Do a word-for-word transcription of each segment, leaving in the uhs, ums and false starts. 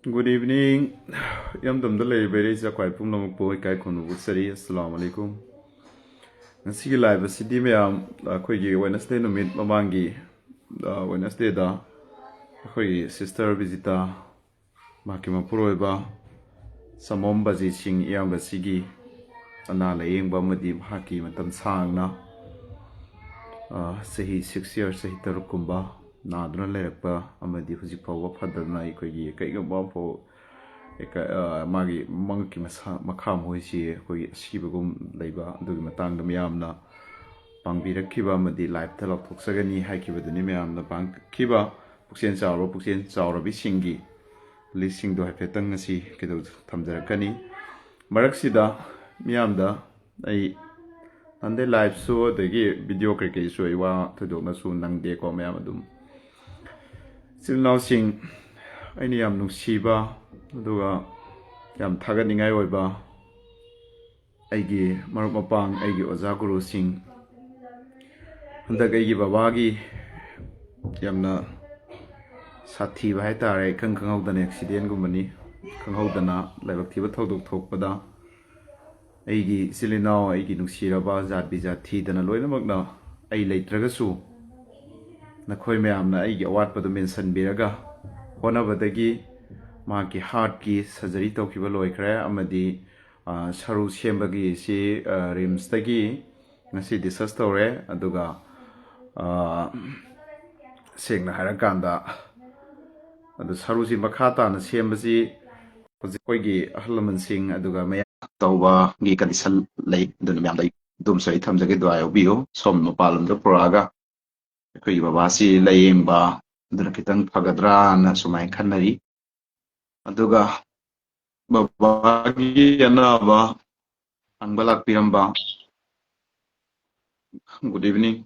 Good evening. ꯏꯔꯝꯗꯝꯗ ꯂꯩꯔꯤꯕ ꯏꯔꯩꯆꯥ ꯈ꯭ꯋꯥꯏ ꯄꯨꯝꯅꯃꯛꯄꯨ ꯏꯀꯥꯏ ꯈꯨꯝꯅꯕ ꯎꯠꯆꯔꯤ꯫ ꯑꯁꯂꯥꯃꯨ ꯑꯂꯩꯀꯨꯝ꯫ ꯉꯁꯤꯒꯤ live ꯑꯁꯤꯗꯤ ꯃꯌꯥꯝ ꯑꯩꯈꯣꯏꯒꯤ Wednesday ꯅꯨꯃꯤꯠ ꯃꯃꯥꯡꯒꯤ, ꯑ, Wednesdayꯗ ꯑꯩꯈꯣꯏꯒꯤ sister ꯕꯤꯖꯤꯇꯥ, ꯃꯍꯥꯛꯀꯤ ꯃꯄꯨꯔꯣꯏꯕ ꯁꯃꯣꯝ ꯕꯖꯤꯠ ꯁꯤꯡ ꯏꯌꯥꯝꯕꯁꯤꯒꯤ ꯑꯅꯥ ꯂꯥꯌꯦꯡꯕ ꯑꯃꯗꯤ ꯃꯍꯥꯛꯀꯤ ꯃꯇꯝ ꯁꯥꯡꯅ, ꯑ, ꯆꯍꯤ six years, ꯆꯍꯤ ꯇꯔꯨꯛꯀꯨꯝꯕ ꯅꯥꯗꯨꯅ ꯂꯩꯔꯛꯄ ꯑꯃꯗꯤ ꯍꯧꯖꯤꯛ ꯐꯥꯎꯕ ꯐꯗꯅ ꯑꯩꯈꯣꯏꯒꯤ ꯀꯩꯒꯨꯝꯕ ꯑꯃꯐꯥꯎ ꯑꯦꯀ-, ꯑ, ꯃꯥꯒꯤ ꯃꯉꯛꯀꯤ ꯃꯁꯥ, ꯃꯈꯥ ꯃꯈꯣꯏꯁꯤ ꯑꯩꯈꯣꯏꯒꯤ ꯑꯁꯤꯕꯒꯨꯝ ꯂꯩꯕ ꯑꯗꯨꯒꯤ ꯃꯇꯥꯡꯗ ꯃꯤꯌꯥꯝꯅ ꯄꯥꯡꯕꯤꯔꯛꯈꯤꯕ ꯑꯃꯗꯤ liveꯇ ꯂꯥꯎꯊꯣꯛꯆꯒꯅꯤ ꯍꯥꯏꯈꯤꯕꯗꯨꯅꯤ꯫ ꯃꯌꯥꯝꯅ ꯄꯥꯡꯈꯤꯕ ꯄꯨꯛꯆꯦꯜ ꯆꯥꯎꯔꯕ ꯄꯨꯛꯆꯦꯜ ꯆꯥꯎꯔꯕꯤꯁꯤꯡꯒꯤ listꯁꯤꯡꯗꯣ ꯍꯥꯏꯐꯦꯠꯇꯪ ꯉꯁꯤ ꯀꯩꯗꯧ ꯊꯝꯖꯔꯛꯀꯅꯤ꯫ ꯃꯔꯛꯁꯤꯗ ꯃꯤꯌꯥꯝꯗ ꯑꯩ ꯅꯍꯥꯟꯗꯩ liveꯁꯨ ꯑꯗꯒꯤ video ꯀꯩꯀꯩꯁꯨ ꯑꯩ ꯋꯥ ꯊꯣꯏꯗꯣꯛꯅꯁꯨ ꯅꯪꯗꯦꯀꯣ꯫ ꯃꯌꯥꯝ ꯑꯗꯨꯝ ꯏꯆꯤꯜ ꯏꯅꯥꯎꯁꯤꯡ, ꯑꯩꯅ ꯌꯥꯝ ꯅꯨꯡꯁꯤꯕ ꯑꯗꯨꯒ ꯌꯥꯝ ꯊꯥꯒꯠꯅꯤꯡꯉꯥꯏ ꯑꯣꯏꯕ ꯑꯩꯒꯤ ꯃꯔꯨꯞ ꯃꯄꯥꯡ, ꯑꯩꯒꯤ ꯑꯣꯖꯥ ꯒꯨꯔꯨꯁꯤꯡ, ꯍꯟꯗꯛ ꯑꯩꯒꯤ ꯕꯕꯥꯒꯤ ꯌꯥꯝꯅ ꯁꯥꯊꯤꯕ ꯍꯥꯏꯇꯥꯔꯦ, ꯏꯈꯪ ꯈꯪꯍꯧꯗꯅ accidentꯒꯨꯝꯕꯅꯤ, ꯈꯪꯍꯧꯗꯅ ꯂꯥꯏꯕꯛ ꯊꯤꯕ ꯊꯧꯗꯣꯛ ꯊꯣꯛꯄꯗ ꯑꯩꯒꯤ ꯏꯆꯤꯜ ꯏꯅꯥꯎ, ꯑꯩꯒꯤ ꯅꯨꯡꯁꯤꯔꯕ ꯖꯥꯠ ꯕꯤꯖꯥꯠ ꯊꯤꯗꯅ ꯂꯣꯏꯅꯃꯛꯅ ꯑꯩ ꯂꯩꯇ꯭ꯔꯒꯁꯨ ꯅꯈꯣꯏ ꯃꯌꯥꯝꯅ ꯑꯩꯒꯤ ꯑꯋꯥꯠꯄꯗꯨ ꯃꯦꯟꯁꯤꯟꯕꯤꯔꯒ ꯍꯣꯠꯅꯕꯗꯒꯤ ꯃꯍꯥꯛꯀꯤ heartꯀꯤ surgery ꯇꯧꯈꯤꯕ ꯂꯣꯏꯈ꯭ꯔꯦ ꯑꯃꯗꯤ, ꯑ, ꯁꯔꯨ ꯁꯦꯝꯕꯒꯤ ꯁꯤ, ꯑ, RIMSꯇꯒꯤ ꯉꯁꯤ discharge ꯇꯧꯔꯦ꯫ ꯑꯗꯨꯒ, ꯑ, ꯁꯦꯡꯅ ꯍꯥꯏꯔꯀꯥꯟꯗ, ꯑꯗꯨ ꯁꯔꯨꯁꯤ ꯃꯈꯥ ꯇꯥꯅ ꯁꯦꯝꯕꯁꯤ ꯍꯧꯖꯤꯛ ꯑꯩꯈꯣꯏꯒꯤ ꯑꯍꯜ ꯂꯃꯟꯁꯤꯡ ꯑꯗꯨꯒ ꯃꯌꯥꯝ ꯇꯧꯕꯒꯤ condition ꯂꯩ꯫ ꯑꯗꯨꯅ ꯃꯌꯥꯝꯗ ꯑꯩ ꯑꯗꯨꯝꯁꯨ ꯑꯩ ꯊꯝꯖꯒꯦ, ꯗꯨꯑꯥ ꯌꯥꯎꯕꯤꯌꯨ꯫ ꯁꯣꯝ ꯃꯄꯥꯟ ꯂꯝꯗ ꯄꯨꯔꯛꯑꯒ ꯑꯩꯈꯣꯏꯒꯤ ꯕꯕꯥꯁꯤ ꯂꯥꯌꯦꯡꯕ ꯑꯗꯨꯅ ꯈꯤꯇꯪ ꯐꯒꯗ꯭ꯔꯥꯅ ꯁꯨꯃꯥꯏꯅ ꯈꯟꯅꯔꯤ꯫ ꯑꯗꯨꯒ ꯕꯕꯥꯒꯤ ꯑꯅꯥꯕ ꯍꯪꯕ ꯂꯥꯛꯄꯤꯔꯝꯕ꯫ Good evening.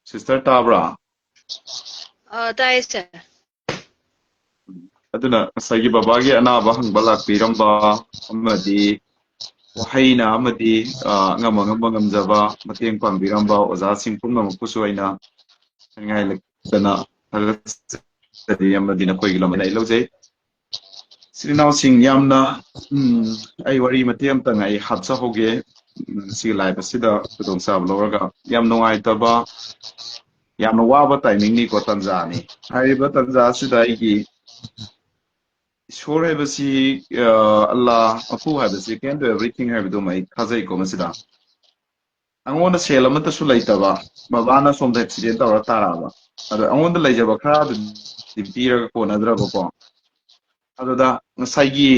Sister ꯇꯥꯕ꯭ꯔꯥ? ꯑ, ꯇꯥꯏꯌꯦ, sir꯫ ꯑꯗꯨꯅ ꯉꯁꯥꯏꯒꯤ ꯕꯕꯥꯒꯤ ꯑꯅꯥꯕ ꯍꯪꯕ ꯂꯥꯛꯄꯤꯔꯝꯕ ꯑꯃꯗꯤ ꯋꯥꯍꯩꯅ ꯑꯃꯗꯤ, ꯑ, ꯑꯉꯝ ꯑꯉꯝꯕ ꯉꯝꯖꯕ ꯃꯇꯦꯡ ꯄꯥꯡꯕꯤꯔꯝꯕ ꯑꯣꯖꯥꯁꯤꯡ ꯄꯨꯝꯅꯃꯛꯄꯨꯁꯨ ꯑꯩꯅ ꯍꯥꯏꯅꯤꯡꯉꯥꯏ ꯂꯩꯇꯅ ꯊꯥꯒꯠꯆꯔꯤ ꯑꯃꯗꯤ ꯅꯈꯣꯏꯒꯤ ꯂꯝꯗ ꯑꯩ ꯂꯧꯖꯩ꯫ ꯏꯆꯤꯜ ꯏꯅꯥꯎꯁꯤꯡ ꯌꯥꯝꯅ, ꯎꯝ, ꯑꯩ ꯋꯥꯔꯤ ꯃꯇꯦꯛ ꯑꯃꯇꯪ ꯑꯩ ꯍꯥꯞꯆꯍꯧꯒꯦ꯫ ꯎꯝ, ꯁꯤꯒꯤ live ꯑꯁꯤꯗ ꯈꯨꯗꯣꯡꯆꯥꯕ ꯂꯧꯔꯒ ꯌꯥꯝ ꯅꯨꯡꯉꯥꯏꯇꯕ, ꯌꯥꯝꯅ ꯋꯥꯕ timingꯅꯤꯀꯣ, ꯇꯥꯟꯖꯥꯅꯤ꯫ ꯍꯥꯏꯔꯤꯕ ꯇꯥꯟꯖꯥ ꯑꯁꯤꯗ ꯑꯩꯒꯤ ꯏꯁꯣꯔ ꯍꯥꯏꯕꯁꯤ, ꯑ, ꯑꯜꯂꯥ, ꯃꯄꯨ ꯍꯥꯏꯕꯁꯤ can do everything ꯍꯥꯏꯕꯗꯨꯃ ꯑꯩ ꯊꯥꯖꯩꯀꯣ ꯃꯁꯤꯗ꯫ ꯑꯩꯉꯣꯟꯗ ꯁꯦꯜ ꯑꯃꯠꯇꯁꯨ ꯂꯩꯇꯕ, ꯕꯕꯥꯅ ꯁꯣꯝꯗ accident ꯇꯧꯔ ꯇꯥꯔꯛꯑꯕ꯫ ꯑꯗꯣ ꯑꯩꯉꯣꯟꯗ ꯂꯩꯖꯕ ꯈꯔꯗꯨꯗꯤ ꯄꯤꯔꯒ ꯀꯣꯟꯅꯗ꯭ꯔꯕꯀꯣ꯫ ꯑꯗꯨꯗ ꯉꯁꯥꯏꯒꯤ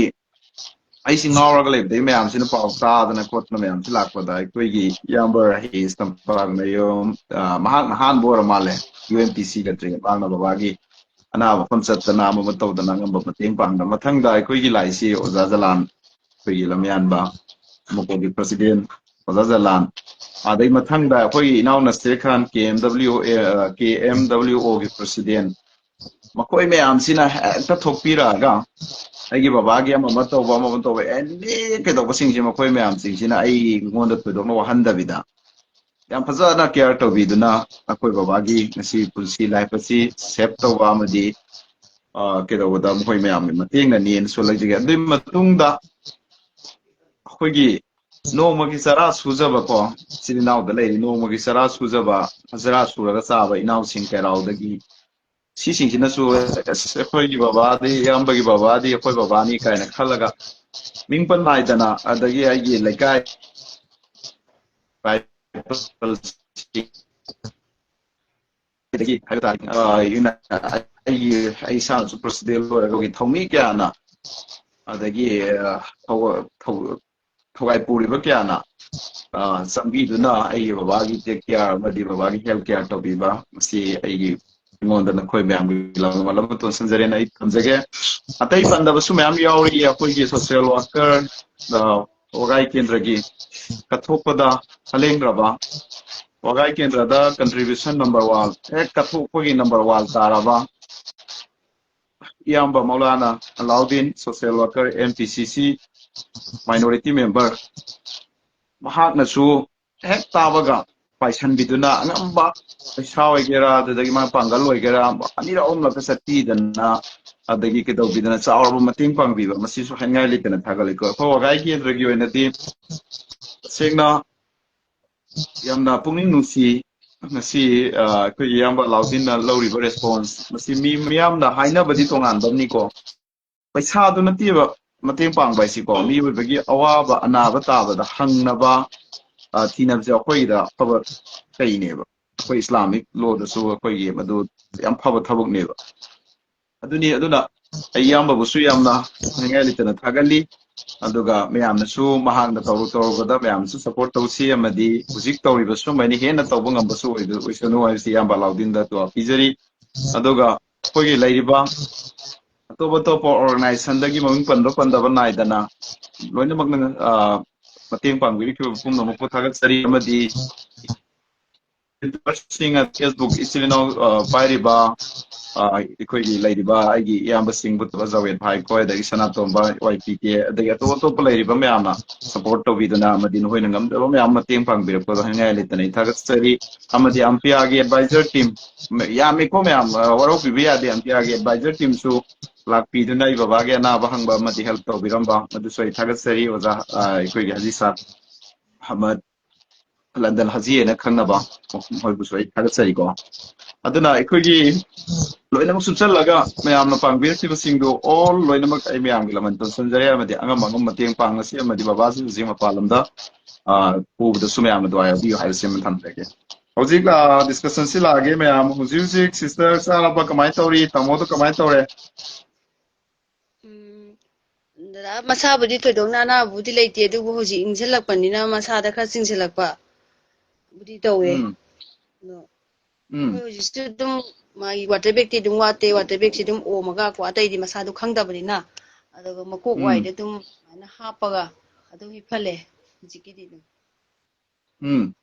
ꯑꯩꯁꯤ ꯉꯥꯎꯔꯒ ꯂꯩꯕꯗꯒꯤ ꯃꯌꯥꯝꯁꯤꯅ ꯄꯥꯎ ꯇꯥꯗꯅ ꯈꯣꯠꯇꯅ ꯃꯌꯥꯝꯁꯤ ꯂꯥꯛꯄꯗ ꯑꯩꯈꯣꯏꯒꯤ ꯏꯌꯥꯝꯕ ꯔꯍꯤꯁ ꯇꯝꯄꯥꯛꯃꯌꯨꯝ, ꯑ, ꯃꯍꯥꯛꯅ ꯑꯍꯥꯟꯕ ꯑꯣꯏꯔ ꯃꯥꯜꯂꯦ, UNPC ꯀꯟꯇ꯭ꯔꯤꯒ ꯃꯍꯥꯛꯅ ꯕꯕꯥꯒꯤ ꯑꯅꯥꯕ ꯃꯐꯝ ꯆꯠꯇꯅ ꯑꯃ ꯑꯃ ꯇꯧꯗꯅ ꯑꯉꯝꯕ ꯃꯇꯦꯡ ꯄꯥꯡꯗꯅ꯫ ꯃꯊꯪꯗ ꯑꯩꯈꯣꯏꯒꯤ ꯂꯥꯏꯁꯤ ꯑꯣꯖꯥ ꯖꯂꯥꯟ, ꯑꯩꯈꯣꯏꯒꯤ ꯂꯝꯌꯥꯟꯕ ꯃꯀꯣꯛꯀꯤ president ꯑꯣꯖꯥ ꯖꯂꯥꯟ, ꯑꯗꯩ ꯃꯊꯪꯗ ꯑꯩꯈꯣꯏꯒꯤ ꯏꯅꯥꯎ ꯅꯁꯤꯔ ꯈꯥꯟ, KMWA, ꯑ, KMWOꯒꯤ president, ꯃꯈꯣꯏ ꯃꯌꯥꯝꯁꯤꯅ ꯍꯦꯛꯇ ꯊꯣꯛꯄꯤꯔꯛꯑꯒ ꯑꯩꯒꯤ ꯕꯕꯥꯒꯤ ꯑꯃ ꯑꯃ ꯇꯧꯕ, ꯑꯃ ꯑꯃ ꯇꯧꯕ, any ꯀꯩꯗꯧꯕꯁꯤꯡꯁꯦ ꯃꯈꯣꯏ ꯃꯌꯥꯝꯁꯤꯡꯁꯤꯅ ꯑꯩꯉꯣꯟꯗ ꯊꯣꯏꯗꯣꯛꯅ ꯋꯥꯍꯟꯗꯕꯤꯗ ꯌꯥꯝ ꯐꯖꯅ care ꯇꯧꯕꯤꯗꯨꯅ ꯑꯩꯈꯣꯏ ꯕꯕꯥꯒꯤ ꯉꯁꯤ ꯄꯨꯟꯁꯤ life ꯑꯁꯤ save ꯇꯧꯕ ꯑꯃꯗꯤ, ꯑ, ꯀꯩꯗꯧꯕꯗ ꯃꯈꯣꯏ ꯃꯌꯥꯝꯒꯤ ꯃꯇꯦꯡꯅꯅꯦꯅꯁꯨ ꯂꯧꯖꯒꯦ꯫ ꯑꯗꯨꯒꯤ ꯃꯇꯨꯡꯗ ꯑꯩꯈꯣꯏꯒꯤ ꯅꯣꯡꯃꯒꯤ ꯆꯔꯥ ꯁꯨꯖꯕꯀꯣ, ꯏꯆꯤꯜ ꯏꯅꯥꯎꯗ ꯂꯩꯔꯤ ꯅꯣꯡꯃꯒꯤ ꯆꯔꯥ ꯁꯨꯖꯕ, ꯆꯔꯥ ꯁꯨꯔꯒ ꯆꯥꯕ ꯏꯅꯥꯎꯁꯤꯡ ꯀꯩꯔꯥꯎꯗꯒꯤ, ꯁꯤꯁꯤꯡꯁꯤꯅꯁꯨ ꯑꯁ, ꯑꯩꯈꯣꯏꯒꯤ ꯕꯕꯥꯗꯤ, ꯏꯌꯥꯝꯕꯒꯤ ꯕꯕꯥꯗꯤ ꯑꯩꯈꯣꯏ ꯕꯕꯥꯅꯤ ꯀꯥꯏꯅ ꯈꯜꯂꯒ ꯃꯤꯡ ꯄꯟ ꯅꯥꯏꯗꯅ, ꯑꯗꯒꯤ ꯑꯩꯒꯤ ꯂꯩꯀꯥꯏ ꯑꯗꯒꯤ ꯍꯥꯏꯕ ꯇꯥꯔꯦ, ꯑ, ꯑꯩꯒꯤ, ꯑꯩ ꯏꯁꯥꯅꯁꯨ president ꯑꯣꯏꯔꯒ ꯑꯩꯈꯣꯏꯒꯤ ꯊꯧꯃꯤ ꯀꯌꯥꯅ, ꯑꯗꯒꯤ, ꯑ, ꯊꯧ-, ꯊꯧ-, ꯊꯧꯒꯥꯏ ꯄꯨꯔꯤꯕ ꯀꯌꯥꯅ, ꯑ, ꯆꯪꯕꯤꯗꯨꯅ ꯑꯩꯒꯤ ꯕꯕꯥꯒꯤ take care ꯑꯃꯗꯤ ꯕꯕꯥꯒꯤ health care ꯇꯧꯕꯤꯕ, ꯃꯁꯤ ꯑꯩꯒꯤ, ꯑꯩꯉꯣꯟꯗ ꯅꯈꯣꯏ ꯃꯌꯥꯝꯒꯤ ꯂꯝꯗꯝ ꯑꯃ ꯇꯣꯟꯁꯤꯟꯖꯔꯦꯅ ꯑꯩ ꯊꯝꯖꯒꯦ꯫ ꯑꯇꯩ ꯄꯟꯗꯕꯁꯨ ꯃꯌꯥꯝ ꯌꯥꯎꯔꯤ꯫ ꯑꯩꯈꯣꯏꯒꯤ social worker, ꯑ, ꯋꯥꯒꯥꯏ ꯀꯦꯟꯗ꯭ꯔꯒꯤ ꯀꯠꯊꯣꯛꯄꯗ ꯈꯂꯦꯡꯈ꯭ꯔꯕ, ꯋꯥꯒꯥꯏ ꯀꯦꯟꯗ꯭ꯔꯗ contribution number one, ꯍꯦꯛ ꯀꯠꯊꯣꯛꯄꯒꯤ number one ꯇꯥꯔꯕ ꯏꯌꯥꯝꯕ Maulana Alauddin, social worker, MPCC, minority member, ꯃꯍꯥꯛꯅꯁꯨ ꯍꯦꯛ ꯇꯥꯕꯒ ꯄꯥꯏꯁꯟꯕꯤꯗꯨꯅ ꯑꯉꯝꯕ ꯄꯩꯁꯥ ꯑꯣꯏꯒꯦꯔꯥ, ꯑꯗꯨꯗꯒꯤ ꯃꯥ ꯄꯥꯡꯒꯜ ꯑꯣꯏꯒꯦꯔꯥ, ꯑꯅꯤꯔꯛ ꯑꯍꯨꯝꯂꯛꯀ ꯆꯠꯄꯤꯗꯅ, ꯑꯗꯒꯤ ꯀꯩꯗꯧꯕꯤꯗꯅ ꯆꯥꯎꯔꯕ ꯃꯇꯦꯡ ꯄꯥꯡꯕꯤꯕ, ꯃꯁꯤꯁꯨ ꯍꯥꯏꯅꯤꯡꯉꯥꯏ ꯂꯩꯇꯅ ꯊꯥꯒꯠꯂꯤꯀꯣ꯫ ꯑꯩꯈꯣꯏ ꯋꯥꯒꯥꯏ ꯀꯦꯟꯗ꯭ꯔꯒꯤ ꯑꯣꯏꯅꯗꯤ ꯇꯁꯦꯡꯅ ꯌꯥꯝꯅ ꯄꯨꯛꯅꯤꯡ ꯅꯨꯡꯁꯤ꯫ ꯉꯁꯤ ꯑ, ꯑꯩꯈꯣꯏꯒꯤ ꯏꯌꯥꯝꯕ ꯂꯥꯎꯗꯤꯟꯅ ꯂꯧꯔꯤꯕ response, ꯃꯁꯤ ꯃꯤ ꯃꯤꯌꯥꯝꯅ ꯍꯥꯏꯅꯕꯗꯤ ꯇꯣꯉꯥꯟꯕ ꯑꯃꯅꯤꯀꯣ꯫ ꯄꯩꯁꯥꯗꯨ ꯅꯠꯇꯦꯕ ꯃꯇꯦꯡ ꯄꯥꯡꯕ ꯍꯥꯏꯁꯤꯀꯣ, ꯃꯤꯑꯣꯏꯕꯒꯤ ꯑꯋꯥꯕ ꯑꯅꯥꯕ ꯇꯥꯕꯗ ꯍꯪꯅꯕ, ꯑ, ꯊꯤꯅꯕꯁꯦ ꯑꯩꯈꯣꯏꯒꯤꯗ ꯑꯐꯕ ꯀꯩꯅꯦꯕ꯫ ꯑꯩꯈꯣꯏ ꯏꯁꯂꯥꯃꯤꯛ ꯂꯣꯗꯁꯨ ꯑꯩꯈꯣꯏꯒꯤ ꯃꯗꯨ ꯌꯥꯝ ꯐꯕ ꯊꯕꯛꯅꯦꯕ꯫ ꯑꯗꯨꯅꯤ, ꯑꯗꯨꯅ ꯑꯩ ꯏꯌꯥꯝꯕꯕꯨꯁꯨ ꯌꯥꯝꯅ ꯍꯥꯏꯅꯤꯡꯉꯥꯏ ꯂꯩꯇꯅ ꯊꯥꯒꯠꯂꯤ꯫ ꯑꯗꯨꯒ ꯃꯌꯥꯝꯅꯁꯨ ꯃꯍꯥꯛꯅ ꯇꯧꯔꯨ ꯇꯧꯔꯨꯕꯗ ꯃꯌꯥꯝꯅꯁꯨ support ꯇꯧꯁꯤ, ꯑꯃꯗꯤ ꯍꯧꯖꯤꯛ ꯇꯧꯔꯤꯕ ꯁꯨꯝꯕꯩꯅ ꯍꯦꯟꯅ ꯇꯧꯕ ꯉꯝꯕꯁꯨ ꯑꯣꯏꯗ-, ꯑꯣꯏꯁꯅꯨ ꯍꯥꯏꯕꯁꯤ ꯏꯌꯥꯝꯕ ꯂꯥꯎꯗꯤꯟꯗ ꯑꯗꯨ ꯄꯤꯖꯔꯤ꯫ ꯑꯗꯨꯒ ꯑꯩꯈꯣꯏꯒꯤ ꯂꯩꯔꯤꯕ ꯑꯇꯣꯞ ꯑꯇꯣꯞꯄ organizationꯗꯒꯤ ꯃꯃꯤꯡ ꯄꯟꯕ ꯄꯟꯗꯕ ꯅꯥꯏꯗꯅ ꯂꯣꯏꯅꯃꯛꯅ, ꯑ, ꯃꯇꯦꯡ ꯄꯥꯡꯕꯤꯔꯤꯕ ꯄꯨꯝꯅꯃꯛꯄꯨ ꯊꯥꯒꯠꯆꯔꯤ꯫ ꯑꯃꯗꯤ ꯁꯤꯡ, Facebook ꯏꯆꯤꯜ ꯏꯅꯥꯎ, ꯑ, ꯄꯥꯏꯔꯤꯕ, ꯑ, ꯑꯩꯈꯣꯏꯒꯤ ꯂꯩꯔꯤꯕ ꯑꯩꯒꯤ ꯏꯌꯥꯝꯕꯁꯤꯡ ꯕꯨꯇꯕ ꯖꯥꯋꯦꯗ ꯍꯥꯏꯈꯣ, ꯑꯗꯒꯤ ꯁꯅꯥꯇꯣꯝꯕ, ꯋꯥꯏ ꯄꯤ ꯀꯦ, ꯑꯗꯒꯤ ꯑꯇꯣꯞ ꯑꯇꯣꯞꯄ ꯂꯩꯔꯤꯕ ꯃꯌꯥꯝꯅ support ꯇꯧꯕꯤꯗꯨꯅ ꯑꯃꯗꯤ ꯅꯈꯣꯏꯅ ꯉꯝꯖꯕ ꯃꯌꯥꯝ ꯃꯇꯦꯡ ꯄꯥꯡꯕꯤꯔꯛꯄꯗꯣ ꯍꯥꯏꯅꯤꯡꯉꯥꯏ ꯂꯩꯇꯅ ꯑꯩ ꯊꯥꯒꯠꯆꯔꯤ꯫ ꯑꯃꯗꯤ ꯑꯝꯄꯤꯌꯥꯒꯤ advisor team, ꯃ-, ꯌꯥꯝꯃꯤꯀꯣ ꯃꯌꯥꯝ, ꯑ, ꯋꯥꯔꯧꯕꯤꯕ ꯌꯥꯗꯦ꯫ ꯑꯝꯄꯤꯌꯥꯒꯤ advisor teamꯁꯨ ꯂꯥꯛꯄꯤꯗꯨꯅ ꯑꯩ ꯕꯕꯥꯒꯤ ꯑꯅꯥꯕ ꯍꯪꯕ ꯑꯃꯗꯤ help ꯇꯧꯕꯤꯔꯝꯕ, ꯑꯗꯨꯁꯨ ꯑꯩ ꯊꯥꯒꯠꯆꯔꯤ ꯑꯣꯖꯥ, ꯑ, ꯑꯩꯈꯣꯏꯒꯤ ꯍꯖꯤ ꯁꯥꯔ ꯑꯍꯃꯗ ꯂꯟꯗꯟ ꯍꯖꯤ ꯍꯥꯏꯅ ꯈꯪꯅꯕ, ꯃꯈꯣꯏꯕꯨꯁꯨ ꯑꯩ ꯊꯥꯒꯠꯆꯔꯤꯀꯣ꯫ ꯑꯗꯨꯅ ꯑꯩꯈꯣꯏꯒꯤ ꯂꯣꯏꯅꯃꯛ ꯁꯨꯞꯆꯜꯂꯒ ꯃꯌꯥꯝꯅ ꯄꯥꯡꯕꯤꯔꯛꯈꯤꯕꯁꯤꯡꯗꯣ all ꯂꯣꯏꯅꯃꯛ ꯑꯩ ꯃꯌꯥꯝꯒꯤ ꯂꯃꯟ ꯇꯧꯁꯤꯟꯖꯔꯦ꯫ ꯑꯃꯗꯤ ꯑꯉꯝ ꯑꯉꯝ ꯃꯇꯦꯡ ꯄꯥꯡꯉꯁꯤ, ꯑꯃꯗꯤ ꯕꯕꯥꯁꯨ ꯍꯧꯖꯤꯛ ꯃꯄꯥꯟ ꯂꯝꯗ, ꯑ, ꯄꯨꯕꯗꯁꯨ ꯃꯌꯥꯝꯅ ꯗꯨꯋꯥ ꯌꯥꯎꯕꯤꯌꯨ ꯍꯥꯏꯕꯁꯤꯃ ꯊꯝꯖꯒꯦ꯫ ꯍꯧꯖꯤꯛ, ꯑ, discussionꯁꯤ ꯂꯥꯛꯑꯒꯦ ꯃꯌꯥꯝ꯫ ꯍꯧꯖꯤꯛ ꯍꯧꯖꯤꯛ sister ꯆꯥꯔꯕ, ꯀꯃꯥꯏꯅ ꯇꯧꯔꯤ? ꯇꯥꯃꯣꯗꯣ ꯀꯃꯥꯏꯅ ꯇꯧꯔꯦ? ꯎꯝ, ꯗꯗꯥ, ꯃꯁꯥꯕꯨꯗꯤ ꯊꯣꯏꯗꯣꯛꯅ ꯑꯅꯥꯕꯕꯨꯗꯤ ꯂꯩꯇꯦ, ꯑꯗꯨꯕꯨ ꯍꯧꯖꯤꯛ ꯏꯪꯁꯤꯜꯂꯛꯄꯅꯤꯅ ꯃꯁꯥꯗ ꯈꯔ ꯆꯤꯡꯁꯤꯜꯂꯛꯄ ꯕꯨꯗꯤ ꯇꯧꯋꯦ꯫ ꯎꯝ꯫ ꯑꯗꯣ ꯎꯝ꯫ ꯑꯩꯈꯣꯏ ꯍꯧꯖꯤꯛꯁꯨ ꯑꯗꯨꯝ ꯃꯥꯒꯤ water bagꯇꯤ ꯑꯗꯨꯝ ꯋꯥꯠꯇꯦ, water bagꯁꯤ ꯑꯗꯨꯝ ꯑꯣꯝꯃꯒ ꯀꯣ, ꯑꯇꯩꯗꯤ ꯃꯁꯥꯗꯣ ꯈꯪꯗꯕꯅꯤꯅ, ꯑꯗꯨꯒ ꯃꯀꯣꯛ ꯎꯝ꯫ ꯋꯥꯏꯗ ꯑꯗꯨꯝ ꯑꯗꯨꯃꯥꯏꯅ ꯍꯥꯞꯄꯒ ꯑꯗꯨꯝ ꯍꯤꯞꯍꯜꯂꯦ ꯍꯧꯖꯤꯛꯀꯤꯗꯤ ꯑꯗꯨꯝ꯫ ꯎꯝ꯫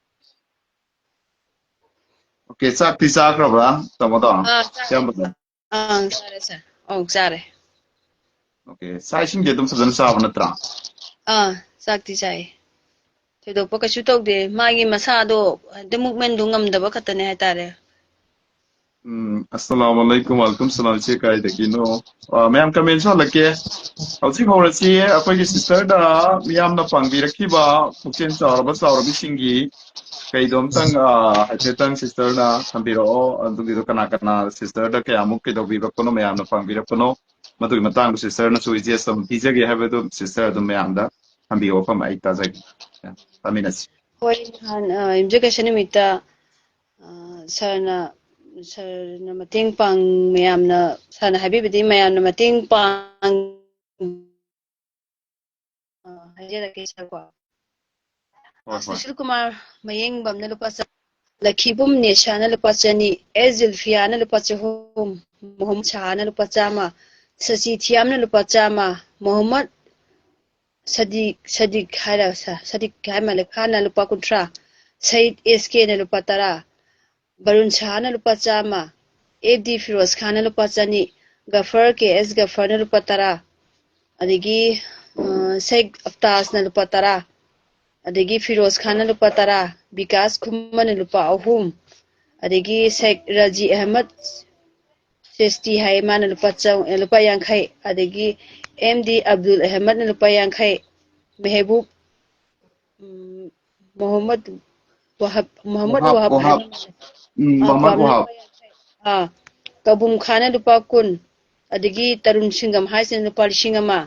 Okay, ꯆꯥꯛꯇꯤ ꯆꯥꯈ꯭ꯔꯕ꯭ꯔꯥ, ꯇꯥꯃꯣꯗꯣ? ꯑꯥ, ꯆꯥꯔꯦ꯫ ꯏꯌꯥꯝꯕꯗꯣ? ꯑꯪ, ꯆꯥꯔꯦ, ꯆꯥꯔꯦ꯫ ꯑꯪ, ꯆꯥꯔꯦ꯫ ꯑꯣꯀꯦ, ꯆꯥꯛ ꯏꯁꯤꯡꯗꯤ ꯑꯗꯨꯝ ꯐꯖꯅ ꯆꯥꯕ ꯅꯠꯇ꯭ꯔꯥ? ꯑꯥ, ꯆꯥꯛꯇꯤ ꯆꯥꯏ꯫ ꯊꯣꯏꯗꯣꯛꯄ ꯀꯩꯁꯨ ꯇꯧꯗꯦ, ꯃꯥꯒꯤ ꯃꯁꯥꯗꯣ ꯍꯥꯏꯗꯤ movementꯗꯣ ꯉꯝꯗꯕ ꯈꯛꯇꯅꯦ ꯍꯥꯏꯇꯥꯔꯦ꯫ ꯎꯝ, ꯑꯁꯂꯥꯃꯨ ꯑꯂꯩꯀꯨꯝ꯫ ꯋꯥꯂꯩꯀꯨꯝ ꯁꯂꯥꯝ꯫ ꯏꯆꯦ ꯀꯥꯏꯗꯒꯤꯅꯣ? ꯑ, ꯃꯌꯥꯝ commentꯁꯨ ꯍꯜꯂꯛꯀꯦ꯫ ꯍꯧꯖꯤꯛ ꯍꯧꯔꯁꯤ꯫ ꯑꯩꯈꯣꯏꯒꯤ sisterꯗ ꯃꯤꯌꯥꯝꯅ ꯄꯥꯡꯕꯤꯔꯛꯈꯤꯕ ꯄꯨꯛꯆꯦꯜ ꯆꯥꯎꯔꯕ ꯆꯥꯎꯔꯕꯤꯁꯤꯡꯒꯤ ꯀꯩꯗꯣꯝꯇꯪ, ꯑ, ꯍꯥꯏꯐꯦꯠꯇꯪ sisterꯅ ꯊꯝꯕꯤꯔꯛꯑꯣ꯫ ꯑꯗꯨꯒꯤꯗꯣ ꯀꯅꯥ ꯀꯅꯥ sisterꯗ ꯀꯌꯥꯃꯨꯛ ꯀꯩꯗꯧꯕꯤꯔꯛꯄꯅꯣ, ꯃꯌꯥꯝꯅ ꯄꯥꯡꯕꯤꯔꯛꯄꯅꯣ, ꯃꯗꯨꯒꯤ ꯃꯇꯥꯡꯗ sisterꯅꯁꯨ ꯏꯆꯦ ꯁꯨꯝ ꯄꯤꯖꯒꯦ ꯍꯥꯏꯕꯗꯨ sister ꯑꯗꯨꯝ ꯃꯌꯥꯝꯗ ꯊꯝꯕꯤꯌꯣ, ꯃꯐꯝ ꯑꯩ ꯇꯥꯖꯒꯦ꯫ ꯇꯥꯃꯤꯟꯅꯁꯤ꯫ ꯍꯣꯏ, ꯅꯍꯥꯟ, ꯑ, ꯌꯨꯝꯖꯀꯩꯁ ꯅꯨꯃꯤꯠꯇ, ꯑ, ꯁꯥꯔꯅ, ꯁꯥꯔꯅ ꯃꯇꯦꯡ ꯄꯥꯡ-, ꯃꯌꯥꯝꯅ, ꯁꯥꯔꯅ ꯍꯥꯏꯕꯤꯕꯗꯤ ꯃꯌꯥꯝꯅ ꯃꯇꯦꯡ ꯄꯥꯡ-, ꯑ, ꯍꯥꯏꯖꯔꯛꯀꯦ, ꯁꯥꯔꯀꯣ꯫ ꯍꯣꯏ, ꯍꯣꯏ꯫ ꯁꯨꯁꯤꯜ ꯀꯨꯃꯥꯔ ꯃꯌꯦꯡꯕꯝꯅ ꯂꯨꯄꯥ ꯆꯥ-, ꯂꯈꯤꯕꯨꯝ ꯅꯦꯁꯥꯅ ꯂꯨꯄꯥ ꯆꯅꯤ, ꯑꯦꯁ ꯖꯨꯜꯐꯤꯌꯥꯅ ꯂꯨꯄꯥ ꯆꯍꯨꯝ, ꯃꯣꯍꯝꯃꯗ ꯁꯍꯥꯅ ꯂꯨꯄꯥ ꯆꯥꯝꯃ, ꯁꯆꯤ ꯊꯤꯌꯥꯝꯅ ꯂꯨꯄꯥ ꯆꯥꯝꯃ, ꯃꯣꯍꯝꯃꯗ ꯁꯗꯤꯛ, ꯁꯗꯤꯛ ꯍꯥꯏꯔ ꯁꯥ-, ꯁꯗꯤꯛ ꯍꯥꯏ ꯃꯥꯜꯂꯦ, ꯈꯥꯟꯅ ꯂꯨꯄꯥ ꯀꯨꯟꯊ꯭ꯔꯥ, ꯁꯌꯤꯗ ꯑꯦꯁ ꯀꯦꯅ ꯂꯨꯄꯥ ꯇꯔꯥ, ꯕꯔꯨꯟ ꯁꯍꯥꯅ ꯂꯨꯄꯥ ꯆꯥꯝꯃ, ꯑꯦꯐ ꯗꯤ ꯐꯤꯔꯣꯖ ꯈꯥꯟꯅ ꯂꯨꯄꯥ ꯆꯅꯤ, ꯒꯐꯔ ꯀꯦ ꯑꯦꯁ ꯒꯐꯔꯅ ꯂꯨꯄꯥ ꯇꯔꯥ, ꯑꯗꯒꯤ, ꯑ, ꯁꯦꯈ ꯑꯐꯇꯥꯖꯅ ꯂꯨꯄꯥ ꯇꯔꯥ, ꯑꯗꯒꯤ ꯐꯤꯔꯣꯖ ꯈꯥꯟꯅ ꯂꯨꯄꯥ ꯇꯔꯥ, ꯕꯤꯀꯥꯁ ꯈꯨꯃꯟꯅ ꯂꯨꯄꯥ ꯑꯍꯨꯝ, ꯑꯗꯒꯤ ꯁꯦꯈ ꯔꯖꯤ ꯑꯍꯃꯗ ꯁꯦꯁꯇꯤ ꯍꯥꯏ, ꯃꯥꯅ ꯂꯨꯄꯥ ꯆꯧ-, ꯂꯨꯄꯥ ꯌꯥꯡꯈꯩ, ꯑꯗꯒꯤ ꯑꯦꯝ ꯗꯤ ꯑꯕꯗꯨꯜ ꯑꯍꯃꯗꯅ ꯂꯨꯄꯥ ꯌꯥꯡꯈꯩ, ꯃꯦꯍꯕꯨꯕ, ꯎꯝ, ꯃꯣꯍꯝꯃꯗ ꯋꯥꯍꯕ, ꯃꯣꯍꯝꯃꯗ ꯋꯥꯍꯕ, ꯋꯥꯍꯕ ꯋꯥꯍꯕ꯫ ꯍꯥꯏꯅ, ꯎꯝ, ꯑ, ꯃꯣꯍꯝꯃꯗ ꯄꯥꯝꯅ ꯋꯥꯍꯕ꯫ ꯂꯨꯄꯥ ꯌꯥꯡꯈꯩ꯫ ꯑꯥ, ꯀꯕꯨꯝ ꯈꯥꯟꯅ ꯂꯨꯄꯥ ꯀꯨꯟ, ꯑꯗꯒꯤ ꯇꯔꯨꯟ ꯁꯤꯡꯒꯝ ꯍꯥꯏꯁꯤꯅ ꯂꯨꯄꯥ ꯂꯤꯁꯤꯡ ꯑꯃ,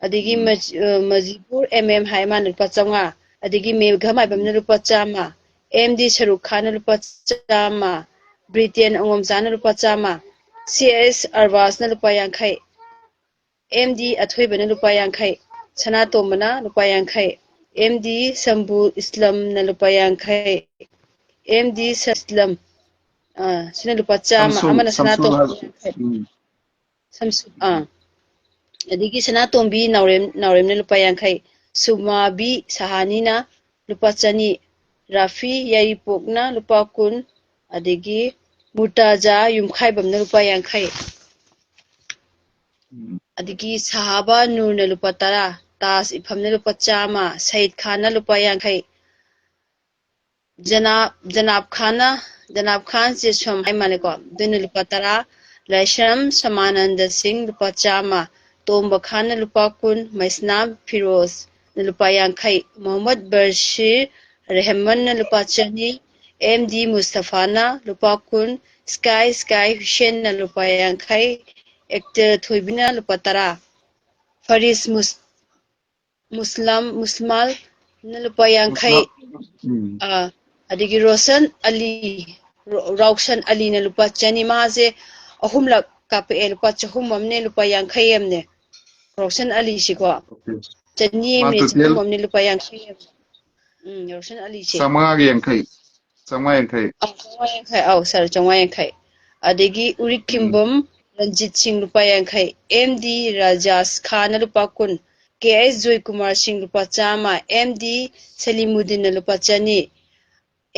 ꯑꯗꯒꯤ ꯎꯝ꯫ ꯃꯖ-, ꯑ, ꯃꯖꯤꯕꯨꯔ ꯑꯦꯝ ꯑꯦꯝ ꯍꯥꯏ ꯃꯥꯅ ꯂꯨꯄꯥ ꯆꯥꯝꯃꯉꯥ, ꯑꯗꯒꯤ ꯃꯦꯘ ꯃꯥꯏꯕꯝꯅ ꯂꯨꯄꯥ ꯆꯥꯝꯃ, ꯑꯦꯝ ꯗꯤ ꯁꯔꯨꯛ ꯈꯥꯟꯅ ꯂꯨꯄꯥ ꯆꯥꯝꯃ, ꯕ꯭ꯔꯤꯇꯦꯟ ꯑꯉꯣꯝꯆꯥꯅ ꯂꯨꯄꯥ ꯆꯥꯝꯃ, ꯁꯤ ꯑꯦꯁ ꯑꯔꯕꯥꯖꯅ ꯂꯨꯄꯥ ꯌꯥꯡꯈꯩ, ꯑꯦꯝ ꯗꯤ ꯑꯊꯣꯏꯕꯅ ꯂꯨꯄꯥ ꯌꯥꯡꯈꯩ, ꯁꯅꯥꯇꯣꯝꯕꯅ ꯂꯨꯄꯥ ꯌꯥꯡꯈꯩ, ꯑꯦꯝ ꯗꯤ ꯁꯝꯕꯨ ꯏꯁꯂꯝꯅ ꯂꯨꯄꯥ ꯌꯥꯡꯈꯩ, ꯑꯦꯝ ꯗꯤ ꯁꯁꯂꯝ, ꯑ, ꯁꯤꯅ ꯂꯨꯄꯥ ꯆꯥꯝꯃ, ꯁꯝꯁꯨ-, ꯑꯃꯅ ꯁꯝꯁꯨ ꯁꯅꯥꯇꯣꯝꯕ ꯍꯥꯏꯕ-, ꯌꯥꯡꯈꯩ, ꯎꯝ꯫ ꯁꯝꯁꯨ-, ꯑꯥ, ꯑꯗꯒꯤ ꯁꯅꯥꯇꯣꯝꯕꯤ ꯅꯥꯎꯔꯦꯝ-, ꯅꯥꯎꯔꯦꯝꯅ ꯂꯨꯄꯥ ꯌꯥꯡꯈꯩ, ꯁꯨꯃꯥꯕꯤ ꯁꯍꯥꯅꯤꯅ ꯂꯨꯄꯥ ꯆꯅꯤ, ꯔꯥꯐꯤ ꯌꯥꯏꯔꯤꯄꯣꯛꯅ ꯂꯨꯄꯥ ꯀꯨꯟ, ꯑꯗꯒꯤ ꯃꯨꯔꯇꯥꯖꯥ ꯌꯨꯝꯈꯥꯏꯕꯝꯅ ꯂꯨꯄꯥ ꯌꯥꯡꯈꯩ꯫ ꯎꯝ꯫ ꯑꯗꯒꯤ ꯁꯍꯥꯕ ꯅꯨꯔꯅ ꯂꯨꯄꯥ ꯇꯔꯥ, ꯇꯥꯖ ꯏꯐꯝꯅ ꯂꯨꯄꯥ ꯆꯥꯝꯃ, ꯁꯌꯤꯗ ꯈꯥꯟꯅ ꯂꯨꯄꯥ ꯌꯥꯡꯈꯩ, ꯖꯅꯥꯕ, ꯖꯅꯥꯕ ꯈꯥꯟꯅ, ꯖꯅꯥꯕ ꯈꯥꯟꯁꯦ ꯁꯣꯝ ꯍꯥꯏ ꯃꯥꯜꯂꯦꯀꯣ, ꯑꯗꯨꯅ ꯂꯨꯄꯥ ꯇꯔꯥ, ꯂꯥꯏꯁ꯭ꯔꯝ ꯁꯃꯥꯅꯟꯗ ꯁꯤꯡ ꯂꯨꯄꯥ ꯆꯥꯝꯃ, ꯇꯣꯝꯕ ꯈꯥꯟꯅ ꯂꯨꯄꯥ ꯀꯨꯟ, ꯃꯩꯁꯅꯥꯝ ꯐꯤꯔꯣꯖꯅ ꯂꯨꯄꯥ ꯌꯥꯡꯈꯩ, ꯃꯣꯍꯝꯃꯗ ꯕꯔꯁꯤꯔ ꯔꯦꯍꯃꯟꯅ ꯂꯨꯄꯥ ꯆꯅꯤ, ꯑꯦꯝ ꯗꯤ ꯃꯨꯁꯇꯐꯥꯅ ꯂꯨꯄꯥ ꯀꯨꯟ, ꯁ꯭ꯀꯥꯏ ꯁ꯭ꯀꯥꯏ ꯍꯨꯁꯦꯟꯅ ꯂꯨꯄꯥ ꯌꯥꯡꯈꯩ, ꯑꯦꯛꯇꯔ ꯊꯣꯏꯕꯤꯅ ꯂꯨꯄꯥ ꯇꯔꯥ, ꯐꯔꯤꯁ ꯃꯨꯁ-, ꯃꯨꯁꯂꯝ, ꯃꯨꯁꯃꯥꯜꯅ ꯂꯨꯄꯥ ꯌꯥꯡꯈꯩ, ꯃꯨꯁꯂꯝ, ꯎꯝ꯫ ꯑꯥ, ꯑꯗꯒꯤ ꯔꯣꯁꯟ ꯑꯂꯤ, ꯔꯣ-, ꯔꯥꯎꯁꯟ ꯑꯂꯤꯅ ꯂꯨꯄꯥ ꯆꯅꯤ, ꯃꯥꯁꯦ ꯑꯍꯨꯝꯂꯛ ꯀꯥꯞꯄꯛꯑꯦ, ꯂꯨꯄꯥ ꯆꯍꯨꯝ ꯑꯃꯅꯦ, ꯂꯨꯄꯥ ꯌꯥꯡꯈꯩ ꯑꯃꯅꯦ꯫ ꯔꯣꯁꯟ ꯑꯂꯤꯁꯤꯀꯣ, ꯑꯣꯀꯦ꯫ ꯆꯅꯤ ꯃꯥ ꯑꯃꯅꯦ, ꯇꯣꯇꯦꯜ ꯆꯍꯨꯝ ꯑꯃꯅꯦ, ꯂꯨꯄꯥ ꯌꯥꯡꯈꯩ ꯑꯃ꯫ ꯎꯝ, ꯔꯣꯁꯟ ꯑꯂꯤꯁꯦ꯫ ꯆꯥꯝꯃꯉꯥꯒ ꯌꯥꯡꯈꯩ꯫ ꯆꯥꯝꯃꯉꯥ ꯌꯥꯡꯈꯩ꯫ ꯑꯧ, ꯆꯥꯝꯃꯉꯥ ꯌꯥꯡꯈꯩ, ꯑꯧ, ꯁꯥꯔ, ꯆꯥꯝꯃꯉꯥ ꯌꯥꯡꯈꯩ꯫ ꯑꯗꯒꯤ ꯎꯝ꯫ ꯎꯔꯤꯛꯈꯤꯝꯕꯝ ꯔꯟꯖꯤꯠ ꯁꯤꯡ ꯂꯨꯄꯥ ꯌꯥꯡꯈꯩ, ꯑꯦꯝ ꯗꯤ ꯔꯥꯖꯥꯁ ꯈꯥꯟꯅ ꯂꯨꯄꯥ ꯀꯨꯟ, ꯀꯦ ꯑꯦꯁ ꯖꯣꯏꯀꯨꯃꯥꯔ ꯁꯤꯡ ꯂꯨꯄꯥ ꯆꯥꯝꯃ, ꯑꯦꯝ ꯗꯤ ꯁꯂꯤꯃꯨꯗꯤꯟꯅ ꯂꯨꯄꯥ ꯆꯅꯤ,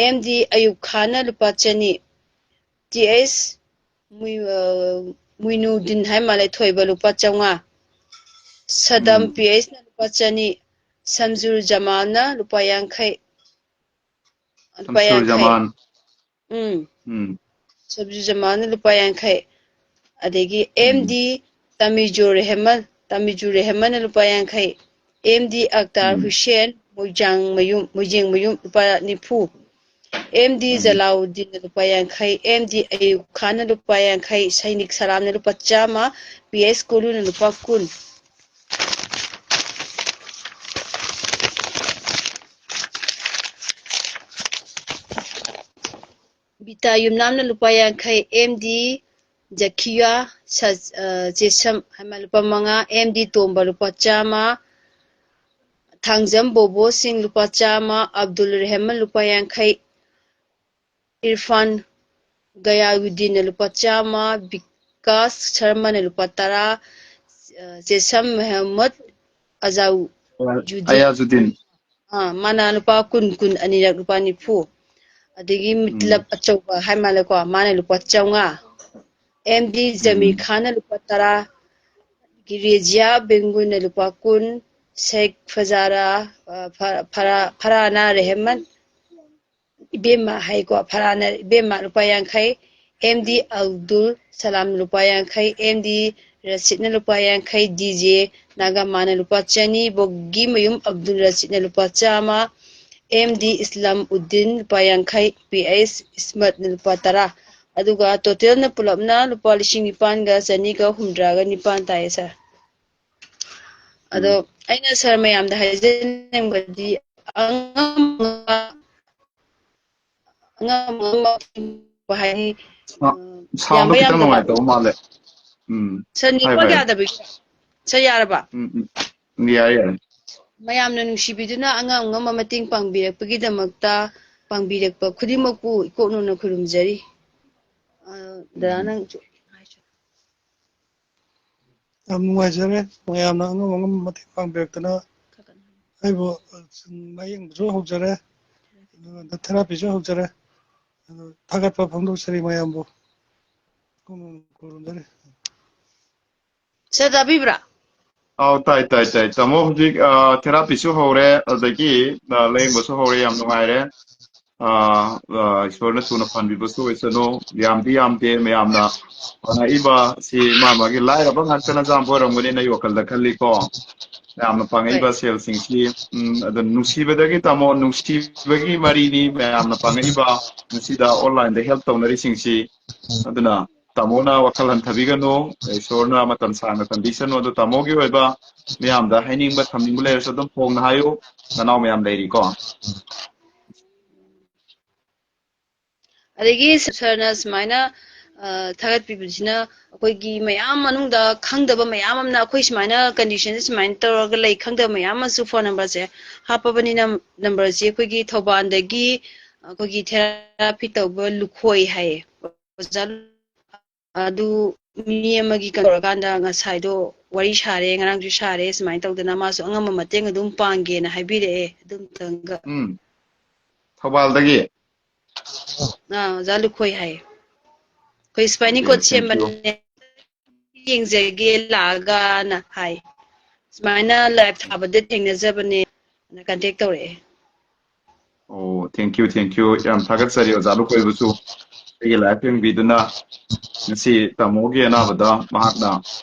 ꯑꯦꯝ ꯗꯤ ꯑꯌꯨꯕ ꯈꯥꯟꯅ ꯂꯨꯄꯥ ꯆꯅꯤ, ꯇꯤ ꯑꯦꯁ ꯃꯨꯏ-, ꯑ, ꯃꯨꯏꯅꯨꯗꯤꯟ ꯍꯥꯏ ꯃꯥꯜꯂꯦ, ꯊꯣꯏꯕ ꯂꯨꯄꯥ ꯆꯥꯝꯃꯉꯥ, ꯁꯗꯝ ꯎꯝ꯫ ꯄꯤ ꯑꯦꯁꯅ ꯂꯨꯄꯥ ꯆꯅꯤ, ꯁꯝꯖꯨꯔ ꯖꯃꯥꯜꯅ ꯂꯨꯄꯥ ꯌꯥꯡꯈꯩ, ꯂꯨꯄꯥ ꯁꯝꯁꯨꯔ ꯌꯥꯡꯈꯩ꯫ ꯖꯃꯥꯟ꯫ ꯎꯝ꯫ ꯎꯝ꯫ ꯁꯝꯖꯨꯔ ꯖꯃꯥꯜꯅ ꯂꯨꯄꯥ ꯌꯥꯡꯈꯩ꯫ ꯑꯗꯒꯤ ꯎꯝ꯫ ꯑꯦꯝ ꯗꯤ ꯇꯥꯃꯤꯖꯨꯔ ꯔꯦꯍꯃꯟ, ꯇꯥꯃꯤꯖꯨꯔ ꯔꯦꯍꯃꯟꯅ ꯂꯨꯄꯥ ꯌꯥꯡꯈꯩ꯫ ꯑꯦꯝ ꯗꯤ ꯑꯛꯇꯥꯔ ꯎꯝ꯫ ꯍꯨꯁꯦꯟ, ꯃꯣꯏꯖꯥꯡꯃꯌꯨꯝ, ꯃꯣꯏꯖꯦꯡꯃꯌꯨꯝ, ꯂꯨꯄꯥ ꯅꯤꯐꯨ꯫ ꯑꯦꯝ ꯗꯤ ꯎꯝ꯫ ꯖꯂꯥꯎꯗꯤꯟꯅ ꯂꯨꯄꯥ ꯌꯥꯡꯈꯩ, ꯑꯦꯝ ꯗꯤ ꯑꯌꯨꯕ ꯈꯥꯟꯅ ꯂꯨꯄꯥ ꯌꯥꯡꯈꯩ, ꯁꯩꯅꯤꯛ ꯁꯂꯥꯝꯅ ꯂꯨꯄꯥ ꯆꯥꯝꯃ, ꯄꯤ ꯑꯦꯁ ꯀꯣꯂꯨꯅ ꯂꯨꯄꯥ ꯀꯨꯟ꯫ ꯕꯤꯇꯥ ꯌꯨꯝꯅꯥꯝꯅ ꯂꯨꯄꯥ ꯌꯥꯡꯈꯩ, ꯑꯦꯝ ꯗꯤ ꯖꯈꯤꯌꯥ ꯁ-, ꯑ, ꯖꯦꯁꯝ ꯍꯥꯏꯃ ꯂꯨꯄꯥ ꯃꯉꯥ, ꯑꯦꯝ ꯗꯤ ꯇꯣꯝꯕ ꯂꯨꯄꯥ ꯆꯥꯝꯃ, ꯊꯥꯡꯖꯝ ꯕꯣꯕꯣ ꯁꯤꯡ ꯂꯨꯄꯥ ꯆꯥꯝꯃ, ꯑꯕꯗꯨꯜ ꯔꯦꯍꯃꯟ ꯂꯨꯄꯥ ꯌꯥꯡꯈꯩ, ꯏꯔꯐꯥꯟ ꯒꯌꯥꯎꯗꯤꯟꯅ ꯂꯨꯄꯥ ꯆꯥꯝꯃ, ꯕꯤꯀꯥꯁ ꯁꯔꯃꯅ ꯂꯨꯄꯥ ꯇꯔꯥ, ꯑ, ꯖꯦꯁꯝ ꯃꯦꯍꯃꯠ ꯑꯖꯥꯎꯖꯨꯗꯤꯟ, ꯑꯌꯥꯖꯨꯗꯤꯟ꯫ ꯑꯥ, ꯃꯥꯅ ꯂꯨꯄꯥ ꯀꯨꯟ, ꯀꯨꯟ, ꯑꯅꯤꯔꯛ ꯂꯨꯄꯥ ꯅꯤꯐꯨ꯫ ꯑꯗꯒꯤ ꯎꯝ꯫ ꯃꯤꯇꯂꯞ ꯑꯆꯧꯕ ꯍꯥꯏ ꯃꯥꯜꯂꯦꯀꯣ, ꯃꯥꯅ ꯂꯨꯄꯥ ꯆꯥꯝꯃꯉꯥ꯫ ꯑꯦꯝ ꯗꯤ ꯖꯃꯤꯔ ꯎꯝ꯫ ꯈꯥꯟꯅ ꯂꯨꯄꯥ ꯇꯔꯥ, ꯔꯦꯖꯤꯌꯥ ꯕꯦꯡꯒꯨꯜꯅ ꯂꯨꯄꯥ ꯀꯨꯟ, ꯁꯦꯈ ꯐꯖꯥꯔꯥ, ꯑ, ꯐ-, ꯐꯔꯥ-, ꯐꯔꯥꯅꯥ ꯔꯦꯍꯃꯟ, ꯏꯕꯦꯝꯃ ꯍꯥꯏꯀꯣ, ꯐꯔꯥꯅ ꯏꯕꯦꯝꯃ ꯂꯨꯄꯥ ꯌꯥꯡꯈꯩ, ꯑꯦꯝ ꯗꯤ ꯑꯕꯗꯨꯜ ꯁꯂꯥꯝ ꯂꯨꯄꯥ ꯌꯥꯡꯈꯩ, ꯑꯦꯝ ꯗꯤ ꯔꯁꯤꯗꯅ ꯂꯨꯄꯥ ꯌꯥꯡꯈꯩ, ꯗꯤ ꯖꯦ ꯅꯥꯒꯥꯃꯥꯅ ꯂꯨꯄꯥ ꯆꯅꯤ, ꯕꯣꯒꯤꯃꯌꯨꯝ ꯑꯕꯗꯨꯜ ꯔꯁꯤꯗꯅ ꯂꯨꯄꯥ ꯆꯥꯝꯃ, ꯑꯦꯝ ꯗꯤ ꯏꯁꯂꯥꯝ ꯎꯗꯤꯟ ꯂꯨꯄꯥ ꯌꯥꯡꯈꯩ, ꯄꯤ ꯑꯩꯆ ꯏꯁꯃꯠꯅ ꯂꯨꯄꯥ ꯇꯔꯥ꯫ ꯑꯗꯨꯒ ꯇꯣꯇꯦꯜꯅ ꯄꯨꯂꯞꯅ ꯂꯨꯄꯥ ꯂꯤꯁꯤꯡ ꯅꯤꯄꯥꯟꯒ ꯆꯅꯤꯒ ꯍꯨꯝꯗ꯭ꯔꯥꯒ ꯅꯤꯄꯥꯟ ꯇꯥꯏꯌꯦ, ꯁꯥꯔ꯫ ꯑꯗꯣ ꯎꯝ꯫ ꯑꯩꯅ ꯁꯥꯔ ꯃꯌꯥꯝꯗ ꯍꯥꯏꯖꯅꯤꯡꯕꯗꯤ, ꯑꯉꯝ ꯑꯉꯝ ꯍꯥꯏꯗꯤ, ꯁꯥ-, ꯑ, sound ꯗꯣ ꯌꯥꯝꯕ ꯈꯤꯇꯪ ꯌꯥꯝꯗꯕ꯫ ꯅꯨꯡꯉꯥꯏꯇꯕ ꯃꯥꯜꯂꯦ꯫ ꯎꯝ꯫ ꯁꯥꯔ, ꯍꯥꯏꯌꯨ, network ꯍꯥꯏꯌꯨ꯫ ꯌꯥꯗꯕꯒꯤ? ꯁꯥꯔ, ꯌꯥꯔꯕ? ꯎꯝ, ꯎꯝ꯫ ꯌꯥꯔꯦ, ꯌꯥꯔꯦ꯫ ꯃꯌꯥꯝꯅ ꯅꯨꯡꯁꯤꯕꯤꯗꯨꯅ ꯑꯉꯝ ꯑꯉꯝꯕ ꯃꯇꯦꯡ ꯄꯥꯡꯕꯤꯔꯛꯄꯒꯤꯗꯃꯛꯇ, ꯄꯥꯡꯕꯤꯔꯛꯄ ꯈꯨꯗꯤꯡꯃꯛꯄꯨ ꯏꯀꯣꯛꯅꯅ ꯈꯨꯔꯨꯝꯖꯔꯤ꯫ ꯑ, ꯗꯗꯥ, ꯎꯝ꯫ ꯅꯪ ꯌꯥꯝ ꯅꯨꯡꯉꯥꯏꯖꯔꯦ, ꯃꯌꯥꯝꯅ ꯑꯉꯝ ꯑꯉꯝꯕ ꯃꯇꯦꯡ ꯄꯥꯡꯕꯤꯔꯛꯇꯅ ꯑꯩꯕꯨ, ꯑ, ꯂꯥꯌꯦꯡꯕꯁꯨ ꯍꯧꯖꯔꯦ, ꯑꯗꯨꯒ therapy ꯁꯨ ꯍꯧꯖꯔꯦ꯫ ꯑꯗꯨ ꯊꯥꯒꯠꯄ ꯐꯣꯡꯗꯣꯛꯆꯔꯤ ꯃꯌꯥꯝꯕꯨ꯫ ꯈꯨꯔꯨꯝꯖꯔꯤ꯫ ꯁꯥꯔ, ꯇꯥꯕꯤꯕ꯭ꯔꯥ? ꯑꯧ, ꯇꯥꯏ, ꯇꯥꯏ, ꯇꯥꯏ꯫ ꯇꯥꯃꯣ ꯍꯧꯖꯤꯛ, ꯑ, therapy ꯁꯨ ꯍꯧꯔꯦ, ꯑꯗꯒꯤ, ꯑ, ꯂꯥꯌꯦꯡꯕꯁꯨ ꯍꯧꯔꯦ, ꯌꯥꯝ ꯅꯨꯡꯉꯥꯏꯔꯦ꯫ ꯑ, ꯑ, ꯏꯁꯣꯔꯅ ꯊꯨꯅ ꯐꯍꯟꯕꯤꯕꯁꯨ ꯑꯣꯏꯁꯅꯨ꯫ ꯌꯥꯝꯗꯤ ꯌꯥꯝꯗꯦ, ꯃꯌꯥꯝꯅ ꯄꯥꯡꯉꯛꯏꯕ ꯁꯤ ꯃꯥ ꯃꯥꯒꯤ ꯂꯥꯏꯔꯕ ꯉꯥꯛꯇꯅ ꯌꯥꯝꯕ ꯑꯣꯏꯔꯝꯒꯅꯤꯅ ꯑꯩ ꯋꯥꯈꯜꯗ ꯈꯜꯂꯤꯀꯣ꯫ ꯃꯌꯥꯝꯅ ꯄꯥꯡꯉꯛꯏꯕ ꯍꯣꯏ꯫ ꯁꯦꯜꯁꯤꯡꯁꯤ, ꯎꯝ, ꯑꯗꯣ ꯅꯨꯡꯁꯤꯕꯗꯒꯤ ꯇꯥꯃꯣ, ꯅꯨꯡꯁꯤꯕꯒꯤ ꯃꯔꯤꯅꯤ ꯃꯌꯥꯝꯅ ꯄꯥꯡꯉꯛꯏꯕ ꯃꯁꯤꯗ online ꯗ help ꯇꯧꯅꯔꯤꯁꯤꯡꯁꯤ꯫ ꯑꯗꯨꯅ ꯇꯥꯃꯣꯅ ꯋꯥꯈꯜ ꯍꯟꯊꯕꯤꯒꯅꯨ, ꯏꯁꯣꯔꯅ ꯃꯇꯝ ꯁꯥꯡꯅ ꯊꯝꯕꯤꯁꯅꯨ꯫ ꯑꯗꯣ ꯇꯥꯃꯣꯒꯤ ꯑꯣꯏꯕ ꯃꯌꯥꯝꯗ ꯍꯥꯏꯅꯤꯡꯕ ꯊꯝꯅꯤꯡꯕ ꯂꯩꯔꯁꯨ ꯑꯗꯨꯝ ꯐꯣꯡꯅ ꯍꯥꯏꯌꯨ, ꯅꯅꯥꯎ ꯃꯌꯥꯝ ꯂꯩꯔꯤꯀꯣ꯫ ꯑꯗꯒꯤ ꯁꯥꯔꯅ ꯁꯨꯃꯥꯏꯅ, ꯑ, ꯊꯥꯒꯠꯄꯤꯕꯁꯤꯅ ꯑꯩꯈꯣꯏꯒꯤ ꯃꯌꯥꯝ ꯃꯅꯨꯡꯗ ꯈꯪꯗꯕ ꯃꯌꯥꯝ ꯑꯃꯅ ꯑꯩꯈꯣꯏ ꯁꯨꯃꯥꯏꯅ condition ꯁꯦ ꯁꯨꯃꯥꯏꯅ ꯇꯧꯔꯒ ꯂꯩ ꯈꯪꯗꯕ ꯃꯌꯥꯝ ꯑꯃꯁꯨ phone number ꯁꯦ ꯍꯥꯞꯄꯕꯅꯤꯅ, number ꯁꯦ ꯑꯩꯈꯣꯏꯒꯤ ꯊꯧꯕꯥꯜꯗꯒꯤ ꯑꯩꯈꯣꯏꯒꯤ therapy ꯇꯧꯕ ꯂꯨꯈꯣꯏ ꯍꯥꯏꯌꯦ꯫ ꯑꯣꯖꯥ ꯑꯗꯨ ꯃꯤ ꯑꯃꯒꯤ ꯀꯩꯅꯣ ꯇꯧꯔꯀꯥꯟꯗ ꯉꯁꯥꯏꯗꯣ ꯋꯥꯔꯤ ꯁꯥꯔꯦ, ꯉꯔꯥꯡꯁꯨ ꯁꯥꯔꯦ, ꯁꯨꯃꯥꯏꯅ ꯇꯧꯗꯅ ꯃꯥꯁꯨ ꯑꯉꯝꯕ ꯃꯇꯦꯡ ꯑꯗꯨꯝ ꯄꯥꯡꯒꯦꯅ ꯍꯥꯏꯕꯤꯔꯛꯑꯦ꯫ ꯑꯗꯨꯝꯇꯪꯒ꯫ ꯎꯝ꯫ ꯊꯧꯕꯥꯜꯗꯒꯤ? ꯑꯥ, ꯑꯣꯖꯥ ꯂꯨꯈꯣꯏ ꯍꯥꯏꯌꯦ꯫ ꯑꯩꯈꯣꯏ spinal cord ꯁꯦꯝꯕꯅꯦ꯫ ꯌꯦꯡꯖꯒꯦ ꯂꯥꯛꯑꯒꯅ ꯍꯥꯏ꯫ ꯁꯨꯃꯥꯏꯅ ꯂꯥꯏꯚ ꯊꯥꯕꯗ ꯊꯦꯡꯅꯖꯕꯅꯦ, ꯀꯟꯇꯦꯛ ꯇꯧꯔꯛꯑꯦ꯫ ꯑꯣ, thank you, thank you. ꯌꯥꯝ ꯊꯥꯒꯠꯆꯔꯤ ꯑꯣꯖꯥ ꯂꯨꯀꯣꯏꯕꯁꯨ ꯑꯩꯒꯤ ꯂꯥꯏꯚ ꯌꯦꯡꯕꯤꯗꯨꯅ ꯉꯁꯤ ꯇꯥꯃꯣꯒꯤ ꯑꯅꯥꯕꯗ ꯃꯍꯥꯛꯅ,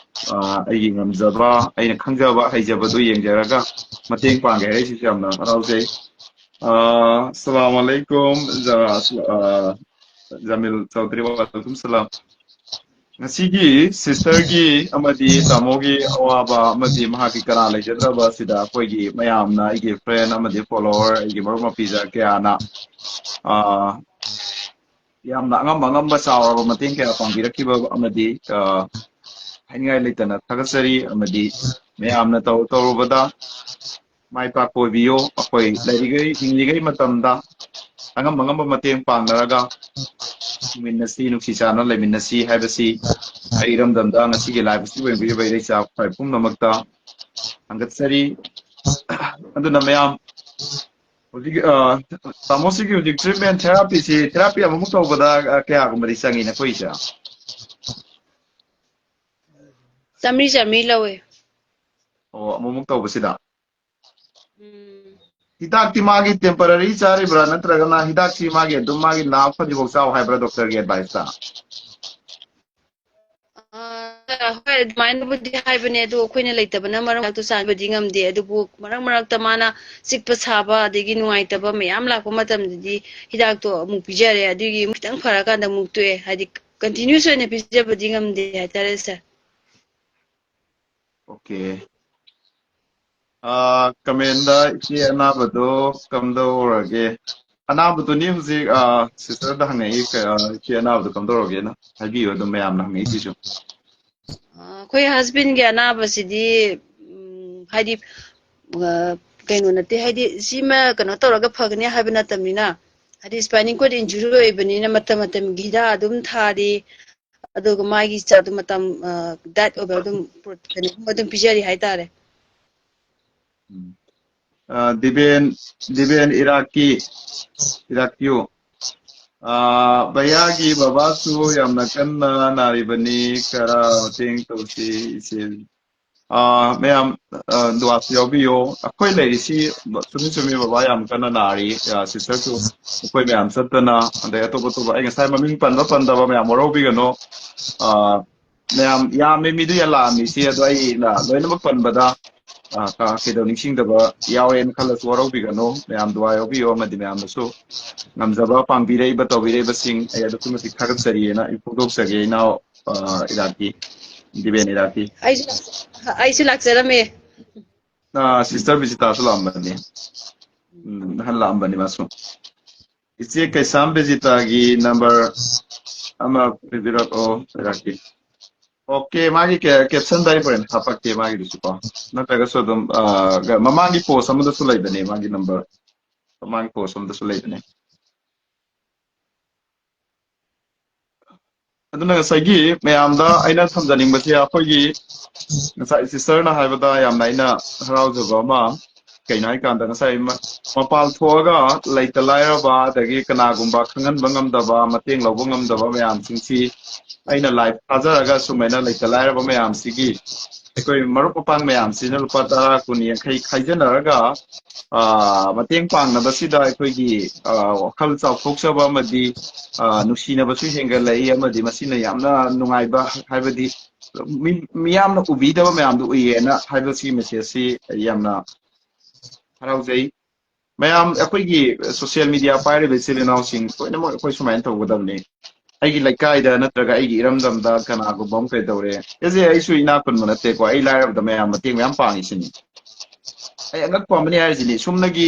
ꯑ, ꯑꯩꯒꯤ ꯉꯝꯖꯕ, ꯑꯩꯅ ꯈꯪꯖꯕ, ꯍꯩꯖꯕꯗꯨ ꯌꯦꯡꯖꯔꯒ ꯃꯇꯦꯡ ꯄꯥꯡꯒꯦ ꯍꯥꯏꯔꯛꯏꯁꯤꯁꯨ ꯌꯥꯝꯅ ꯍꯔꯥꯎꯖꯩ꯫ ꯑ, ꯑꯁꯂꯥꯃꯨ ꯑꯂꯩꯀꯨꯝ, ꯖ-, ꯑ, ꯖꯃꯤꯜ ꯆꯧꯗ꯭ꯔꯤ, ꯋꯥꯂꯩꯀꯨꯝ ꯁꯂꯥꯝ꯫ ꯉꯁꯤꯒꯤ ꯁꯤꯁꯇꯔꯒꯤ ꯑꯃꯗꯤ ꯇꯥꯃꯣꯒꯤ ꯑꯋꯥꯕ ꯑꯃꯗꯤ ꯃꯍꯥꯛꯀꯤ ꯀꯅꯥ ꯂꯩꯖꯗ꯭ꯔꯕ ꯑꯁꯤꯗ ꯑꯩꯈꯣꯏꯒꯤ ꯃꯌꯥꯝꯅ, ꯑꯩꯒꯤ ꯐ꯭ꯔꯦꯟ ꯑꯃꯗꯤ ꯐꯣꯂꯣꯋꯔ, ꯑꯩꯒꯤ ꯃꯔꯨꯞ ꯃꯄꯤꯖ ꯀꯌꯥꯅ, ꯑ, ꯌꯥꯝꯅ ꯑꯉꯝꯕ ꯑꯉꯝꯕ ꯆꯥꯎꯔꯕ ꯃꯇꯦꯡ ꯀꯌꯥ ꯄꯥꯡꯕꯤꯔꯛꯈꯤꯕ ꯑꯃꯗꯤ, ꯑ, ꯍꯥꯏꯅꯤꯡꯉꯥꯏ ꯂꯩꯇꯅ ꯊꯥꯒꯠꯆꯔꯤ꯫ ꯑꯃꯗꯤ ꯃꯌꯥꯝꯅ ꯇꯧ ꯇꯧꯔꯨꯕꯗ ꯃꯥꯏ ꯄꯥꯛꯄ ꯑꯣꯏꯕꯤꯌꯨ꯫ ꯑꯩꯈꯣꯏ ꯂꯩꯔꯤꯈꯩ, ꯍꯤꯡꯂꯤꯈꯩ ꯃꯇꯝꯗ ꯑꯉꯝ ꯑꯉꯝꯕ ꯃꯇꯦꯡ ꯄꯥꯡꯅꯔꯒ ꯍꯤꯡꯃꯤꯟꯅꯁꯤ, ꯅꯨꯡꯁꯤ ꯆꯥꯟꯅ ꯂꯩꯃꯤꯟꯅꯁꯤ ꯍꯥꯏꯕꯁꯤ ꯑꯩ ꯏꯔꯝꯗꯝꯗ ꯉꯁꯤꯒꯤ ꯂꯥꯏꯚ ꯑꯁꯤ ꯌꯦꯡꯕꯤꯔꯤꯕ ꯏꯔꯩꯆꯥ ꯈ꯭ꯋꯥꯏ ꯄꯨꯝꯅꯃꯛꯇ ꯊꯥꯒꯠꯆꯔꯤ꯫ ꯑꯗꯨꯅ ꯃꯌꯥꯝ ꯍꯧꯖꯤꯛ, ꯑ, ꯇꯥꯃꯣꯁꯤꯒꯤ ꯍꯧꯖꯤꯛ ꯇ꯭ꯔꯤꯠꯃꯦꯟ ꯊꯦꯔꯥꯄꯤꯁꯤ, ꯊꯦꯔꯥꯄꯤ ꯑꯃꯃꯨꯛ ꯇꯧꯕꯗ, ꯑ, ꯀꯌꯥꯒꯨꯝꯕꯗꯤ ꯆꯪꯉꯤ ꯅꯈꯣꯏꯁꯦ? ꯆꯥꯝꯃꯔꯤ ꯆꯥꯝꯃꯔꯤ ꯂꯧꯋꯦ꯫ ꯑꯣ, ꯑꯃꯨꯛꯃꯨꯛ ꯇꯧꯕꯁꯤꯗ? ꯎꯝ꯫ ꯍꯤꯗꯥꯛꯇꯤ ꯃꯥꯒꯤ ꯇꯦꯝꯄꯔꯔꯤ ꯆꯥꯔꯤꯕ꯭ꯔꯥ, ꯅꯠꯇ꯭ꯔꯒꯅ ꯍꯤꯗꯥꯛꯁꯤ ꯃꯥꯒꯤ ꯑꯗꯨꯝ ꯃꯥꯒꯤ ꯅꯥꯕ ꯐꯗ꯭ꯔꯤꯐꯥꯎ ꯆꯥꯎ ꯍꯥꯏꯕ꯭ꯔꯥ ꯗꯣꯛꯇꯔꯒꯤ ꯑꯦꯗꯚꯥꯏꯁꯇ? ꯑ, ꯍꯣꯏ, ꯑꯗꯨꯃꯥꯏꯅꯕꯨꯗꯤ ꯍꯥꯏꯕꯅꯦ, ꯑꯗꯣ ꯑꯩꯈꯣꯏꯅ ꯂꯩꯇꯕꯅ ꯃꯔꯝ ꯍꯤꯗꯥꯛꯇꯣ ꯆꯥꯕꯗꯤ ꯉꯝꯗꯦ꯫ ꯑꯗꯨꯕꯨ ꯃꯔꯛ ꯃꯔꯛꯇ ꯃꯥꯅ ꯆꯤꯛꯄ ꯁꯥꯕ ꯑꯗꯒꯤ ꯅꯨꯡꯉꯥꯏꯇꯕ ꯃꯌꯥꯝ ꯂꯥꯛꯄ ꯃꯇꯝꯗꯗꯤ ꯍꯤꯗꯥꯛꯇꯣ ꯑꯃꯨꯛ ꯄꯤꯖꯔꯦ꯫ ꯑꯗꯨꯒꯤ ꯈꯤꯇꯪ ꯐꯔꯀꯥꯟꯗ ꯑꯃꯨꯛ ꯇꯣꯛꯑꯦ꯫ ꯍꯥꯏꯗꯤ continuous ꯑꯣꯏꯅ ꯄꯤꯖꯕꯗꯤ ꯉꯝꯗꯦ ꯍꯥꯏꯇꯥꯔꯦ ꯁꯥꯔ꯫ ꯑꯣꯀꯦ꯫ ꯑꯥ, ꯀꯃꯦꯟꯗ ꯏꯆꯦ ꯑꯅꯥꯕꯗꯣ ꯀꯝꯗꯧꯔꯒꯦ? ꯑꯅꯥꯕꯗꯨꯅꯤ ꯍꯧꯖꯤꯛ, ꯑꯥ, ꯁꯤꯁꯇꯔꯗ ꯍꯪꯉꯛꯏ, ꯀ-, ꯑꯥ, ꯏꯆꯦ ꯑꯅꯥꯕꯗꯣ ꯀꯝꯗꯧꯔꯒꯦꯅ ꯍꯥꯏꯕꯤꯌꯨ ꯑꯗꯨꯝ ꯃꯌꯥꯝꯅ ꯍꯪꯉꯛꯏꯁꯤꯁꯨ꯫ ꯑ, ꯑꯩꯈꯣꯏ ꯍꯁꯕꯦꯟꯒꯤ ꯑꯅꯥꯕꯁꯤꯗꯤ, ꯎꯝ, ꯍꯥꯏꯗꯤ, ꯑ, ꯀꯩꯅꯣ ꯅꯠꯇꯦ, ꯍꯥꯏꯗꯤ ꯁꯤꯃ ꯀꯩꯅꯣ ꯇꯧꯔꯒ ꯐꯒꯅꯤ ꯍꯥꯏꯕ ꯅꯠꯇꯕꯅꯤꯅ, ꯍꯥꯏꯗꯤ spinal cord injury ꯑꯣꯏꯕꯅꯤꯅ ꯃꯇꯝ ꯃꯇꯝꯒꯤ ꯍꯤꯗꯥꯛ ꯑꯗꯨꯝ ꯊꯥꯔꯤ, ꯑꯗꯨꯒ ꯃꯥꯒꯤ ꯆꯥ-, ꯑꯗꯨꯝ ꯃꯇꯝ, ꯑ, diet ꯑꯣꯏꯕ ꯑꯗꯨꯝ ꯄ꯭ꯔꯣ-, ꯀꯩꯅꯣꯒꯨꯝꯕ ꯑꯗꯨꯝ ꯄꯤꯖꯔꯤ ꯍꯥꯏꯇꯥꯔꯦ꯫ ꯎꯝ꯫ ꯑ, ꯗꯤꯕꯦꯟ, ꯗꯤꯕꯦꯟ ꯏꯔꯥꯛꯀꯤ, ꯏꯔꯥꯛꯀꯤꯌꯨ꯫ ꯑꯥ, ꯚꯩꯌꯥꯒꯤ ꯕꯕꯥꯁꯨ ꯌꯥꯝꯅ ꯀꯟꯅ ꯅꯥꯔꯤꯕꯅꯤ, ꯈꯔ ꯃꯇꯦꯡ ꯇꯧꯁꯤ ꯏꯆꯦ꯫ ꯑꯥ, ꯃꯌꯥꯝ, ꯑꯥ, ꯗꯨꯋꯥꯁꯨ ꯌꯥꯎꯕꯤꯌꯣ꯫ ꯑꯩꯈꯣꯏ ꯂꯩꯔꯤꯁꯤ ꯆꯨꯝꯃꯤ ꯆꯨꯝꯃꯤ, ꯕꯕꯥ ꯌꯥꯝ ꯀꯟꯅ ꯅꯥꯔꯤ꯫ ꯑꯥ, ꯁꯤꯁꯇꯔꯁꯨ ꯑꯩꯈꯣꯏ ꯃꯌꯥꯝ ꯆꯠꯇꯅ, ꯑꯗꯩ ꯑꯇꯣꯞ ꯑꯇꯣꯞꯄ ꯑꯩ ꯉꯁꯥꯏ ꯃꯃꯤꯡ ꯄꯟꯕ ꯄꯟꯗꯕ ꯃꯌꯥꯝ ꯋꯥꯔꯧꯕꯤꯒꯅꯨ꯫ ꯑꯥ, ꯃꯌꯥꯝ ꯌꯥꯝꯃꯦ, ꯃꯤꯗꯨ ꯌꯥꯝ ꯂꯥꯛꯑꯝꯃꯤꯁꯤ, ꯑꯗꯣ ꯑꯩꯅ ꯂꯣꯏꯅꯃꯛ ꯄꯟꯕꯗ ꯑꯥ, ꯀ-, ꯀꯩꯗꯧ ꯅꯤꯡꯁꯤꯡꯗꯕ ꯌꯥꯎꯔꯦꯅ ꯈꯜꯂꯁꯨ ꯋꯥꯔꯧꯕꯤꯒꯅꯨ꯫ ꯃꯌꯥꯝ ꯗꯨꯋꯥ ꯌꯥꯎꯕꯤꯌꯨ, ꯑꯃꯗꯤ ꯃꯌꯥꯝꯅꯁꯨ ꯉꯝꯖꯕ ꯄꯥꯡꯕꯤꯔꯛꯏꯕ, ꯇꯧꯕꯤꯔꯛꯏꯕꯁꯤꯡ ꯑꯩ ꯑꯗꯨꯛꯀꯤ ꯃꯇꯤꯛ ꯊꯥꯒꯠꯆꯔꯤꯑꯅ ꯑꯩ ꯐꯣꯡꯗꯣꯛꯆꯒꯦ, ꯏꯅꯥꯎ, ꯑꯥ, ꯏꯔꯥꯛꯀꯤ, ꯗꯤꯕꯦꯟ ꯏꯔꯥꯛꯀꯤ꯫ ꯑꯩꯁꯨ, ꯑꯩꯁꯨ ꯂꯥꯛꯆꯔꯝꯃꯦ꯫ ꯑꯥ, ꯁꯤꯁꯇꯔ ꯕꯤꯖꯤꯇꯥꯁꯨ ꯂꯥꯛꯑꯝꯕꯅꯤ꯫ ꯎꯝ, ꯅꯍꯥꯟ ꯂꯥꯛꯑꯝꯕꯅꯤ ꯃꯥꯁꯨ꯫ ꯏꯆꯦ ꯀꯩꯁꯥꯝ ꯕꯤꯖꯤꯇꯥꯒꯤ ꯅꯝꯕꯔ ꯑꯃ ꯄꯤꯕꯤꯔꯛꯑꯣ, ꯏꯔꯥꯛꯀꯤ꯫ ꯑꯣꯀꯦ, ꯃꯥꯒꯤ ꯀꯦ-, ꯀꯦꯞꯁꯟꯗ ꯑꯩ ꯍꯣꯔꯦꯟ ꯍꯥꯄꯛꯀꯦ ꯃꯥꯒꯤꯗꯨꯁꯨ ꯀꯣ꯫ ꯅꯠꯇ꯭ꯔꯒꯁꯨ ꯑꯗꯨꯝ, ꯑꯥ, ꯒ-, ꯃꯃꯥꯡꯒꯤ ꯄꯣꯁ ꯑꯃꯗꯁꯨ ꯂꯩꯕꯅꯦ ꯃꯥꯒꯤ ꯅꯝꯕꯔ꯫ ꯃꯃꯥꯡꯒꯤ ꯄꯣꯁ ꯑꯃꯗꯁꯨ ꯂꯩꯕꯅꯦ꯫ ꯑꯗꯨꯅ ꯉꯁꯥꯏꯒꯤ ꯃꯌꯥꯝꯗ ꯑꯩꯅ ꯊꯝꯖꯅꯤꯡꯕꯁꯦ, ꯑꯩꯈꯣꯏꯒꯤ ꯉꯁꯥꯏ ꯁꯤꯁꯇꯔꯅ ꯍꯥꯏꯕꯗ ꯌꯥꯝꯅ ꯑꯩꯅ ꯍꯔꯥꯎꯖꯕ ꯑꯃ, ꯀꯩꯅꯣ ꯍꯥꯏꯀꯥꯟꯗ ꯉꯁꯥꯏ ꯃ-, ꯃꯄꯥꯟ ꯊꯣꯛꯑꯒ ꯂꯩꯇ ꯂꯥꯏꯔꯕ ꯑꯗꯒꯤ ꯀꯅꯥꯒꯨꯝꯕ ꯈꯪꯍꯟꯕ ꯉꯝꯗꯕ, ꯃꯇꯦꯡ ꯂꯧꯕ ꯉꯝꯗꯕ ꯃꯌꯥꯝꯁꯤꯡꯁꯤ ꯑꯩꯅ ꯂꯥꯏꯚ ꯊꯥꯖꯔꯒ ꯁꯨꯃꯥꯏꯅ ꯂꯩꯇ ꯂꯥꯏꯔꯕ ꯃꯌꯥꯝꯁꯤꯒꯤ ꯑꯩꯈꯣꯏ ꯃꯔꯨꯞ ꯃꯄꯥꯡ ꯃꯌꯥꯝꯁꯤꯅ ꯂꯨꯄꯥ ꯇꯔꯥ, ꯀꯨꯟ, ꯌꯥꯡꯈꯩ ꯈꯥꯏꯖꯤꯟꯅꯔꯒ, ꯑ, ꯃꯇꯦꯡ ꯄꯥꯡꯅꯕꯁꯤꯗ ꯑꯩꯈꯣꯏꯒꯤ, ꯑ, ꯋꯥꯈꯜ ꯆꯥꯎꯊꯣꯛꯆꯕ ꯑꯃꯗꯤ, ꯑ, ꯅꯨꯡꯁꯤꯅꯕꯁꯨ ꯍꯦꯟꯒꯠꯂꯛꯏ, ꯑꯃꯗꯤ ꯃꯁꯤꯅ ꯌꯥꯝꯅ ꯅꯨꯡꯉꯥꯏꯕ, ꯍꯥꯏꯕꯗꯤ ꯃꯤ-, ꯃꯤꯌꯥꯝꯅ ꯎꯕꯤꯗꯕ ꯃꯌꯥꯝꯗꯨ ꯎꯏꯌꯦꯅ ꯍꯥꯏꯕꯁꯤ ꯃꯦꯁꯦꯖꯁꯤ ꯌꯥꯝꯅ ꯍꯔꯥꯎꯖꯩ꯫ ꯃꯌꯥꯝ ꯑꯩꯈꯣꯏꯒꯤ ꯁꯣꯁꯤꯌꯦꯜ ꯃꯤꯗꯤꯌꯥ ꯄꯥꯏꯔꯤꯕ ꯏꯆꯤꯜ ꯏꯅꯥꯎꯁꯤꯡ ꯂꯣꯏꯅꯃꯛ ꯑꯩꯈꯣꯏ ꯁꯨꯃꯥꯏꯅ ꯇꯧꯒꯗꯕꯅꯤ꯫ ꯑꯩꯒꯤ ꯂꯩꯀꯥꯏꯗ ꯅꯠꯇ꯭ꯔꯒ ꯑꯩꯒꯤ ꯏꯔꯝꯗꯝꯗ ꯀꯅꯥꯒꯨꯝꯕ ꯑꯃ ꯀꯩꯗꯧꯔꯦ, ꯑꯦꯁꯦ ꯑꯩꯁꯨ ꯏꯅꯥꯛ ꯈꯨꯟꯕ ꯅꯠꯇꯦꯀꯣ, ꯑꯩ ꯂꯥꯏꯔꯕꯗ ꯃꯌꯥꯝ ꯃꯇꯦꯡ ꯃꯌꯥꯝ ꯄꯥꯡꯉꯤꯁꯤꯅꯤ꯫ ꯑꯩ ꯑꯉꯛꯄ ꯑꯃꯅꯤ ꯍꯥꯏꯔꯤꯁꯤꯅꯤ꯫ ꯁꯨꯝꯅꯒꯤ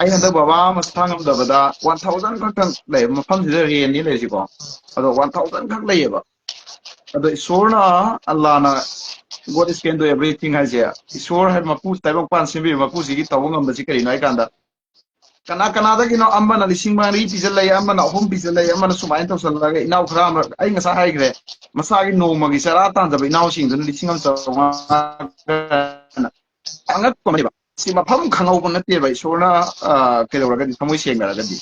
ꯑꯩ ꯍꯟꯗꯛ ꯕꯕꯥ ꯃꯁꯥ ꯉꯝꯗꯕꯗ ꯋꯥꯟ ꯊꯥꯎꯖꯟ ꯈꯛꯇꯪ ꯂꯩ ꯃꯐꯝꯁꯤꯗ ꯔꯦꯟꯅꯤ ꯂꯩꯔꯤꯁꯤꯀꯣ, ꯑꯗꯣ ꯋꯥꯟ ꯊꯥꯎꯖꯟ ꯈꯛ ꯂꯩꯌꯦꯕ꯫ ꯑꯗꯣ ꯏꯁꯣꯔꯅ, ꯑꯜꯂꯥꯅ, God is can do everything ꯍꯥꯏꯁꯦ, ꯏꯁꯣꯔ ꯍꯥꯏꯕ ꯃꯄꯨ, ꯇꯥꯏꯕꯪꯄꯥꯟ ꯁꯦꯝꯕꯤꯕ ꯃꯄꯨꯁꯤꯒꯤ ꯇꯧꯕ ꯉꯝꯕꯁꯤ ꯀꯔꯤꯅꯣ ꯍꯥꯏ ꯀꯥꯟꯗ, ꯀꯅꯥ ꯀꯅꯥꯗꯒꯤꯅꯣ ꯑꯃꯅ ꯂꯤꯁꯤꯡ ꯃꯔꯤ ꯄꯤꯁꯤꯜꯂꯛꯑꯦ, ꯑꯃꯅ ꯑꯍꯨꯝ ꯄꯤꯁꯤꯜꯂꯛꯑꯦ, ꯑꯃꯅ ꯁꯨꯃꯥꯏꯅ ꯇꯧꯁꯜꯂꯛꯑꯒ, ꯏꯅꯥꯎ ꯈꯔ ꯑꯃ, ꯑꯩ ꯉꯁꯥꯏ ꯍꯥꯏꯈ꯭ꯔꯦ, ꯃꯁꯥꯒꯤ ꯅꯣꯡꯃꯒꯤ ꯆꯔꯥ ꯇꯥꯟꯖꯕ ꯏꯅꯥꯎꯁꯤꯡꯗꯨꯅ ꯂꯤꯁꯤꯡ ꯑꯃ ꯆꯥꯝꯃꯉꯥ, ꯑꯉꯛꯄ ꯑꯃꯅꯦꯕ꯫ ꯁꯤ ꯃꯐꯝ ꯈꯪꯍꯧꯕ ꯅꯠꯇꯦꯕ, ꯏꯁꯣꯔꯅ, ꯑ, ꯀꯩꯗꯧꯔꯒꯗꯤ, ꯊꯃꯣꯏ ꯁꯦꯡꯅꯔꯒꯗꯤ꯫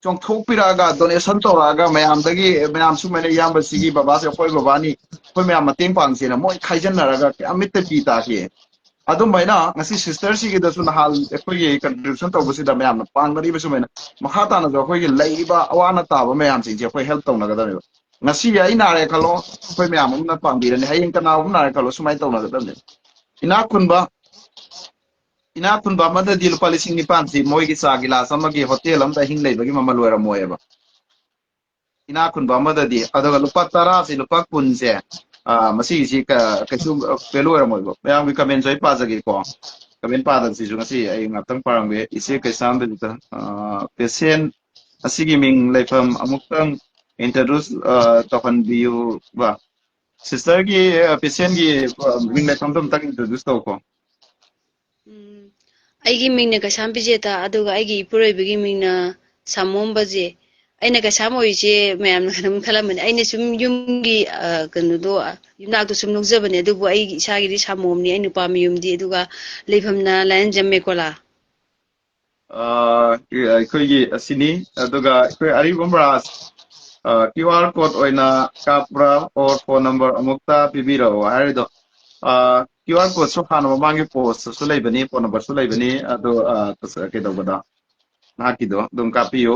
ꯆꯣꯡꯊꯣꯛꯄꯤꯔꯛꯑꯒ, ꯗꯣꯅꯦꯁꯟ ꯇꯧꯔꯛꯑꯒ, ꯃꯌꯥꯝꯗꯒꯤ, ꯃꯌꯥꯝ ꯁꯨꯃꯥꯏꯅ, ꯏꯌꯥꯝꯕꯁꯤꯒꯤ ꯕꯕꯥꯁꯦ ꯑꯩꯈꯣꯏ ꯕꯕꯥꯅꯤ, ꯑꯩꯈꯣꯏ ꯃꯌꯥꯝ ꯃꯇꯦꯡ ꯄꯥꯡꯁꯦꯅ ꯃꯣꯏ ꯈꯥꯏꯖꯤꯟꯅꯔꯒ ꯀꯌꯥꯝ ꯃꯤꯠꯇ ꯄꯤ ꯇꯥꯈꯤ꯫ ꯑꯗꯨꯃꯥꯏꯅ ꯉꯁꯤ ꯁꯤꯁꯇꯔꯁꯤꯒꯤꯗꯁꯨ ꯅꯍꯥꯟ ꯑꯩꯈꯣꯏꯒꯤ ꯀꯟꯇ꯭ꯔꯤꯕ꯭ꯌꯨꯁꯟ ꯇꯧꯕꯁꯤꯗ ꯃꯌꯥꯝꯅ ꯄꯥꯡꯅꯔꯤꯕ ꯁꯨꯃꯥꯏꯅ ꯃꯈꯥ ꯇꯥꯅꯁꯨ ꯑꯩꯈꯣꯏꯒꯤ ꯂꯩꯔꯤꯕ ꯑꯋꯥ ꯑꯅꯥ ꯇꯥꯕ ꯃꯌꯥꯝꯁꯤꯡꯁꯦ ꯑꯩꯈꯣꯏ ꯍꯦꯜꯞ ꯇꯧꯅꯒꯗꯕꯅꯦꯕ꯫ ꯉꯁꯤ ꯑꯩ ꯅꯥꯔꯦ ꯈꯜꯂꯣ, ꯑꯩꯈꯣꯏ ꯃꯌꯥꯝ ꯑꯃꯅ ꯄꯥꯡꯕꯤꯔꯅꯤ꯫ ꯍꯌꯦꯡ ꯀꯅꯥꯒꯨꯝꯕ ꯅꯥꯔꯦ ꯈꯜꯂꯣ, ꯁꯨꯃꯥꯏꯅ ꯇꯧꯅꯒꯗꯕꯅꯦ꯫ ꯏꯅꯥꯛ ꯈꯨꯟꯕ, ꯏꯅꯥꯛ ꯈꯨꯟꯕ ꯑꯃꯗꯗꯤ ꯂꯨꯄꯥ ꯂꯤꯁꯤꯡ ꯅꯤꯄꯥꯟꯁꯤ ꯃꯣꯏꯒꯤ ꯆꯥ ꯒꯤꯂꯥꯁ ꯑꯃꯒꯤ ꯍꯣꯇꯦꯜ ꯑꯃꯗ ꯑꯍꯤꯡ ꯂꯩꯕꯒꯤ ꯃꯃꯜ ꯑꯣꯏꯔꯝꯃꯣꯏꯕ꯫ ꯏꯅꯥꯛ ꯈꯨꯟꯕ ꯑꯃꯗꯗꯤ꯫ ꯑꯗꯨꯒ ꯂꯨꯄꯥ ꯇꯔꯥꯁꯤ, ꯂꯨꯄꯥ ꯀꯨꯟꯁꯦ, ꯑꯥ, ꯃꯁꯤꯒꯤꯁꯤ ꯀ-, ꯀꯩꯁꯨ ꯚꯦꯂꯨ ꯑꯣꯏꯔꯝꯃꯣꯏꯕ꯫ ꯃꯌꯥꯝꯒꯤ ꯀꯃꯦꯟꯁꯨ ꯑꯩ ꯄꯥꯖꯒꯦꯀꯣ꯫ ꯀꯃꯦꯟ ꯄꯥꯗꯕꯁꯤꯁꯨ ꯉꯁꯤ ꯑꯩ ꯉꯥꯛꯇꯪ ꯄꯥꯔꯝꯒꯦ꯫ ꯏꯆꯦ ꯀꯩꯁꯥꯝꯕꯤꯗ, ꯑꯥ, ꯄꯦꯁꯦꯟ ꯑꯁꯤꯒꯤ ꯃꯤꯡ ꯂꯩꯐꯝ ꯑꯃꯨꯛꯇꯪ ꯏꯟꯇ꯭ꯔꯣꯗ꯭ꯌꯨꯁ, ꯑꯥ, ꯇꯧꯍꯟꯕꯤꯌꯨꯕ꯫ ꯁꯤꯁꯇꯔꯒꯤ, ꯑꯥ, ꯄꯦꯁꯦꯟꯒꯤ, ꯑꯥ, ꯃꯤꯡ ꯂꯩꯐꯝꯗꯣ ꯑꯝꯇꯪ ꯏꯟꯇ꯭ꯔꯣꯗ꯭ꯌꯨꯁ ꯇꯧꯀꯣ꯫ ꯎꯝ, ꯑꯩꯒꯤ ꯃꯤꯡꯅ ꯀꯩꯁꯥꯝ ꯕꯤꯖꯦꯇꯥ, ꯑꯗꯨꯒ ꯑꯩꯒꯤ ꯏꯄꯨꯔꯣꯏꯕꯒꯤ ꯃꯤꯡꯅ ꯁꯥꯃꯣꯝ ꯕꯖꯦ꯫ ꯑꯩꯅ ꯀꯩꯁꯥꯝ ꯑꯣꯏꯔꯤꯁꯦ ꯃꯌꯥꯝꯅ ꯑꯗꯨꯝ ꯈꯜꯂꯝꯃꯅꯤ꯫ ꯑꯩꯅ ꯁꯨꯝ ꯌꯨꯝꯒꯤ, ꯑ, ꯀꯩꯅꯣꯗꯣ, ꯑ, ꯌꯨꯝꯅꯥꯛꯇꯣ ꯁꯨꯝ ꯂꯧꯖꯕꯅꯦ, ꯑꯗꯨꯕꯨ ꯑꯩꯒꯤ ꯏꯁꯥꯒꯤꯗꯤ ꯁꯥꯃꯣꯝꯅꯤ, ꯑꯩ ꯅꯨꯄꯥ ꯃꯌꯨꯝꯗꯤ, ꯑꯗꯨꯒ ꯂꯩꯐꯝꯅ ꯂꯥꯏꯔꯦꯟꯖꯝ ꯃꯦꯀꯣꯂꯥ꯫ ꯑꯥ, ꯑꯩꯈꯣꯏꯒꯤ ꯑꯁꯤꯅꯤ꯫ ꯑꯗꯨꯒ ꯑꯩꯈꯣꯏ ꯑꯔꯤꯕꯝ ꯔꯥꯖ, ꯑꯥ, QR code ꯑꯣꯏꯅ ꯀꯥꯞꯄ꯭ꯔꯥ or phone number ꯑꯃꯨꯛꯇ ꯄꯤꯕꯤꯔꯛꯑꯣ ꯍꯥꯏꯔꯤꯗꯣ? ꯑꯥ, QR codeꯁꯨ ꯍꯥꯟꯅ ꯃꯃꯥꯡꯒꯤ ꯄꯣꯁꯇꯁꯨ ꯂꯩꯕꯅꯤ, phone numberꯁꯨ ꯂꯩꯕꯅꯤ꯫ ꯑꯗꯣ, ꯑꯥ, ꯀꯩꯗꯧꯕꯗ ꯅꯍꯥꯛꯀꯤꯗꯣ ꯑꯗꯨꯝ ꯀꯥꯞꯄꯤꯌꯨ꯫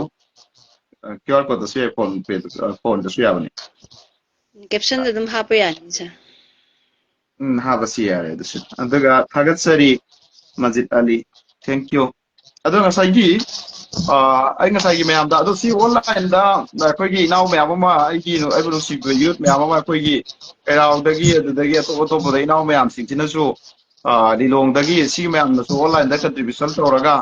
ꯑꯥ, QR codeꯇꯁꯨ ꯌꯥꯏ, PhonePe, ꯑꯥ, PhonePeꯗꯁꯨ ꯌꯥꯕꯅꯤ꯫ Captionꯗ ꯑꯗꯨꯝ ꯍꯥꯞꯄ ꯌꯥꯅꯤ, sir꯫ ꯎꯝ, ꯍꯥꯞꯄꯁꯨ ꯌꯥꯔꯦ ꯑꯗꯨꯁꯨ꯫ ꯑꯗꯨꯒ ꯊꯥꯒꯠꯆꯔꯤ ꯃꯖꯤꯠ ꯑꯂꯤ, thank you꯫ ꯑꯗꯣ ꯉꯁꯥꯏꯒꯤ, ꯑꯥ, ꯑꯩ ꯉꯁꯥꯏꯒꯤ ꯃꯌꯥꯝꯗ, ꯑꯗꯣ ꯁꯤ onlineꯗ ꯑꯩꯈꯣꯏꯒꯤ ꯏꯅꯥꯎ ꯃꯌꯥꯝ ꯑꯃ, ꯑꯩꯒꯤ, ꯑꯩꯕꯨ ꯅꯨꯡꯁꯤꯕ youth ꯃꯌꯥꯝ ꯑꯃ ꯑꯩꯈꯣꯏꯒꯤ ꯀꯩꯔꯥꯎꯗꯒꯤ, ꯑꯗꯨꯗꯒꯤ ꯑꯇꯣꯞ ꯑꯇꯣꯞꯄꯗ ꯏꯅꯥꯎ ꯃꯌꯥꯝꯁꯤꯡꯁꯤꯅꯁꯨ, ꯑꯥ, ꯂꯤꯂꯣꯡꯗꯒꯤ ꯁꯤꯒꯤ ꯃꯌꯥꯝꯅꯁꯨ onlineꯗ contribution ꯇꯧꯔꯒ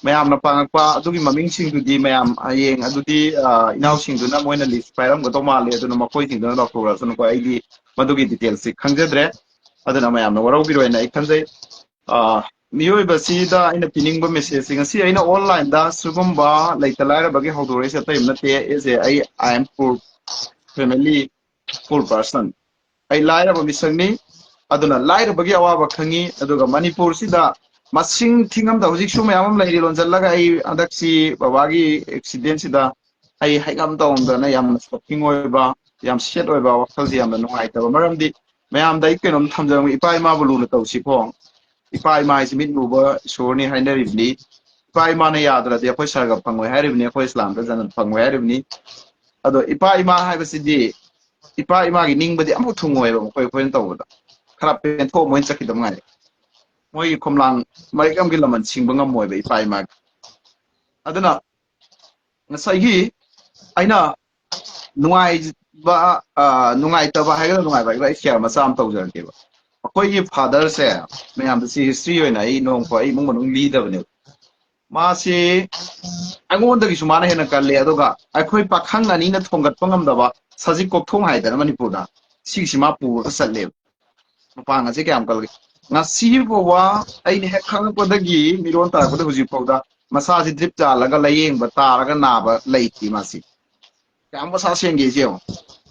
ꯃꯌꯥꯝꯅ ꯄꯥꯡꯉꯛꯄ ꯑꯗꯨꯒꯤ ꯃꯃꯤꯡꯁꯤꯡꯗꯨꯗꯤ ꯃꯌꯥꯝ ꯍꯌꯦꯡ ꯑꯗꯨꯗꯤ, ꯑꯥ, ꯏꯅꯥꯎꯁꯤꯡꯗꯨꯅ ꯃꯣꯏꯅ list ꯄꯥꯏꯔꯝꯒꯗꯧ ꯃꯥꯜꯂꯦ, ꯑꯗꯨꯅ ꯃꯈꯣꯏꯁꯤꯡꯗꯨꯅ ꯂꯧꯊꯣꯔꯛꯑꯁꯅꯨꯀꯣ꯫ ꯑꯩꯗꯤ ꯃꯗꯨꯒꯤ detailsꯁꯤ ꯈꯪꯖꯗ꯭ꯔꯦ꯫ ꯑꯗꯨꯅ ꯃꯌꯥꯝꯅ ꯋꯥꯔꯧꯕꯤꯔꯣꯏꯅ ꯑꯩ ꯈꯟꯖꯩ꯫ ꯑꯥ, ꯃꯤꯑꯣꯏꯕꯁꯤꯗ ꯑꯩꯅ ꯄꯤꯅꯤꯡꯕ messageꯁꯤ, ꯉꯁꯤ ꯑꯩꯅ onlineꯗ ꯁꯤꯒꯨꯝꯕ ꯂꯩꯇ ꯂꯥꯏꯔꯕꯒꯤ ꯍꯧꯗꯣꯔꯛꯏꯁꯦ ꯑꯇꯩ ꯅꯠꯇꯦ꯫ ꯑꯩꯁꯦ, ꯑꯩ, I am poor, family poor person꯫ ꯑꯩ ꯂꯥꯏꯔꯕ ꯃꯤꯁꯛꯅꯤ꯫ ꯑꯗꯨꯅ ꯂꯥꯏꯔꯕꯒꯤ ꯑꯋꯥꯕ ꯈꯪꯉꯤ꯫ ꯑꯗꯨꯒ ꯃꯅꯤꯄꯨꯔꯁꯤꯗ ꯃꯁꯤꯡ ꯊꯤꯉꯝꯗ ꯍꯧꯖꯤꯛꯁꯨ ꯃꯌꯥꯝ ꯑꯃ ꯂꯩꯔꯤ ꯂꯣꯟꯁꯤꯜꯂꯒ꯫ ꯑꯩ ꯍꯟꯗꯛꯁꯤ ꯕꯕꯥꯒꯤ ꯑꯦꯛꯁꯤꯗꯦꯟꯁꯤꯗ ꯑꯩ ꯍꯥꯏꯉꯝ ꯇꯧꯔꯝꯗꯅ ꯌꯥꯝꯅ ꯁꯣꯛꯀꯤꯡ ꯑꯣꯏꯕ, ꯌꯥꯝ ꯁꯦꯠ ꯑꯣꯏꯕ, ꯋꯥꯈꯜꯁꯦ ꯌꯥꯝꯅ ꯅꯨꯡꯉꯥꯏꯇꯕ꯫ ꯃꯔꯝꯗꯤ ꯃꯌꯥꯝꯗ ꯑꯩ ꯀꯩꯅꯣꯝ ꯊꯝꯖꯔꯝꯒꯦ, ꯏꯄꯥ ꯏꯃꯥꯕꯨ ꯂꯨꯅ ꯇꯧꯁꯤꯀꯣ꯫ ꯏꯄꯥ ꯏꯃꯥ ꯍꯥꯏꯁꯤ ꯃꯤꯠ ꯎꯕ ꯏꯁꯣꯔꯅꯤ ꯍꯥꯏꯅꯔꯤꯕꯅꯤ꯫ ꯏꯄꯥ ꯏꯃꯥꯅ ꯌꯥꯗ꯭ꯔꯗꯤ ꯑꯩꯈꯣꯏ ꯁꯔꯒ ꯐꯪꯉꯣꯏ ꯍꯥꯏꯔꯤꯕꯅꯤ, ꯑꯩꯈꯣꯏ ꯏꯁꯂꯥꯝꯗ ꯖꯅꯠ ꯐꯪꯉꯣꯏ ꯍꯥꯏꯔꯤꯕꯅꯤ꯫ ꯑꯗꯣ ꯏꯄꯥ ꯏꯃꯥ ꯍꯥꯏꯕꯁꯤꯗꯤ ꯏꯄꯥ ꯏꯃꯥꯒꯤ ꯅꯤꯡꯕꯗꯤ ꯑꯃꯨꯛ ꯊꯨꯡꯉꯣꯏꯕ, ꯃꯈꯣꯏ ꯑꯩꯈꯣꯏꯅ ꯇꯧꯕꯗ ꯈꯔ ꯄꯦꯟꯊꯣꯛꯑ ꯃꯣꯏꯅ ꯆꯠꯈꯤꯗꯕ ꯉꯥꯏꯔꯦ꯫ ꯃꯣꯏꯒꯤ ꯈꯣꯝꯂꯥꯡ ꯃꯔꯤꯛ ꯑꯃꯒꯤ ꯂꯃꯟ ꯁꯤꯡꯕ ꯉꯝꯃꯣꯏꯕ ꯏꯄꯥ ꯏꯃꯥꯒꯤ꯫ ꯑꯗꯨꯅ ꯉꯁꯥꯏꯒꯤ ꯑꯩꯅ ꯅꯨꯡꯉꯥꯏꯕ, ꯑ, ꯅꯨꯡꯉꯥꯏꯇꯕ ꯍꯥꯏꯒꯗ꯭ꯔꯥ ꯅꯨꯡꯉꯥꯏꯕ ꯍꯥꯏꯒꯗ꯭ꯔꯥ, ꯑꯩ ꯁꯤꯌꯥꯔ ꯃꯆꯥ ꯑꯃ ꯇꯧꯖꯔꯛꯀꯦꯕ꯫ ꯑꯩꯈꯣꯏꯒꯤ ꯐꯥꯗꯔꯁꯦ, ꯃꯌꯥꯝꯗ ꯁꯤ ꯍꯤꯁꯇ꯭ꯔꯤ ꯑꯣꯏꯅ ꯑꯩ ꯅꯣꯡꯐꯥꯎ ꯑꯩ ꯏꯃꯨꯡ ꯃꯅꯨꯡ ꯂꯤꯗꯕꯅꯦꯕ꯫ ꯃꯥꯁꯤ ꯑꯩꯉꯣꯟꯗꯒꯤꯁꯨ ꯃꯥꯅ ꯍꯦꯟꯅ ꯀꯜꯂꯦ꯫ ꯑꯗꯨꯒ ꯑꯩꯈꯣꯏ ꯄꯥꯈꯪ ꯑꯅꯤꯅ ꯊꯣꯡꯒꯠꯄ ꯉꯝꯗꯕ ꯁꯖꯤꯛ ꯀꯣꯛꯊꯣꯡ ꯍꯥꯏꯗꯅ ꯃꯅꯤꯄꯨꯔꯗ, ꯁꯤꯒꯤꯁꯤ ꯃꯥ ꯄꯨꯔꯒ ꯆꯠꯂꯦꯕ꯫ ꯃꯄꯥꯡꯒꯜꯁꯦ ꯀꯌꯥꯝ ꯀꯜꯂꯤ꯫ ꯉꯁꯤ ꯐꯥꯎꯕ ꯑꯩꯅ ꯍꯦꯛ ꯈꯪꯉꯛꯄꯗꯒꯤ ꯃꯤꯔꯣꯟ ꯇꯥꯔꯛꯄꯗ ꯍꯧꯖꯤꯛ ꯐꯥꯎꯗ ꯃꯁꯥꯁꯤ ꯗ꯭ꯔꯤꯞ ꯆꯥꯜꯂꯒ ꯂꯥꯏꯌꯦꯡꯕ, ꯇꯥꯔꯒ ꯅꯥꯕ ꯂꯩꯇꯦ ꯃꯥꯁꯤ꯫ ꯀꯌꯥꯝ ꯃꯁꯥ ꯁꯦꯡꯒꯦ ꯌꯦꯡꯉꯣ꯫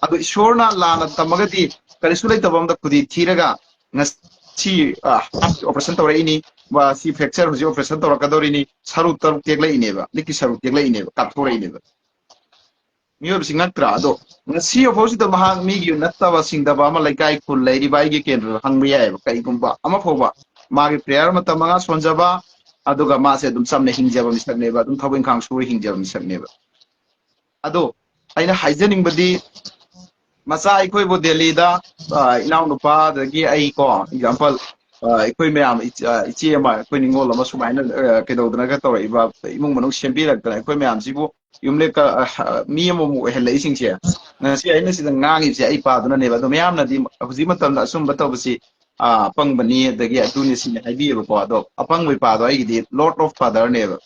ꯑꯗꯣ ꯏꯁꯣꯔꯅ ꯂꯥꯟꯅ ꯇꯝꯃꯒꯗꯤ ꯀꯔꯤꯁꯨ ꯂꯩꯇꯕ ꯑꯝꯗ ꯈꯨꯗꯤ ꯊꯤꯔꯒ ꯉꯁꯤ, ꯑ, ꯑꯣꯄꯔꯦꯁꯟ ꯇꯧꯔꯛꯏꯅꯤ, ꯋꯥ, ꯁꯤ ꯐ꯭ꯔꯦꯛꯆꯔ ꯍꯧꯖꯤꯛ ꯑꯣꯄꯔꯦꯁꯟ ꯇꯧꯔꯛꯀꯗꯧꯔꯤꯅꯤ, ꯁꯔꯨ ꯇꯔꯨꯛ ꯇꯦꯛꯂꯛꯏꯅꯦꯕ, ꯂꯤꯛꯀꯤ ꯁꯔꯨ ꯇꯦꯛꯂꯛꯏꯅꯦꯕ, ꯀꯥꯞꯊꯣꯔꯛꯏꯅꯦꯕ꯫ ꯃꯤꯑꯣꯏꯕꯁꯤ ꯉꯛꯇ꯭ꯔꯥ? ꯑꯗꯣ ꯉꯁꯤ ꯐꯥꯎꯁꯤꯗ ꯃꯍꯥꯛ ꯃꯤꯒꯤ ꯅꯠꯇꯕ ꯁꯤꯡꯗꯕ ꯑꯃ ꯂꯩꯀꯥꯏ ꯈꯨꯜ ꯂꯩꯔꯤꯕ ꯑꯩꯒꯤ ꯀꯦꯟꯗ꯭ꯔꯗ ꯍꯪꯕ ꯌꯥꯏꯑꯕ꯫ ꯀꯩꯒꯨꯝꯕ ꯑꯃ ꯐꯥꯎꯕ ꯃꯥꯒꯤ ꯄ꯭ꯔꯦꯌꯔ ꯃꯇꯝ ꯃꯉꯥ ꯁꯣꯟꯖꯕ, ꯑꯗꯨꯒ ꯃꯥꯁꯦ ꯑꯗꯨꯝ ꯆꯝꯅ ꯍꯤꯡꯖꯕ ꯃꯤꯁꯛꯅꯦꯕ, ꯑꯗꯨꯝ ꯊꯕꯛ ꯏꯪꯈꯥꯡ ꯁꯨꯔ ꯍꯤꯡꯖꯕ ꯃꯤꯁꯛꯅꯦꯕ꯫ ꯑꯗꯣ ꯑꯩꯅ ꯍꯥꯏꯖꯅꯤꯡꯕꯗꯤ, ꯃꯆꯥ ꯑꯩꯈꯣꯏꯕꯨ ꯗꯦꯜꯂꯤꯗ, ꯑ, ꯏꯅꯥꯎꯅꯨꯄꯥ ꯑꯗꯒꯤ ꯑꯩ ꯀꯣ, ꯑꯦꯛꯖꯥꯝꯄꯜ, ꯑ, ꯑꯩꯈꯣꯏ ꯃꯌꯥꯝ, ꯏꯆ-, ꯑ, ꯏꯆꯦ ꯑꯃ, ꯑꯩꯈꯣꯏ ꯅꯤꯉꯣꯜ ꯑꯃ ꯁꯨꯃꯥꯏꯅ, ꯑ, ꯀꯩꯗꯧꯗꯅꯒ ꯇꯧꯔꯛꯏꯕ, ꯏꯃꯨꯡ ꯃꯅꯨꯡ ꯁꯦꯝꯕꯤꯔꯛꯇꯅ ꯑꯩꯈꯣꯏ ꯃꯌꯥꯝꯁꯤꯕꯨ ꯌꯨꯝꯂꯦꯛꯀ, ꯑ, ꯃꯤ ꯑꯃꯃꯨꯛ ꯑꯣꯏꯍꯜꯂꯛꯏꯁꯤꯡꯁꯦ, ꯉꯁꯤ ꯑꯩꯅ ꯁꯤꯗ ꯉꯥꯡꯉꯤꯕꯁꯦ ꯑꯩ ꯄꯥꯗꯨꯅꯅꯦꯕ꯫ ꯑꯗꯣ ꯃꯌꯥꯝꯅꯗꯤ ꯍꯧꯖꯤꯛ ꯃꯇꯝꯗ ꯑꯆꯨꯝꯕ ꯇꯧꯕꯁꯤ, ꯑ, ꯑꯄꯪꯕꯅꯤ, ꯑꯗꯒꯤ ꯑꯗꯨꯅꯤ ꯁꯤꯅꯤ ꯍꯥꯏꯕꯤꯌꯦꯕꯀꯣ꯫ ꯑꯗꯣ ꯑꯄꯪꯕ ꯏꯄꯥꯗꯣ ꯑꯩꯒꯤꯗꯤ Lord of Fatherꯅꯦꯕ꯫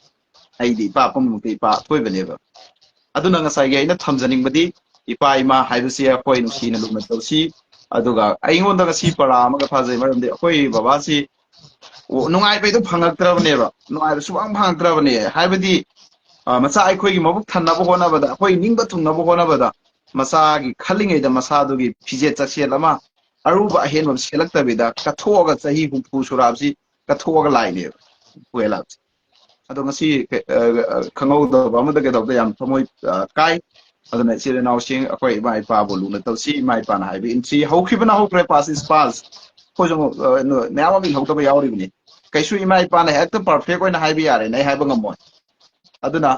ꯑꯩꯗꯤ ꯏꯄꯥ ꯄꯨꯝꯅꯃꯛꯀꯤ ꯏꯄꯥ ꯑꯀꯣꯏꯕꯅꯦꯕ꯫ ꯑꯗꯨꯅ ꯉꯁꯥꯏꯒꯤ ꯑꯩꯅ ꯊꯝꯖꯅꯤꯡꯕꯗꯤ, ꯏꯄꯥ ꯏꯃꯥ ꯍꯥꯏꯕꯁꯤ ꯑꯩꯈꯣꯏ ꯅꯨꯡꯁꯤꯅ ꯂꯨꯅ ꯇꯧꯁꯤ, ꯑꯗꯨꯒ ꯑꯩꯉꯣꯟꯗ ꯉꯁꯤ ꯄꯔꯥ ꯑꯃꯒ ꯐꯥꯖꯩ, ꯃꯔꯝꯗꯤ ꯑꯩꯈꯣꯏ ꯕꯕꯥꯁꯤ ꯅꯨꯡꯉꯥꯏꯕꯩꯗꯣ ꯐꯪꯉꯛꯇ꯭ꯔꯕꯅꯦꯕ, ꯅꯨꯡꯉꯥꯏꯕ ꯁꯨꯐꯪ ꯐꯪꯉꯛꯇ꯭ꯔꯕꯅꯦ꯫ ꯍꯥꯏꯕꯗꯤ, ꯑ, ꯃꯆꯥ ꯑꯩꯈꯣꯏꯒꯤ ꯃꯕꯨꯛ ꯊꯟꯅꯕ ꯍꯣꯠꯅꯕꯗ, ꯑꯩꯈꯣꯏ ꯅꯤꯡꯕ ꯊꯨꯡꯅꯕ ꯍꯣꯠꯅꯕꯗ, ꯃꯆꯥꯒꯤ ꯈꯜꯂꯤꯉꯩꯗ ꯃꯁꯥꯗꯨꯒꯤ ꯐꯤꯖꯦꯠ ꯆꯥꯛꯁꯦꯠ ꯑꯃ ꯑꯔꯨꯕ ꯑꯍꯦꯟꯕ ꯑꯃ ꯁꯦꯠꯂꯛꯇꯕꯤꯗ ꯀꯠꯊꯣꯛꯑꯒ ꯆꯍꯤ ꯍꯨꯝꯐꯨ ꯁꯨꯔꯛꯑꯕꯁꯤ ꯀꯠꯊꯣꯛꯑꯒ ꯂꯥꯛꯏꯅꯦꯕ ꯏꯄꯨ ꯍꯦꯂꯥꯛꯁꯦ꯫ ꯑꯗꯣ ꯉꯁꯤ ꯀ-, ꯑ, ꯑ, ꯈꯪꯍꯧꯗꯕ ꯑꯃꯗ ꯀꯩꯗꯧꯕꯗ ꯌꯥꯝ ꯊꯃꯣꯏ, ꯑ, ꯀꯥꯏ꯫ ꯑꯗꯨꯅ ꯏꯆꯤꯜ ꯏꯅꯥꯎꯁꯤꯡ, ꯑꯩꯈꯣꯏ ꯏꯃꯥ ꯏꯄꯥꯕꯨ ꯂꯨꯅ ꯇꯧꯁꯤ, ꯏꯃꯥ ꯏꯄꯥꯅ ꯍꯥꯏꯕ ꯏꯟꯁꯤ꯫ ꯍꯧꯈꯤꯕꯅ ꯍꯧꯈ꯭ꯔꯦ, past is past꯫ ꯑꯩꯈꯣꯏꯁꯨ, ꯑ, ꯅ-, ꯃꯌꯥꯝ ꯑꯃ ꯏꯜꯍꯧꯗꯕ ꯌꯥꯎꯔꯤꯕꯅꯤ꯫ ꯀꯩꯁꯨ ꯏꯃꯥ ꯏꯄꯥꯅ ꯍꯦꯛꯇ perfect ꯑꯣꯏꯅ ꯍꯥꯏꯕ ꯌꯥꯔꯦꯅ ꯑꯩ ꯍꯥꯏꯕ ꯉꯝꯃꯣꯏ꯫ ꯑꯗꯨꯅ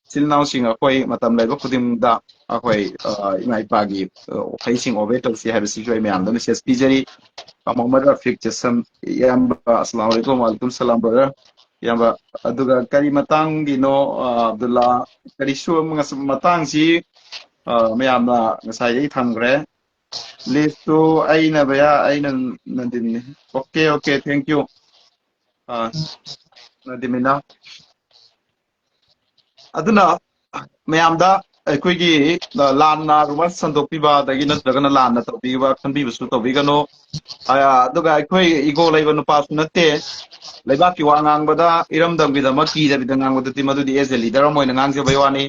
ꯏꯆꯤꯜ ꯏꯅꯥꯎꯁꯤꯡ, ꯑꯩꯈꯣꯏ ꯃꯇꯝ ꯂꯩꯕ ꯈꯨꯗꯤꯡꯗ ꯑꯩꯈꯣꯏ, ꯑ, ꯏꯃꯥ ꯏꯄꯥꯒꯤ, ꯑ, ꯋꯥꯍꯩꯁꯤꯡ obey ꯇꯧꯁꯤ ꯍꯥꯏꯕꯁꯤꯁꯨ ꯑꯩ ꯃꯌꯥꯝꯗ message ꯄꯤꯖꯔꯤ꯫ ꯃꯣꯍꯝꯃꯗ ꯔꯐꯤꯛ ꯖꯁꯝ, ꯏꯌꯥꯝꯕ, ꯑꯁꯂꯥꯃꯨ ꯑꯂꯥꯏꯀꯨꯝ꯫ ꯋꯥꯂꯥꯏꯀꯨꯝ ꯁꯂꯥꯝ, brother꯫ ꯏꯌꯥꯝꯕ, ꯑꯗꯨꯒ ꯀꯔꯤ ꯃꯇꯥꯡꯒꯤꯅꯣ, ꯑ, ꯑꯕꯗꯨꯜꯂꯥ, ꯀꯔꯤꯁꯨ ꯑꯃ-, ꯃꯇꯥꯡꯁꯤ, ꯑ, ꯃꯌꯥꯝꯅ ꯉꯁꯥꯏꯗꯒꯤ ꯊꯝꯈ꯭ꯔꯦ꯫ List ꯇꯨ ꯑꯩꯅ, ꯚꯩꯌꯥ, ꯑꯩꯅ ꯅꯗꯤꯝꯅꯤ꯫ Okay, okay, thank you꯫ ꯑ, ꯅꯗꯤꯝ ꯏꯅꯥꯎ꯫ ꯑꯗꯨꯅ ꯃꯌꯥꯝꯗ ꯑꯩꯈꯣꯏꯒꯤ, ꯑ, ꯂꯥꯟꯅ rumor ꯁꯟꯗꯣꯛꯄꯤꯕ, ꯑꯗꯒꯤ ꯅꯠꯇ꯭ꯔꯒꯅ ꯂꯥꯟꯅ ꯇꯧꯕꯤꯕ, ꯈꯟꯕꯤꯕꯁꯨ ꯇꯧꯕꯤꯒꯅꯨ꯫ ꯑ, ꯑꯗꯨꯒ ꯑꯩꯈꯣꯏ ego ꯂꯩꯕ ꯅꯨꯄꯥꯁꯨ ꯅꯠꯇꯦ꯫ ꯂꯩꯕꯥꯛꯀꯤ ꯋꯥ ꯉꯥꯡꯕꯗ ꯏꯔꯝꯗꯝꯒꯤꯗꯃꯛ ꯀꯤꯗꯕꯤꯗ ꯉꯥꯡꯕꯗꯨꯗꯤ ꯃꯗꯨꯗꯤ as a leader ꯑꯃ ꯑꯣꯏꯅ ꯉꯥꯡꯖꯕꯩ ꯋꯥꯅꯤ꯫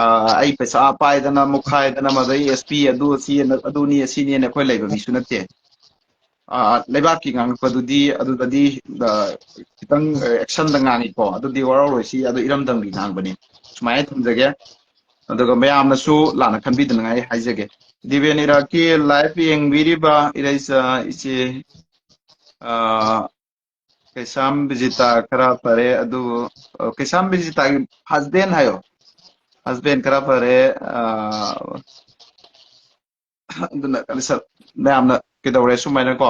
ꯑ, ꯑꯩ ꯄꯩꯁꯥ ꯄꯥꯏꯗꯅ, ꯃꯨꯛꯈꯥꯏꯗꯅ, ꯃꯗꯩ S P ꯑꯗꯨ, ꯁꯤ, ꯑꯗꯨꯅꯤ, ꯑꯁꯤꯅꯦꯅ ꯑꯩꯈꯣꯏ ꯂꯩꯕ ꯃꯤꯁꯨ ꯅꯠꯇꯦ꯫ ꯑ, ꯂꯩꯕꯥꯛꯀꯤ ꯉꯥꯡꯉꯛꯄꯗꯨꯗꯤ ꯑꯗꯨꯗꯗꯤ, ꯑ, ꯈꯤꯇꯪ, ꯑ, action ꯗ ꯉꯥꯡꯉꯤꯀꯣ꯫ ꯑꯗꯨꯗꯤ ꯋꯥꯔꯧꯔꯣꯏꯁꯤ, ꯑꯗꯨ ꯏꯔꯝꯗꯝꯒꯤ ꯉꯥꯡꯕꯅꯤ꯫ ꯁꯨꯃꯥꯏꯅ ꯊꯝꯖꯒꯦ꯫ ꯑꯗꯨꯒ ꯃꯌꯥꯝꯅꯁꯨ ꯂꯥꯟꯅ ꯈꯟꯕꯤꯗꯅꯉꯥꯏ ꯍꯥꯏꯖꯒꯦ꯫ ꯗꯤꯕꯦꯟ ꯏꯔꯥꯛꯀꯤ live ꯌꯦꯡꯕꯤꯔꯤꯕ ꯏꯔꯩꯆꯥ ꯏꯆꯦ, ꯑ, ꯀꯩꯁꯥꯝ ꯕꯤꯖꯤꯇꯥ ꯈꯔ ꯐꯔꯦ, ꯑꯗꯨꯕꯨ, ꯑ, ꯀꯩꯁꯥꯝ ꯕꯤꯖꯤꯇꯥꯒꯤ husband ꯍꯥꯏꯌꯣ꯫ Husband ꯈꯔ ꯐꯔꯦ, ꯑ, ꯑꯗꯨꯅ ꯀꯟꯗꯤꯁꯟ ꯃꯌꯥꯝꯅ ꯀꯩꯗꯧꯔꯦ ꯁꯨꯃꯥꯏꯅꯀꯣ꯫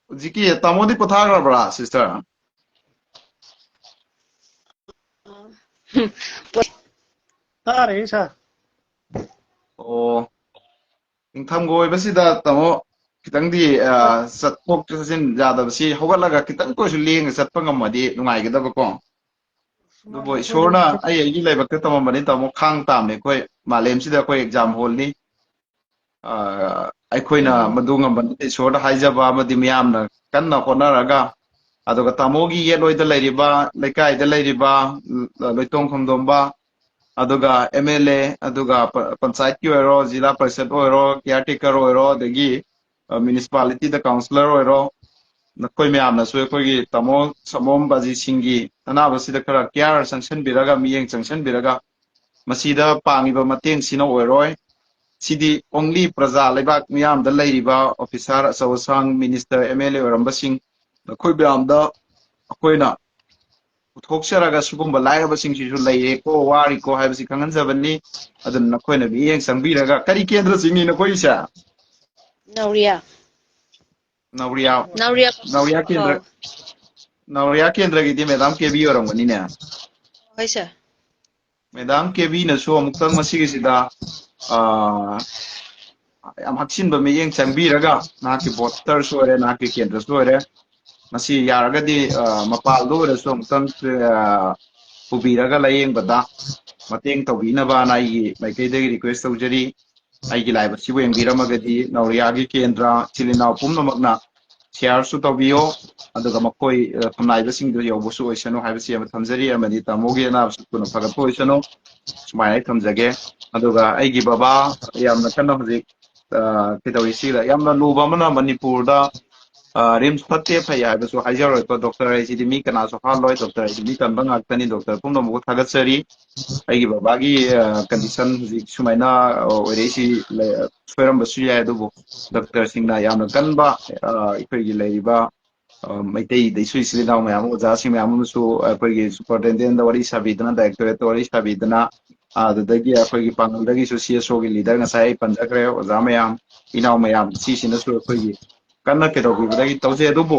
ꯍꯧꯖꯤꯛꯀꯤ ꯇꯥꯃꯣꯗꯤ ꯄꯣꯊꯥꯈ꯭ꯔꯕ꯭ꯔꯥ, sister? ꯇꯥꯔꯦ, sir꯫ ꯑꯣ, ꯅꯤꯡꯊꯝꯒ ꯑꯣꯏꯕꯁꯤꯗ ꯇꯥꯃꯣ ꯈꯤꯇꯪꯗꯤ, ꯑ, ꯆꯠꯊꯣꯛ ꯆꯠꯁꯤꯟ ꯌꯥꯗꯕꯁꯤ, ꯍꯧꯒꯠꯂꯒ ꯈꯤꯇꯪꯇ ꯑꯣꯏꯔꯁꯨ ꯂꯦꯡꯉ ꯆꯠꯄ ꯉꯝꯃꯗꯤ ꯅꯨꯡꯉꯥꯏꯒꯗꯕꯀꯣ꯫ ꯑꯗꯨꯕꯨ ꯏꯁꯣꯔꯅ ꯑꯩ ꯑꯩꯒꯤ ꯂꯥꯏꯕꯛꯇ ꯇꯝꯃꯝꯕꯅꯤ ꯇꯥꯃꯣ, ꯈꯥꯡ ꯇꯥꯝꯃꯦ꯫ ꯑꯩꯈꯣꯏ ꯃꯥꯂꯦꯝꯁꯤꯗ ꯑꯩꯈꯣꯏ exam hall ꯅꯤ꯫ ꯑ, ꯑꯩꯈꯣꯏꯅ ꯃꯗꯨ ꯉꯝꯕ ꯅꯠꯇꯦ꯫ ꯏꯁꯣꯔꯗ ꯍꯥꯏꯖꯕ ꯑꯃꯗꯤ ꯃꯤꯌꯥꯝꯅ ꯀꯟꯅ ꯍꯣꯠꯅꯔꯒ, ꯑꯗꯨꯒ ꯇꯥꯃꯣꯒꯤ ꯌꯦꯠꯂꯣꯏꯗ ꯂꯩꯔꯤꯕ, ꯂꯩꯀꯥꯏꯗ ꯂꯩꯔꯤꯕ, ꯂꯣꯏꯇꯣꯡ ꯈꯣꯡꯗꯣꯝꯕ, ꯑꯗꯨꯒ M L A, ꯑꯗꯨꯒ ꯄ-, ꯄꯟꯆꯥꯌꯠꯀꯤ ꯑꯣꯏꯔꯣ, ꯖꯤꯂꯥ ꯄꯔꯤꯁꯠ ꯑꯣꯏꯔꯣ, caretaker ꯑꯣꯏꯔꯣ, ꯑꯗꯒꯤ ꯃ꯭ꯌꯨꯅꯤꯁꯤꯄꯥꯂꯤꯇꯤꯗ ꯀꯥꯎꯟꯁꯤꯂꯔ ꯑꯣꯏꯔꯣ, ꯅꯈꯣꯏ ꯃꯌꯥꯝꯅꯁꯨ ꯑꯩꯈꯣꯏꯒꯤ ꯇꯥꯃꯣ ꯁꯃꯣꯝ ꯕꯥꯖꯤꯁꯤꯡꯒꯤ ꯑꯅꯥꯕꯁꯤꯗ ꯈꯔ ꯀꯤꯌꯥꯔ ꯆꯪꯁꯤꯟꯕꯤꯔꯒ, ꯃꯤꯠꯌꯦꯡ ꯆꯪꯁꯤꯟꯕꯤꯔꯒ, ꯃꯁꯤꯗ ꯄꯥꯡꯉꯤꯕ ꯃꯇꯦꯡꯁꯤꯅ ꯑꯣꯏꯔꯣꯏ꯫ ꯁꯤꯗꯤ only ꯄ꯭ꯔꯖꯥ, ꯂꯩꯕꯥꯛ ꯃꯤꯌꯥꯝꯗ ꯂꯩꯔꯤꯕ ꯑꯣꯐꯤꯁꯥꯔ ꯑꯆꯧ ꯑꯁꯥꯡ, ꯃꯤꯅꯤꯁꯇꯔ, ꯑꯦꯝ ꯑꯦꯜ ꯑꯦ ꯑꯣꯏꯔꯝꯕꯁꯤꯡ, ꯅꯈꯣꯏ ꯃꯌꯥꯝꯗ ꯑꯩꯈꯣꯏꯅ ꯄꯨꯊꯣꯛꯆꯔꯒ ꯁꯤꯒꯨꯝꯕ ꯂꯥꯏꯔꯕꯁꯤꯡꯁꯤꯁꯨ ꯂꯩꯔꯦꯀꯣ, ꯋꯥꯔꯤꯀꯣ ꯍꯥꯏꯕꯁꯤ ꯈꯪꯍꯟꯖꯕꯅꯤ꯫ ꯑꯗꯨꯅ ꯅꯈꯣꯏꯅ ꯃꯤꯠꯌꯦꯡ ꯆꯪꯕꯤꯔꯒ, ꯀꯔꯤ ꯀꯦꯟꯗ꯭ꯔ ꯆꯤꯡꯏ ꯅꯈꯣꯏꯒꯤꯁꯦ? ꯅꯥꯎꯔꯤꯌꯥ꯫ ꯅꯥꯎꯔꯤꯌꯥ꯫ ꯅꯥꯎꯔꯤꯌꯥ꯫ ꯅꯥꯎꯔꯤꯌꯥ ꯀꯦꯟꯗ꯭ꯔ, ꯑꯧ꯫ ꯅꯥꯎꯔꯤꯌꯥ ꯀꯦꯟꯗ꯭ꯔꯒꯤꯗꯤ ꯃꯦꯗꯥꯝ ꯀꯦꯕꯤ ꯑꯣꯏꯔꯝꯒꯅꯤꯅꯦ꯫ ꯍꯣꯏ, ꯁꯥꯔ꯫ ꯃꯦꯗꯥꯝ ꯀꯦꯕꯤꯅꯁꯨ ꯑꯃꯨꯛꯇꯪ ꯃꯁꯤꯒꯤꯁꯤꯗ, ꯑꯥ, ꯌꯥꯝ ꯍꯛꯆꯤꯟꯕ ꯃꯤꯠꯌꯦꯡ ꯆꯪꯕꯤꯔꯒ, ꯅꯍꯥꯛꯀꯤ ꯚꯣꯇꯔꯁꯨ ꯑꯣꯏꯔꯦ, ꯅꯍꯥꯛꯀꯤ ꯀꯦꯟꯗ꯭ꯔꯁꯨ ꯑꯣꯏꯔꯦ, ꯃꯁꯤ ꯌꯥꯔꯒꯗꯤ, ꯑꯥ, ꯃꯄꯥꯜꯗ ꯑꯣꯏꯔꯁꯨ ꯑꯃꯨꯛꯇꯪ, ꯑꯥ, ꯄꯨꯕꯤꯔꯒ ꯂꯥꯌꯦꯡꯕꯗ ꯃꯇꯦꯡ ꯇꯧꯕꯤꯅꯕꯅ ꯑꯩꯒꯤ ꯃꯥꯏꯀꯩꯗꯒꯤ ꯔꯤꯀ꯭ꯋꯦꯁ ꯇꯧꯖꯔꯤ꯫ ꯑꯩꯒꯤ ꯂꯥꯏꯕꯛꯁꯤꯕꯨ ꯌꯦꯡꯕꯤꯔꯝꯃꯒꯗꯤ ꯅꯥꯎꯔꯤꯌꯥꯒꯤ ꯀꯦꯟꯗ꯭ꯔ ꯏꯆꯤꯜ ꯏꯅꯥꯎ ꯄꯨꯝꯅꯃꯛꯅ ꯁꯤꯌꯥꯔꯁꯨ ꯇꯧꯕꯤꯌꯣ, ꯑꯗꯨꯒ ꯃꯈꯣꯏ, ꯑ, ꯐꯝꯅꯥꯏꯕꯁꯤꯡꯗꯨ ꯌꯧꯕꯁꯨ ꯑꯣꯏꯁꯅꯨ ꯍꯥꯏꯕꯁꯤ ꯑꯃ ꯊꯝꯖꯔꯤ꯫ ꯑꯃꯗꯤ ꯇꯥꯃꯣꯒꯤ ꯑꯅꯥꯕꯁꯨ ꯊꯨꯅ ꯐꯒꯠꯄ ꯑꯣꯏꯁꯅꯨ, ꯁꯨꯃꯥꯏꯅ ꯑꯩ ꯊꯝꯖꯒꯦ꯫ ꯑꯗꯨꯒ ꯑꯩꯒꯤ ꯕꯕꯥ ꯌꯥꯝꯅ ꯀꯟꯅ ꯍꯧꯖꯤꯛ, ꯑ, ꯀꯩꯗꯧꯔꯤ ꯁꯤꯗ ꯌꯥꯝꯅ ꯂꯨꯕ ꯑꯃꯅ ꯃꯅꯤꯄꯨꯔꯗ, ꯑ, ꯔꯤꯝꯁ ꯐꯠꯇꯦ ꯐꯩ ꯍꯥꯏꯕꯁꯨ ꯍꯥꯏꯖꯔꯣꯏꯀꯣ, ꯗꯣꯛꯇꯔ ꯍꯥꯏꯁꯤꯗꯤ ꯃꯤ ꯀꯅꯥꯁꯨ ꯍꯥꯠꯂꯣꯏ, ꯗꯣꯛꯇꯔ ꯍꯥꯏꯁꯤꯗꯤ ꯃꯤ ꯀꯟꯕ ꯉꯥꯛꯇꯅꯤ꯫ ꯗꯣꯛꯇꯔ ꯄꯨꯝꯅꯃꯛꯄꯨ ꯊꯥꯒꯠꯆꯔꯤ꯫ ꯑꯩꯒꯤ ꯕꯕꯥꯒꯤ, ꯑ, ꯀꯟꯗꯤꯁꯟ ꯍꯧꯖꯤꯛ ꯁꯨꯃꯥꯏꯅ, ꯑ, ꯑꯣꯏꯔꯛꯏꯁꯤ ꯂꯩ-, ꯁꯣꯏꯔꯝꯕꯁꯨ ꯌꯥꯏ, ꯑꯗꯨꯕꯨ ꯗꯣꯛꯇꯔꯁꯤꯡꯅ ꯌꯥꯝꯅ ꯀꯟꯕ, ꯑ, ꯑꯩꯈꯣꯏꯒꯤ ꯂꯩꯔꯤꯕ, ꯑ, ꯃꯩꯇꯩꯗ ꯏꯁꯨ ꯏꯆꯤꯜ ꯏꯅꯥꯎ ꯃꯌꯥꯝ ꯑꯃ, ꯑꯣꯖꯥꯁꯤꯡ ꯃꯌꯥꯝ ꯑꯃꯁꯨ ꯑꯩꯈꯣꯏꯒꯤ ꯁꯨꯄꯔꯤꯟꯇꯦꯟꯗꯦꯟꯗ ꯋꯥꯔꯤ ꯁꯥꯕꯤꯗꯅ, ꯗꯥꯏꯔꯦꯛꯇꯣꯔꯦꯠꯇ ꯋꯥꯔꯤ ꯁꯥꯕꯤꯗꯅ, ꯑꯗꯨꯗꯒꯤ ꯑꯩꯈꯣꯏꯒꯤ ꯄꯥꯡꯒꯜꯗꯒꯤꯁꯨ ꯁꯤ ꯑꯦꯁ ꯑꯣꯒꯤ ꯂꯤꯗꯔ ꯉꯁꯥꯏ ꯑꯩ ꯄꯟꯖꯈ꯭ꯔꯦ, ꯑꯣꯖꯥ ꯃꯌꯥꯝ, ꯏꯅꯥꯎ ꯃꯌꯥꯝ, ꯁꯤꯁꯤꯅꯁꯨ ꯑꯩꯈꯣꯏꯒꯤ ꯀꯟꯅ ꯀꯩꯗꯧꯕꯤꯕꯗꯒꯤ ꯇꯧꯖꯩ꯫ ꯑꯗꯨꯕꯨ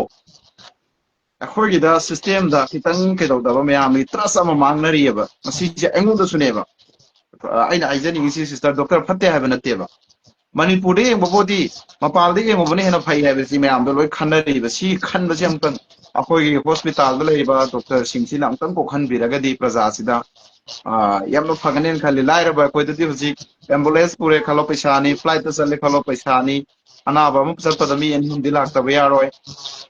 ꯑꯩꯈꯣꯏꯒꯤꯗ ꯁꯤꯁꯇꯦꯝꯗ ꯈꯤꯇꯪ ꯀꯩꯗꯧꯗꯕ ꯃꯌꯥꯝꯒꯤ ꯇ꯭ꯔꯁ ꯑꯃ ꯃꯥꯡꯅꯔꯤꯑꯕ꯫ ꯃꯁꯤꯁꯦ ꯑꯩꯉꯣꯟꯗꯁꯨꯅꯦꯕ꯫ ꯑ, ꯑꯩꯅ ꯍꯥꯏꯖꯅꯤꯡꯉꯤꯁꯤ, ꯁꯤꯁꯇꯔ, ꯗꯣꯛꯇꯔ ꯐꯠꯇꯦ ꯍꯥꯏꯕ ꯅꯠꯇꯦꯕ꯫ ꯃꯅꯤꯄꯨꯔꯗ ꯌꯦꯡꯕꯕꯨꯗꯤ, ꯃꯄꯥꯟꯗ ꯌꯦꯡꯕꯕꯨꯅ ꯍꯦꯟꯅ ꯐꯩ ꯍꯥꯏꯕꯁꯤ ꯃꯌꯥꯝꯗꯣ ꯂꯣꯏ ꯈꯟꯅꯔꯤꯕ꯫ ꯁꯤ ꯈꯟꯕꯁꯤ ꯑꯃꯨꯛꯇꯪ ꯑꯩꯈꯣꯏꯒꯤ ꯍꯣꯁꯄꯤꯇꯥꯜꯗ ꯂꯩꯔꯤꯕ ꯗꯣꯛꯇꯔꯁꯤꯡꯁꯤꯅ ꯑꯃꯨꯛꯇꯪ ꯀꯣꯛꯍꯟꯕꯤꯔꯒꯗꯤ ꯄ꯭ꯔꯖꯥꯁꯤꯗ, ꯑ, ꯌꯥꯝꯅ ꯐꯒꯅꯦꯅ ꯈꯜꯂꯤ꯫ ꯂꯥꯏꯔꯕ ꯑꯩꯈꯣꯏꯗꯗꯤ ꯍꯧꯖꯤꯛ ꯑꯦꯝꯕꯨꯂꯦꯟꯁ ꯄꯨꯔꯦ ꯈꯜꯂꯣ, ꯄꯩꯁꯥꯅꯤ, ꯐ꯭ꯂꯥꯏꯠꯇ ꯆꯠꯂꯦ ꯈꯜꯂꯣ, ꯄꯩꯁꯥꯅꯤ, ꯑꯅꯥꯕ ꯑꯃ ꯆꯠꯄꯗ ꯃꯤ ꯑꯅꯤ ꯑꯍꯨꯝꯗꯤ ꯂꯥꯛꯇꯕ ꯌꯥꯔꯣꯏ,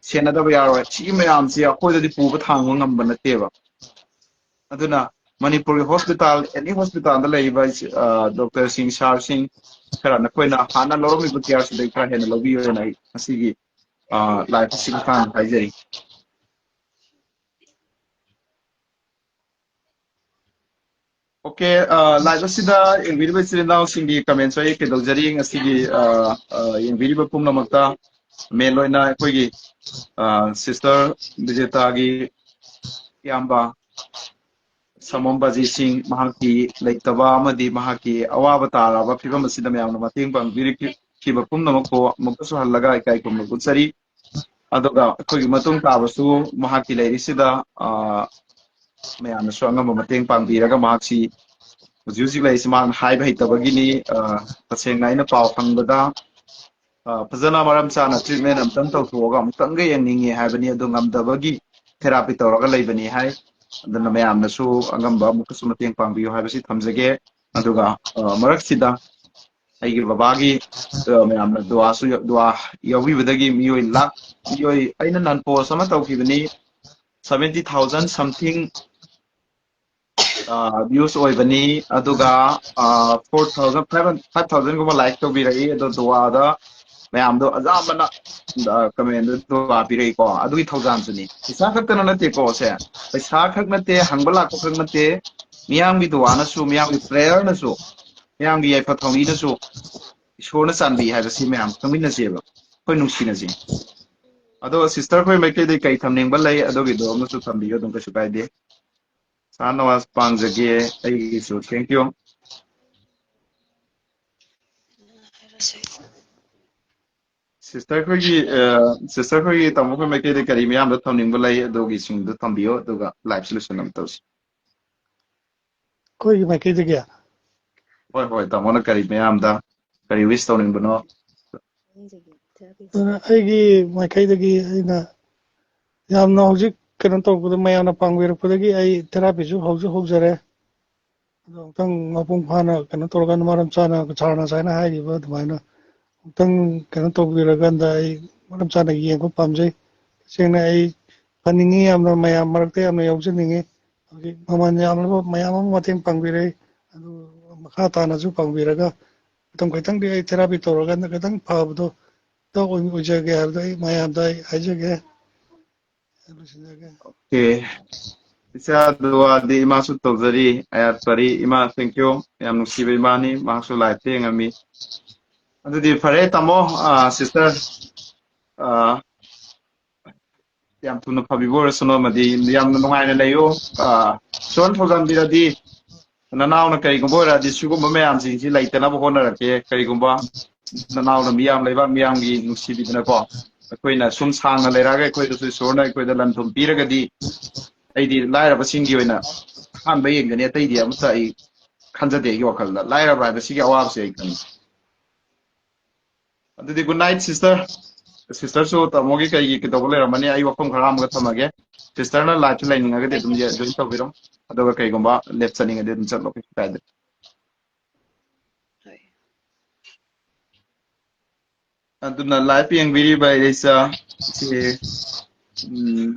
ꯁꯦꯟꯅꯗꯕ ꯌꯥꯔꯣꯏ꯫ ꯁꯤꯒꯤ ꯃꯌꯥꯝꯁꯤ ꯑꯩꯈꯣꯏꯗꯗꯤ ꯄꯨꯕ ꯊꯥꯡꯕ ꯉꯝꯕ ꯅꯠꯇꯦꯕ꯫ ꯑꯗꯨꯅ ꯃꯅꯤꯄꯨꯔꯒꯤ ꯍꯣꯁꯄꯤꯇꯥꯜ, ꯑꯦꯅꯤ ꯍꯣꯁꯄꯤꯇꯥꯜꯗ ꯂꯩꯔꯤꯕ, ꯑ, ꯗꯣꯛꯇꯔꯁꯤꯡ, ꯁꯥꯔꯁꯤꯡ ꯈꯔ ꯅꯈꯣꯏꯅ ꯍꯥꯟꯅ ꯂꯧꯔꯝꯃꯤꯕ ꯀꯤꯌꯔꯁꯤꯗꯒꯤ ꯈꯔ ꯍꯦꯟꯅ ꯂꯧꯕꯤꯌꯨ ꯍꯥꯏꯅ ꯑꯩ ꯉꯁꯤꯒꯤ, ꯑ, ꯂꯥꯏꯐ ꯑꯁꯤꯒꯤ ꯃꯇꯥꯡꯗ ꯍꯥꯏꯖꯔꯤ꯫ ꯑꯣꯀꯦ, ꯑ, ꯂꯥꯏꯚ ꯑꯁꯤꯗ ꯌꯦꯡꯕꯤꯔꯤꯕ ꯏꯆꯤꯜ ꯏꯅꯥꯎꯁꯤꯡꯒꯤ ꯀꯃꯦꯟꯁꯨ ꯑꯩ ꯀꯩꯗꯧꯖꯔꯤ꯫ ꯉꯁꯤꯒꯤ, ꯑ, ꯑ, ꯌꯦꯡꯕꯤꯔꯤꯕ ꯄꯨꯝꯅꯃꯛꯇ, ꯃꯦꯟ ꯑꯣꯏꯅ ꯑꯩꯈꯣꯏꯒꯤ, ꯑ, ꯁꯤꯁꯇꯔ ꯕꯤꯖꯦꯇꯥꯒꯤ ꯏꯌꯥꯝꯕ ꯁꯃꯝ ꯕꯥꯖꯤ ꯁꯤꯡ, ꯃꯍꯥꯛꯀꯤ ꯂꯩꯇꯕ ꯑꯃꯗꯤ ꯃꯍꯥꯛꯀꯤ ꯑꯋꯥꯕ ꯇꯥꯔꯕ ꯐꯤꯕꯝ ꯑꯁꯤꯗ ꯃꯌꯥꯝꯅ ꯃꯇꯦꯡ ꯄꯥꯡꯕꯤꯔꯛꯈꯤꯕ ꯄꯨꯝꯅꯃꯛꯄꯨ ꯑꯃꯨꯛꯀꯁꯨ ꯍꯜꯂꯒ ꯏꯀꯥꯏ ꯈꯨꯝꯅꯕ ꯎꯠꯆꯔꯤ꯫ ꯑꯗꯨꯒ ꯑꯩꯈꯣꯏꯒꯤ ꯃꯇꯨꯡ ꯇꯥꯕꯁꯨ ꯃꯍꯥꯛꯀꯤ ꯂꯩꯔꯤꯁꯤꯗ, ꯑ, ꯃꯌꯥꯝꯅꯁꯨ ꯑꯉꯝꯕ ꯃꯇꯦꯡ ꯄꯥꯡꯕꯤꯔꯒ, ꯃꯍꯥꯛꯁꯤ ꯍꯧꯖꯤꯛ ꯍꯧꯖꯤꯛ ꯂꯩꯔꯤꯁꯤ ꯃꯍꯥꯛꯅ ꯍꯥꯏꯕ ꯍꯩꯇꯕꯒꯤꯅꯤ꯫ ꯑ, ꯇꯁꯦꯡꯅ ꯑꯩꯅ ꯄꯥꯎ ꯐꯪꯕꯗ, ꯑ, ꯐꯖꯅ ꯃꯔꯝ ꯆꯥꯅ ꯇ꯭ꯔꯤꯠꯃꯦꯟ ꯑꯃꯇꯪ ꯇꯧꯊꯣꯛꯑꯒ ꯑꯃꯨꯛꯇꯪꯒ ꯌꯦꯡꯅꯤꯡꯉꯤ ꯍꯥꯏꯕꯅꯤ, ꯑꯗꯨ ꯉꯝꯗꯕꯒꯤ ꯊꯦꯔꯥꯄꯤ ꯇꯧꯔꯒ ꯂꯩꯕꯅꯤ ꯍꯥꯏ꯫ ꯑꯗꯨꯅ ꯃꯌꯥꯝꯅꯁꯨ ꯑꯉꯝꯕ ꯑꯃꯨꯛꯀꯁꯨ ꯃꯇꯦꯡ ꯄꯥꯡꯕꯤꯌꯨ ꯍꯥꯏꯕꯁꯤ ꯊꯝꯖꯒꯦ꯫ ꯑꯗꯨꯒ, ꯑ, ꯃꯔꯛꯁꯤꯗ ꯑꯩꯒꯤ ꯕꯕꯥꯒꯤ, ꯑ, ꯃꯌꯥꯝꯅ ꯗꯨꯋꯥꯁꯨ ꯌ-, ꯗꯨꯋꯥ ꯌꯥꯎꯕꯤꯕꯗꯒꯤ ꯃꯤꯑꯣꯏ ꯂꯥꯈ, ꯃꯤꯑꯣꯏ, ꯑꯩꯅ ꯅꯍꯥꯟ ꯄꯣꯁ ꯑꯃ ꯇꯧꯈꯤꯕꯅꯤ, seventy thousand something, ꯑ, views ꯑꯣꯏꯕꯅꯤ꯫ ꯑꯗꯨꯒ, ꯑ, four thousand, five thousand, five thousand ꯒꯨꯝꯕ ꯂꯥꯏꯛ ꯇꯧꯕꯤꯔꯛꯏ꯫ ꯑꯗꯣ ꯗꯨꯋꯥꯗ ꯃꯌꯥꯝꯗꯣ ꯑꯌꯥꯝꯕꯅ, ꯑ, ꯀꯃꯦꯟꯗ ꯗꯨꯋꯥ ꯄꯤꯔꯛꯏꯀꯣ꯫ ꯑꯗꯨꯒꯤ ꯊꯧꯖꯥꯜꯁꯨꯅꯤ꯫ ꯄꯩꯁꯥ ꯈꯛꯇꯅ ꯅꯠꯇꯦꯀꯣ ꯁꯦ꯫ ꯄꯩꯁꯥ ꯈꯛ ꯅꯠꯇꯦ, ꯍꯪꯕ ꯂꯥꯛꯄ ꯈꯛ ꯅꯠꯇꯦ꯫ ꯃꯤꯌꯥꯝꯒꯤ ꯗꯨꯋꯥꯅꯁꯨ, ꯃꯤꯌꯥꯝꯒꯤ ꯄ꯭ꯔꯦꯌꯔꯅꯁꯨ, ꯃꯤꯌꯥꯝꯒꯤ ꯌꯥꯏꯐ ꯊꯧꯅꯤꯅꯁꯨ ꯏꯁꯣꯔꯅ ꯆꯥꯟꯕꯤ ꯍꯥꯏꯕꯁꯤ ꯃꯌꯥꯝ ꯈꯪꯃꯤꯟꯅꯁꯦꯕ꯫ ꯑꯩꯈꯣꯏ ꯅꯨꯡꯁꯤꯅꯁꯤ꯫ ꯑꯗꯣ ꯁꯤꯁꯇꯔ ꯑꯩꯈꯣꯏ ꯃꯥꯏꯀꯩꯗꯒꯤ ꯀꯔꯤ ꯊꯝꯅꯤꯡꯕ ꯂꯩ? ꯑꯗꯨꯒꯤꯗꯣ ꯑꯃꯁꯨ ꯊꯝꯕꯤꯌꯨ, ꯑꯗꯨꯝ ꯀꯩꯁꯨ ꯀꯥꯏꯗꯦ꯫ ꯁꯥꯍꯅꯋꯥꯖ ꯄꯥꯡꯖꯒꯦ ꯑꯩꯒꯤꯁꯨ꯫ Thank you꯫ ꯁꯤꯁꯇꯔ ꯑꯩꯈꯣꯏꯒꯤ, ꯑ, ꯁꯤꯁꯇꯔ ꯑꯩꯈꯣꯏꯒꯤ ꯇꯥꯃꯣ ꯑꯩꯈꯣꯏ ꯃꯥꯏꯀꯩꯗ ꯀꯔꯤ ꯃꯌꯥꯝꯗ ꯊꯝꯅꯤꯡꯕ ꯂꯩ? ꯑꯗꯨꯒꯤꯁꯤꯡꯗꯨ ꯊꯝꯕꯤꯌꯣ, ꯑꯗꯨꯒ ꯂꯥꯏꯐꯁꯦ ꯂꯣꯏꯁꯤꯟꯅꯕ ꯇꯧꯁꯤ꯫ ꯑꯩꯈꯣꯏꯒꯤ ꯃꯥꯏꯀꯩꯗꯒꯤ? ꯍꯣꯏ, ꯍꯣꯏ, ꯇꯥꯃꯣꯅ ꯀꯔꯤ ꯃꯌꯥꯝꯗ ꯀꯔꯤ ꯋꯤꯁ ꯇꯧꯅꯤꯡꯕꯅꯣ? ꯑꯗꯨꯅ ꯑꯩꯒꯤ ꯃꯥꯏꯀꯩꯗꯒꯤ ꯑꯩꯅ ꯌꯥꯝꯅ ꯍꯧꯖꯤꯛ ꯀꯩꯅꯣ ꯇꯧꯔꯛꯄꯗ, ꯃꯌꯥꯝꯅ ꯄꯥꯡꯕꯤꯔꯛꯄꯗꯒꯤ ꯑꯩ ꯊꯦꯔꯥꯄꯤꯁꯨ ꯍꯧꯁꯨ ꯍꯧꯖꯔꯦ꯫ ꯑꯗꯣ ꯑꯃꯨꯛꯇꯪ ꯃꯄꯨꯡ ꯐꯥꯅ ꯀꯩꯅꯣ ꯇꯧꯔꯒ, ꯃꯔꯝ ꯆꯥꯅ ꯁꯥꯔꯅ ꯉꯁꯥꯏꯅ ꯍꯥꯏꯈꯤꯕ ꯑꯗꯨꯃꯥꯏꯅ ꯑꯃꯨꯛꯇꯪ ꯀꯩꯅꯣ ꯇꯧꯕꯤꯔꯀꯥꯟꯗ ꯑꯩ ꯃꯔꯝ ꯆꯥꯅ ꯌꯦꯡꯕ ꯄꯥꯝꯖꯩ꯫ ꯇꯁꯦꯡꯅ ꯑꯩ ꯐꯅꯤꯡꯉꯤ, ꯌꯥꯝꯅ ꯃꯌꯥꯝ ꯃꯔꯛꯇ ꯌꯥꯝꯅ ꯌꯥꯎꯖꯅꯤꯡꯉꯤ꯫ ꯍꯧꯖꯤꯛ ꯃꯃꯜ ꯌꯥꯝꯂꯕ ꯃꯌꯥꯝ ꯑꯃ ꯃꯇꯦꯡ ꯄꯥꯡꯕꯤꯔꯛꯏ꯫ ꯑꯗꯨ ꯃꯈꯥ ꯇꯥꯅꯁꯨ ꯄꯥꯡꯕꯤꯔꯒ ꯃꯇꯝ ꯈꯤꯇꯪꯗꯤ ꯑꯩ ꯊꯦꯔꯥꯄꯤ ꯇꯧꯔꯒ ꯈꯤꯇꯪ ꯐꯕꯗꯣ ꯈꯤꯇꯪ ꯑꯣꯏ-, ꯑꯣꯏꯖꯒꯦ ꯍꯥꯏꯕꯗꯣ ꯑꯩ ꯃꯌꯥꯝꯗ ꯑꯩ ꯍꯥꯏꯖꯒꯦ꯫ ꯂꯣꯏꯁꯤꯟꯖꯒꯦ꯫ ꯑꯣꯀꯦ, ꯏꯆꯥ ꯗꯨꯋꯥꯗꯤ ꯏꯃꯥꯁꯨ ꯇꯧꯖꯔꯤ꯫ ꯑꯌꯥꯠ ꯄꯔꯤ ꯏꯃꯥ, thank you꯫ ꯌꯥꯝ ꯅꯨꯡꯁꯤꯕ ꯏꯃꯥꯅꯤ, ꯃꯍꯥꯛꯁꯨ ꯂꯥꯏꯐꯇ ꯌꯦꯡꯉꯝꯃꯤ꯫ ꯑꯗꯨꯗꯤ ꯐꯔꯦ ꯇꯥꯃꯣ, ꯁꯤꯁꯇꯔ, ꯌꯥꯝ ꯊꯨꯅ ꯐꯕꯤꯕ ꯑꯣꯏꯔꯁꯅꯨ ꯑꯃꯗꯤ ꯌꯥꯝꯅ ꯅꯨꯡꯉꯥꯏꯅ ꯂꯩꯌꯨ꯫ ꯏꯁꯣꯔꯅ ꯊꯧꯖꯥꯟꯕꯤꯔꯗꯤ ꯅꯅꯥꯎꯅ ꯀꯔꯤꯒꯨꯝꯕ ꯑꯣꯏꯔꯛꯑꯗꯤ ꯁꯤꯒꯨꯝꯕ ꯃꯌꯥꯝꯁꯤꯡꯁꯤ ꯂꯩꯇꯅꯕ ꯍꯣꯠꯅꯔꯛꯀꯦ꯫ ꯀꯔꯤꯒꯨꯝꯕ ꯅꯅꯥꯎꯅ ꯃꯤꯌꯥꯝ, ꯂꯩꯕꯥꯛ ꯃꯤꯌꯥꯝꯒꯤ ꯅꯨꯡꯁꯤꯕꯤꯗꯅꯀꯣ, ꯑꯩꯈꯣꯏꯅ ꯁꯨꯝ ꯁꯥꯡꯅ ꯂꯩꯔꯛꯑꯒ ꯑꯩꯈꯣꯏꯗꯁꯨ ꯏꯁꯣꯔꯅ ꯑꯩꯈꯣꯏꯗ ꯂꯟ ꯊꯨꯝ ꯄꯤꯔꯒꯗꯤ, ꯑꯩꯗꯤ ꯂꯥꯏꯔꯕꯁꯤꯡꯒꯤ ꯑꯣꯏꯅ ꯑꯍꯥꯟꯕ ꯌꯦꯡꯒꯅꯤ, ꯑꯇꯩꯗꯤ ꯑꯃꯠꯇ ꯑꯩ ꯈꯟꯖꯗꯦ ꯑꯩꯒꯤ ꯋꯥꯈꯜꯗ꯫ ꯂꯥꯏꯔꯕ ꯍꯥꯏꯕꯁꯤꯒꯤ ꯑꯋꯥꯕꯁꯦ ꯑꯩ ꯈꯪꯉꯤ꯫ ꯑꯗꯨꯗꯤ good night sister꯫ ꯁꯤꯁꯇꯔꯁꯨ ꯇꯥꯃꯣꯒꯤ ꯀꯩꯒꯤ ꯀꯩꯗꯧꯕ ꯂꯩꯔꯝꯃꯅꯤ, ꯑꯩ ꯋꯥꯐꯝ ꯈꯔ ꯑꯃꯒ ꯊꯝꯃꯒꯦ꯫ ꯁꯤꯁꯇꯔꯅ ꯂꯥꯏꯐꯁꯦ ꯂꯩꯅꯤꯡꯉꯒꯗꯤ ꯑꯗꯨꯝ ꯖꯣꯏꯟ ꯇꯧꯕꯤꯔꯣ, ꯑꯗꯨꯒ ꯀꯩꯒꯨꯝꯕ ꯂꯦꯞ ꯆꯠꯅꯤꯡꯉꯗꯤ ꯑꯗꯨꯝ ꯆꯠꯂꯣ, ꯀꯩꯁꯨ ꯀꯥꯏꯗꯦ꯫ ꯍꯣꯏ꯫ ꯑꯗꯨꯅ ꯂꯥꯏꯐ ꯌꯦꯡꯕꯤꯔꯤꯕ ꯏꯆꯥ ꯏꯆꯦ, ꯎꯝ,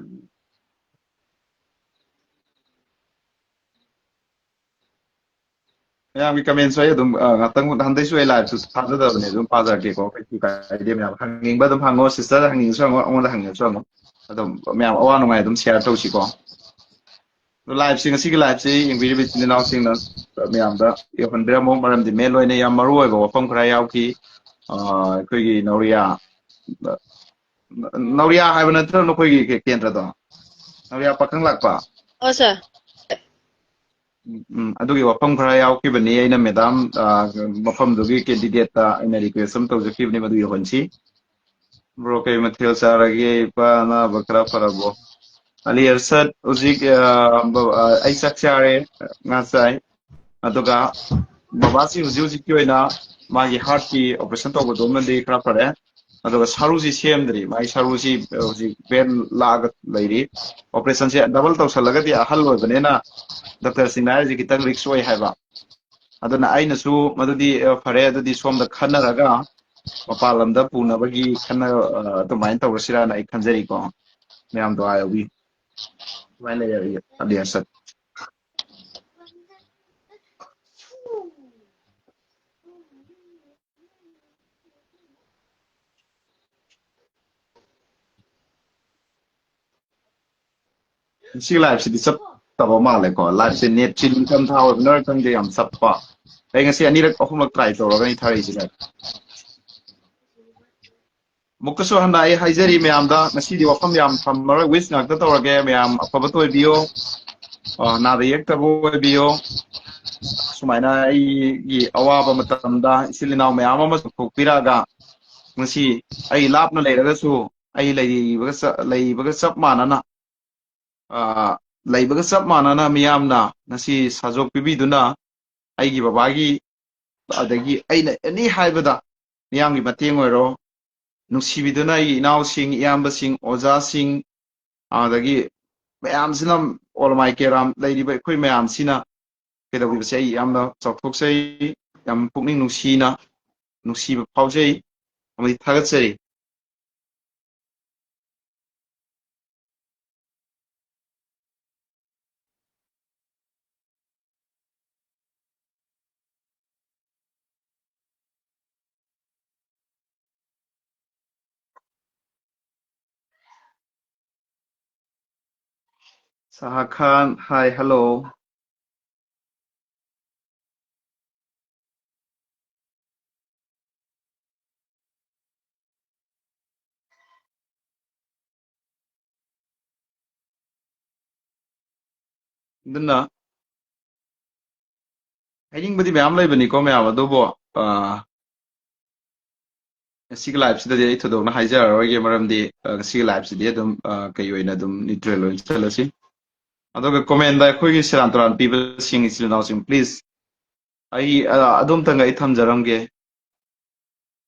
ꯃꯌꯥꯝꯒꯤ ꯀꯃꯦꯟꯁꯨ ꯑꯩ ꯑꯗꯨꯝ, ꯑ, ꯉꯥꯛꯇꯪ, ꯍꯟꯗꯛꯁꯨ ꯑꯩ ꯂꯥꯏꯐꯁꯨ ꯊꯥꯖꯗꯕꯅꯦ, ꯑꯗꯨꯝ ꯄꯥꯖꯔꯛꯀꯦꯀꯣ, ꯀꯩꯁꯨ ꯀꯥꯏꯗꯦ꯫ ꯃꯌꯥꯝ ꯍꯪꯅꯤꯡꯕ ꯑꯗꯨꯝ ꯍꯪꯉꯣ, ꯁꯤꯁꯇꯔꯗ ꯍꯪꯅꯤꯡꯉꯁꯨ ꯍꯪꯉꯣ, ꯑꯩꯉꯣꯟꯗ ꯍꯪꯅꯤꯡꯉꯁꯨ ꯍꯪꯉꯣ꯫ ꯑꯗꯨꯝ ꯃꯌꯥꯝ ꯑꯋꯥ ꯅꯨꯡꯉꯥꯏ ꯑꯗꯨꯝ ꯁꯤꯌꯥꯔ ꯇꯧꯁꯤꯀꯣ꯫ ꯑꯗꯣ ꯂꯥꯏꯐꯁꯦ, ꯉꯁꯤꯒꯤ ꯂꯥꯏꯐꯁꯦ ꯌꯦꯡꯕꯤꯔꯤꯕ ꯏꯆꯤꯟ ꯏꯅꯥꯎꯁꯤꯡꯅ ꯃꯌꯥꯝꯗ ꯌꯧꯍꯟꯕꯤꯔꯝꯃꯣ, ꯃꯔꯝꯗꯤ ꯃꯦꯟ ꯑꯣꯏꯅ ꯌꯥꯝ ꯃꯔꯨ ꯑꯣꯏꯕ ꯋꯥꯐꯝ ꯈꯔ ꯌꯥꯎꯈꯤ꯫ ꯑ, ꯑꯩꯈꯣꯏꯒꯤ ꯅꯧꯔꯤꯌꯥ, ꯅꯧꯔꯤꯌꯥ ꯍꯥꯏꯕ ꯅꯠꯇ꯭ꯔꯣ ꯅꯈꯣꯏꯒꯤ ꯀꯦ-, ꯀꯦꯟꯗ꯭ꯔꯗꯣ? ꯅꯧꯔꯤꯌꯥ ꯄꯥꯈꯪ ꯂꯥꯛꯄ? ꯑꯣ, ꯁꯥꯔ꯫ ꯎꯝ, ꯎꯝ, ꯑꯗꯨꯒꯤ ꯋꯥꯐꯝ ꯈꯔ ꯌꯥꯎꯈꯤꯕꯅꯤ꯫ ꯑꯩꯅ ꯃꯦꯗꯥꯝ, ꯑ, ꯃꯐꯝꯗꯨꯒꯤ ꯀꯦꯟꯗꯤꯗꯦꯠꯇ ꯑꯩꯅ ꯔꯤꯀ꯭ꯋꯦꯁ ꯑꯃ ꯇꯧꯖꯈꯤꯕꯅꯤ, ꯃꯗꯨ ꯌꯧꯍꯟꯁꯤ꯫ ꯕ꯭ꯔꯣ, ꯀꯩ ꯃꯊꯦꯜ ꯆꯥꯔꯒꯦ? ꯏꯄꯥ ꯑꯅꯥꯕ ꯈꯔ ꯐꯔꯕꯣ? ꯑꯂꯤ ꯑꯔꯁꯠ, ꯍꯧꯖꯤꯛ, ꯑ, ꯕ-, ꯑ, ꯑꯩ ꯆꯥꯛ ꯆꯥꯔꯦ, ꯉꯥ ꯆꯥꯏ꯫ ꯑꯗꯨꯒ ꯕꯕꯥꯁꯤ ꯍꯧꯖꯤꯛ ꯍꯧꯖꯤꯛꯀꯤ ꯑꯣꯏꯅ ꯃꯥꯒꯤ ꯍꯥꯔꯠꯀꯤ ꯑꯣꯄꯔꯦꯁꯟ ꯇꯧꯕꯗꯣꯃꯗꯤ ꯈꯔ ꯐꯔꯦ꯫ ꯑꯗꯨꯒ ꯁꯔꯨꯁꯤ ꯁꯦꯝꯗ꯭ꯔꯤ, ꯃꯥꯒꯤ ꯁꯔꯨꯁꯤ ꯍꯧꯖꯤꯛ ꯕꯦꯟ ꯂꯥꯛꯑꯒ ꯂꯩꯔꯤ꯫ ꯑꯣꯄꯔꯦꯁꯟꯁꯦ ꯗꯕꯜ ꯇꯧꯁꯜꯂꯒꯗꯤ ꯑꯍꯜ ꯑꯣꯏꯕꯅꯤꯅ ꯗꯣꯛꯇꯔꯁꯤꯡꯅ ꯍꯥꯏꯔꯤꯁꯦ ꯈꯤꯇꯪ ꯔꯤꯛꯁ ꯑꯣꯏ ꯍꯥꯏꯕ꯫ ꯑꯗꯨꯅ ꯑꯩꯅꯁꯨ ꯃꯗꯨꯗꯤ, ꯑ, ꯐꯔꯦ, ꯑꯗꯨꯗꯤ ꯁꯣꯝꯗ ꯈꯟꯅꯔꯒ ꯃꯄꯥꯟ ꯂꯝꯗ ꯄꯨꯅꯕꯒꯤ ꯈꯟꯅ-, ꯑ, ꯑꯗꯨꯃꯥꯏꯅ ꯇꯧꯔꯁꯤꯔꯥꯅ ꯑꯩ ꯈꯟꯖꯔꯤꯀꯣ꯫ ꯃꯌꯥꯝ ꯗꯨꯑꯥ ꯌꯥꯎꯕꯤꯌꯨ꯫ ꯑꯗꯨꯃꯥꯏꯅ ꯂꯩꯔꯦ ꯑꯩꯒꯤ ꯑꯂꯤ ꯑꯔꯁꯠ꯫ ꯁꯤꯒꯤ ꯂꯥꯏꯐꯁꯤꯗꯤ ꯆꯞꯇꯕ ꯃꯥꯜꯂꯦꯀꯣ꯫ ꯂꯥꯏꯐꯁꯦ ꯅꯦꯠꯁꯤ ꯅꯤꯡꯊꯝ ꯊꯥ ꯑꯣꯏꯕꯅꯔ ꯈꯪꯗꯦ, ꯌꯥꯝ ꯆꯞꯄ꯫ ꯑꯩ ꯉꯁꯤ ꯑꯅꯤꯔꯛ ꯑꯍꯨꯝꯂꯛ ꯇ꯭ꯔꯥꯏ ꯇꯧꯔꯒ ꯑꯩ ꯊꯥꯔꯛꯏꯁꯤꯅꯦ꯫ ꯑꯃꯨꯛꯀꯁꯨ ꯍꯟꯅ ꯑꯩ ꯍꯥꯏꯖꯔꯤ ꯃꯌꯥꯝꯗ, ꯉꯁꯤꯗꯤ ꯋꯥꯐꯝ ꯌꯥꯝ ꯊꯝꯃꯔꯣꯏ, ꯋꯤꯁ ꯉꯥꯛꯇ ꯇꯧꯔꯒꯦ꯫ ꯃꯌꯥꯝ ꯑꯐꯕꯇ ꯑꯣꯏꯕꯤꯌꯣ, ꯑ, ꯅꯥꯗ ꯌꯦꯛꯇꯕ ꯑꯣꯏꯕꯤꯌꯣ꯫ ꯁꯨꯃꯥꯏꯅ ꯑꯩꯒꯤ ꯑꯋꯥꯕ ꯃꯇꯝꯗ ꯏꯆꯤꯜ ꯏꯅꯥꯎ ꯃꯌꯥꯝ ꯑꯃ ꯆꯨꯝꯊꯣꯛꯄꯤꯔꯛꯑꯒ, ꯉꯁꯤ ꯑꯩ ꯂꯥꯞꯅ ꯂꯩꯔꯒꯁꯨ, ꯑꯩ ꯂꯩꯕꯒ ꯆ-, ꯂꯩꯕꯒ ꯆꯞ ꯃꯥꯟꯅꯅ, ꯑ, ꯂꯩꯕꯒ ꯆꯞ ꯃꯥꯟꯅꯅ ꯃꯤꯌꯥꯝꯅ ꯉꯁꯤ ꯁꯥꯖꯣꯛ ꯄꯤꯕꯤꯗꯨꯅ, ꯑꯩꯒꯤ ꯕꯕꯥꯒꯤ, ꯑꯗꯒꯤ ꯑꯩꯅ ꯑꯦꯅꯤ ꯍꯥꯏꯕꯗ ꯃꯤꯌꯥꯝꯒꯤ ꯃꯇꯦꯡ ꯑꯣꯏꯔꯣ, ꯅꯨꯡꯁꯤꯕꯤꯗꯨꯅ ꯑꯩꯒꯤ ꯏꯅꯥꯎꯁꯤꯡ, ꯏꯌꯥꯝꯕꯁꯤꯡ, ꯑꯣꯖꯥꯁꯤꯡ, ꯑꯗꯒꯤ ꯃꯌꯥꯝꯁꯤꯅ, ꯑꯣꯂꯃꯥꯏ ꯀꯦꯔꯥꯝ ꯂꯩꯔꯤꯕ ꯑꯩꯈꯣꯏ ꯃꯌꯥꯝꯁꯤꯅ ꯀꯩꯗꯧꯕꯤꯕꯁꯦ ꯑꯩ ꯌꯥꯝꯅ ꯆꯥꯎꯊꯣꯛꯆꯩ, ꯌꯥꯝ ꯄꯨꯛꯅꯤꯡ ꯅꯨꯡꯁꯤꯅ, ꯅꯨꯡꯁꯤꯕ ꯐꯥꯎꯖꯩ ꯑꯃꯗꯤ ꯊꯥꯒꯠꯆꯔꯤ꯫ Saha Khan, hi, hello. ꯑꯗꯨꯅ ꯍꯥꯏꯅꯤꯡꯕꯗꯤ ꯃꯌꯥꯝ ꯂꯩꯕꯅꯤꯀꯣ ꯃꯌꯥꯝ, ꯑꯗꯨꯕꯨ, ꯑ, ꯉꯁꯤꯒꯤ ꯂꯥꯏꯐꯁꯤꯗꯗꯤ ꯑꯩ ꯊꯣꯏꯗꯣꯛꯅ ꯍꯥꯏꯖꯔꯔꯣꯏꯒꯦ, ꯃꯔꯝꯗꯤ, ꯑ, ꯉꯁꯤꯒꯤ ꯂꯥꯏꯐꯁꯤꯗꯤ ꯑꯗꯨꯝ, ꯑ, ꯀꯩ ꯑꯣꯏꯅ ꯑꯗꯨꯝ ꯅ꯭ꯌꯨꯇ꯭ꯔꯦꯜ ꯑꯣꯏꯅ ꯆꯠꯂꯁꯤ꯫ ꯑꯗꯨꯒ ꯀꯣꯃꯦꯟꯗ ꯑꯩꯈꯣꯏꯒꯤ ꯁꯦꯔꯥꯟ ꯇꯨꯔꯥꯟ ꯄꯤꯕꯁꯤꯡ ꯏꯆꯤꯜ ꯏꯅꯥꯎꯁꯤꯡ, ꯄ꯭ꯂꯤꯖ, ꯑꯩ, ꯑ, ꯑꯗꯣꯝꯇꯪꯒ ꯑꯩ ꯊꯝꯖꯔꯝꯒꯦ꯫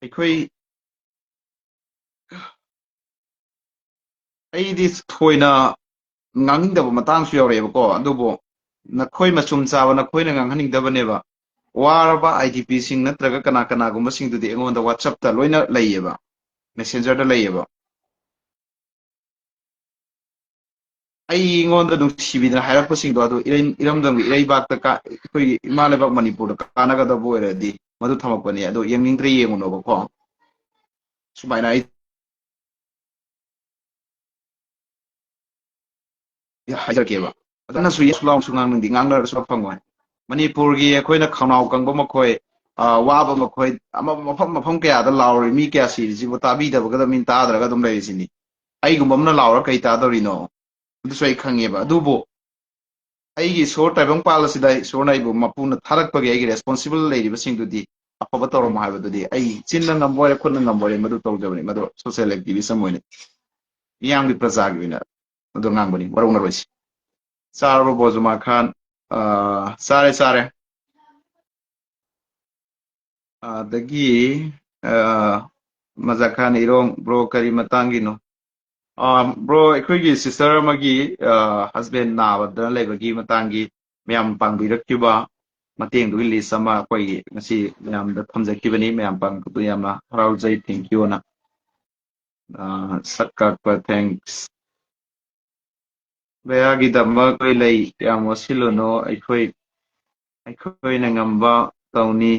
ꯑꯩꯈꯣꯏ, ꯑꯩꯗꯤ ꯊꯣꯏꯅ ꯉꯥꯡꯅꯤꯡꯗꯕ ꯃꯇꯥꯡꯁꯨ ꯌꯥꯎꯔꯛꯑꯦꯕꯀꯣ, ꯑꯗꯨꯕꯨ ꯅꯈꯣꯏ ꯃꯆꯨꯝ ꯆꯥꯕ ꯅꯈꯣꯏꯅ ꯉꯥꯡꯍꯟꯅꯤꯡꯗꯕꯅꯦꯕ꯫ ꯋꯥꯔꯕ ꯑꯥꯏ ꯗꯤ ꯄꯤꯁꯤꯡ ꯅꯠꯇ꯭ꯔꯒ ꯀꯅꯥ ꯀꯅꯥꯒꯨꯝꯕꯁꯤꯡꯗꯨꯗꯤ ꯑꯩꯉꯣꯟꯗ ꯋꯥꯆꯞꯇ ꯂꯣꯏꯅ ꯂꯩꯌꯦꯕ, ꯃꯦꯁꯦꯟꯖꯔꯗ ꯂꯩꯌꯦꯕ꯫ ꯑꯩꯉꯣꯟꯗ ꯅꯨꯡꯁꯤꯕꯤꯗꯅ ꯍꯥꯏꯔꯛꯄꯁꯤꯡꯗꯣ, ꯑꯗꯨ ꯏꯔꯩ-, ꯏꯔꯝꯗꯝꯒꯤ ꯏꯔꯩꯕꯥꯛꯇ ꯀꯥ-, ꯑꯩꯈꯣꯏꯒꯤ ꯏꯃꯥ ꯂꯩꯕꯥꯛ ꯃꯅꯤꯄꯨꯔꯗ ꯀꯥꯟꯅꯒꯗꯕ ꯑꯣꯏꯔꯗꯤ ꯃꯗꯨ ꯊꯝꯃꯛꯄꯅꯤ꯫ ꯑꯗꯣ ꯌꯦꯡꯅꯤꯡꯗ꯭ꯔꯦ, ꯌꯦꯡꯉꯨꯅꯣꯕꯀꯣ꯫ ꯁꯨꯃꯥꯏꯅ ꯑꯩ ꯍꯥꯏꯖꯔꯛꯀꯦꯕ꯫ ꯐꯖꯅꯁꯨ ꯌꯦꯁ ꯂꯥꯎꯅꯁꯨ ꯉꯥꯡꯅꯤꯡꯗꯦ, ꯉꯥꯡꯅꯔꯁꯨ ꯐꯪꯉꯣꯏ꯫ ꯃꯅꯤꯄꯨꯔꯒꯤ ꯑꯩꯈꯣꯏꯅ ꯈꯧꯅꯥꯎ ꯀꯪꯕ ꯃꯈꯣꯏ, ꯑ, ꯋꯥꯕ ꯃꯈꯣꯏ, ꯑꯃ ꯃꯐꯝ ꯃꯐꯝ ꯀꯌꯥꯗ ꯂꯥꯎꯔꯤ, ꯃꯤ ꯀꯌꯥ ꯁꯤꯔꯤꯁꯤꯕꯨ ꯇꯥꯕꯤꯗꯕꯒꯗ ꯃꯤꯅ ꯇꯥꯗ꯭ꯔꯒ ꯑꯗꯨꯝ ꯂꯩꯔꯤꯁꯤꯅꯤ꯫ ꯑꯩꯒꯨꯝꯕ ꯑꯃꯅ ꯂꯥꯎꯔ ꯀꯩ ꯇꯥꯗꯧꯔꯤꯅꯣ? ꯑꯗꯨꯁꯨ ꯑꯩ ꯈꯪꯉꯦꯕ꯫ ꯑꯗꯨꯕꯨ ꯑꯩꯒꯤ ꯏꯁꯣꯔ ꯇꯥꯏꯕꯪꯄꯥꯜ ꯑꯁꯤꯗ ꯏꯁꯣꯔꯅ ꯑꯩꯕꯨ ꯃꯄꯨꯅ ꯊꯥꯔꯛꯄꯒꯤ ꯑꯩꯒꯤ ꯔꯦꯁꯄꯣꯟꯁꯤꯕꯜ ꯂꯩꯔꯤꯕꯁꯤꯡꯗꯨꯗꯤ ꯑꯐꯕ ꯇꯧꯔꯝꯃꯣ ꯍꯥꯏꯕꯗꯨꯗꯤ ꯑꯩ ꯆꯤꯟꯅ ꯉꯝꯕ ꯑꯣꯏꯔꯦ, ꯈꯨꯠꯅ ꯉꯝꯕ ꯑꯣꯏꯔꯦ, ꯃꯗꯨ ꯇꯧꯖꯕꯅꯤ꯫ ꯃꯗꯨ ꯁꯣꯁꯤꯌꯦꯜ ꯑꯦꯛꯇꯤꯚꯤꯁ ꯑꯃ ꯑꯣꯏꯅ ꯃꯤꯌꯥꯝꯒꯤ ꯄ꯭ꯔꯖꯥꯒꯤ ꯑꯣꯏꯅ ꯑꯗꯨ ꯉꯥꯡꯕꯅꯤ, ꯋꯥꯔꯧꯅꯔꯣꯏꯁꯤ꯫ ꯆꯥꯔꯕꯣ ꯕꯣꯖꯨꯃꯥ ꯈꯥꯟ? ꯑ, ꯆꯥꯔꯦ, ꯆꯥꯔꯦ꯫ ꯑꯗꯒꯤ, ꯑ, ꯃꯖꯥ ꯈꯥꯟ ꯏꯔꯣꯡ, ꯕ꯭ꯔꯣ, ꯀꯔꯤ ꯃꯇꯥꯡꯒꯤꯅꯣ? ꯑ, ꯕ꯭ꯔꯣ, ꯑꯩꯈꯣꯏꯒꯤ ꯁꯤꯁꯇꯔ ꯑꯃꯒꯤ, ꯑ, ꯍꯁꯕꯦꯟ ꯅꯥꯕꯗ ꯂꯩꯕꯒꯤ ꯃꯇꯥꯡꯒꯤ ꯃꯌꯥꯝ ꯄꯥꯡꯕꯤꯔꯛꯈꯤꯕ ꯃꯇꯦꯡꯗꯨꯒꯤ ꯂꯤꯁ ꯑꯃ ꯑꯩꯈꯣꯏꯒꯤ ꯉꯁꯤ ꯃꯌꯥꯝꯗ ꯊꯝꯖꯈꯤꯕꯅꯤ꯫ ꯃꯌꯥꯝ ꯄꯥꯡꯕꯗꯨ ꯌꯥꯝꯅ ꯍꯔꯥꯎꯖꯩ꯫ Thank you ꯅ꯫ ꯑ, ꯁꯛ ꯀꯥꯛꯄ, thanks꯫ ꯕꯌꯥꯒꯤꯗꯃꯛ ꯑꯩꯈꯣꯏ ꯂꯩ, ꯌꯥꯝ ꯋꯥꯁꯤꯜꯂꯨꯅꯨ, ꯑꯩꯈꯣꯏ, ꯑꯩꯈꯣꯏꯅ ꯉꯝꯕ ꯇꯧꯅꯤ,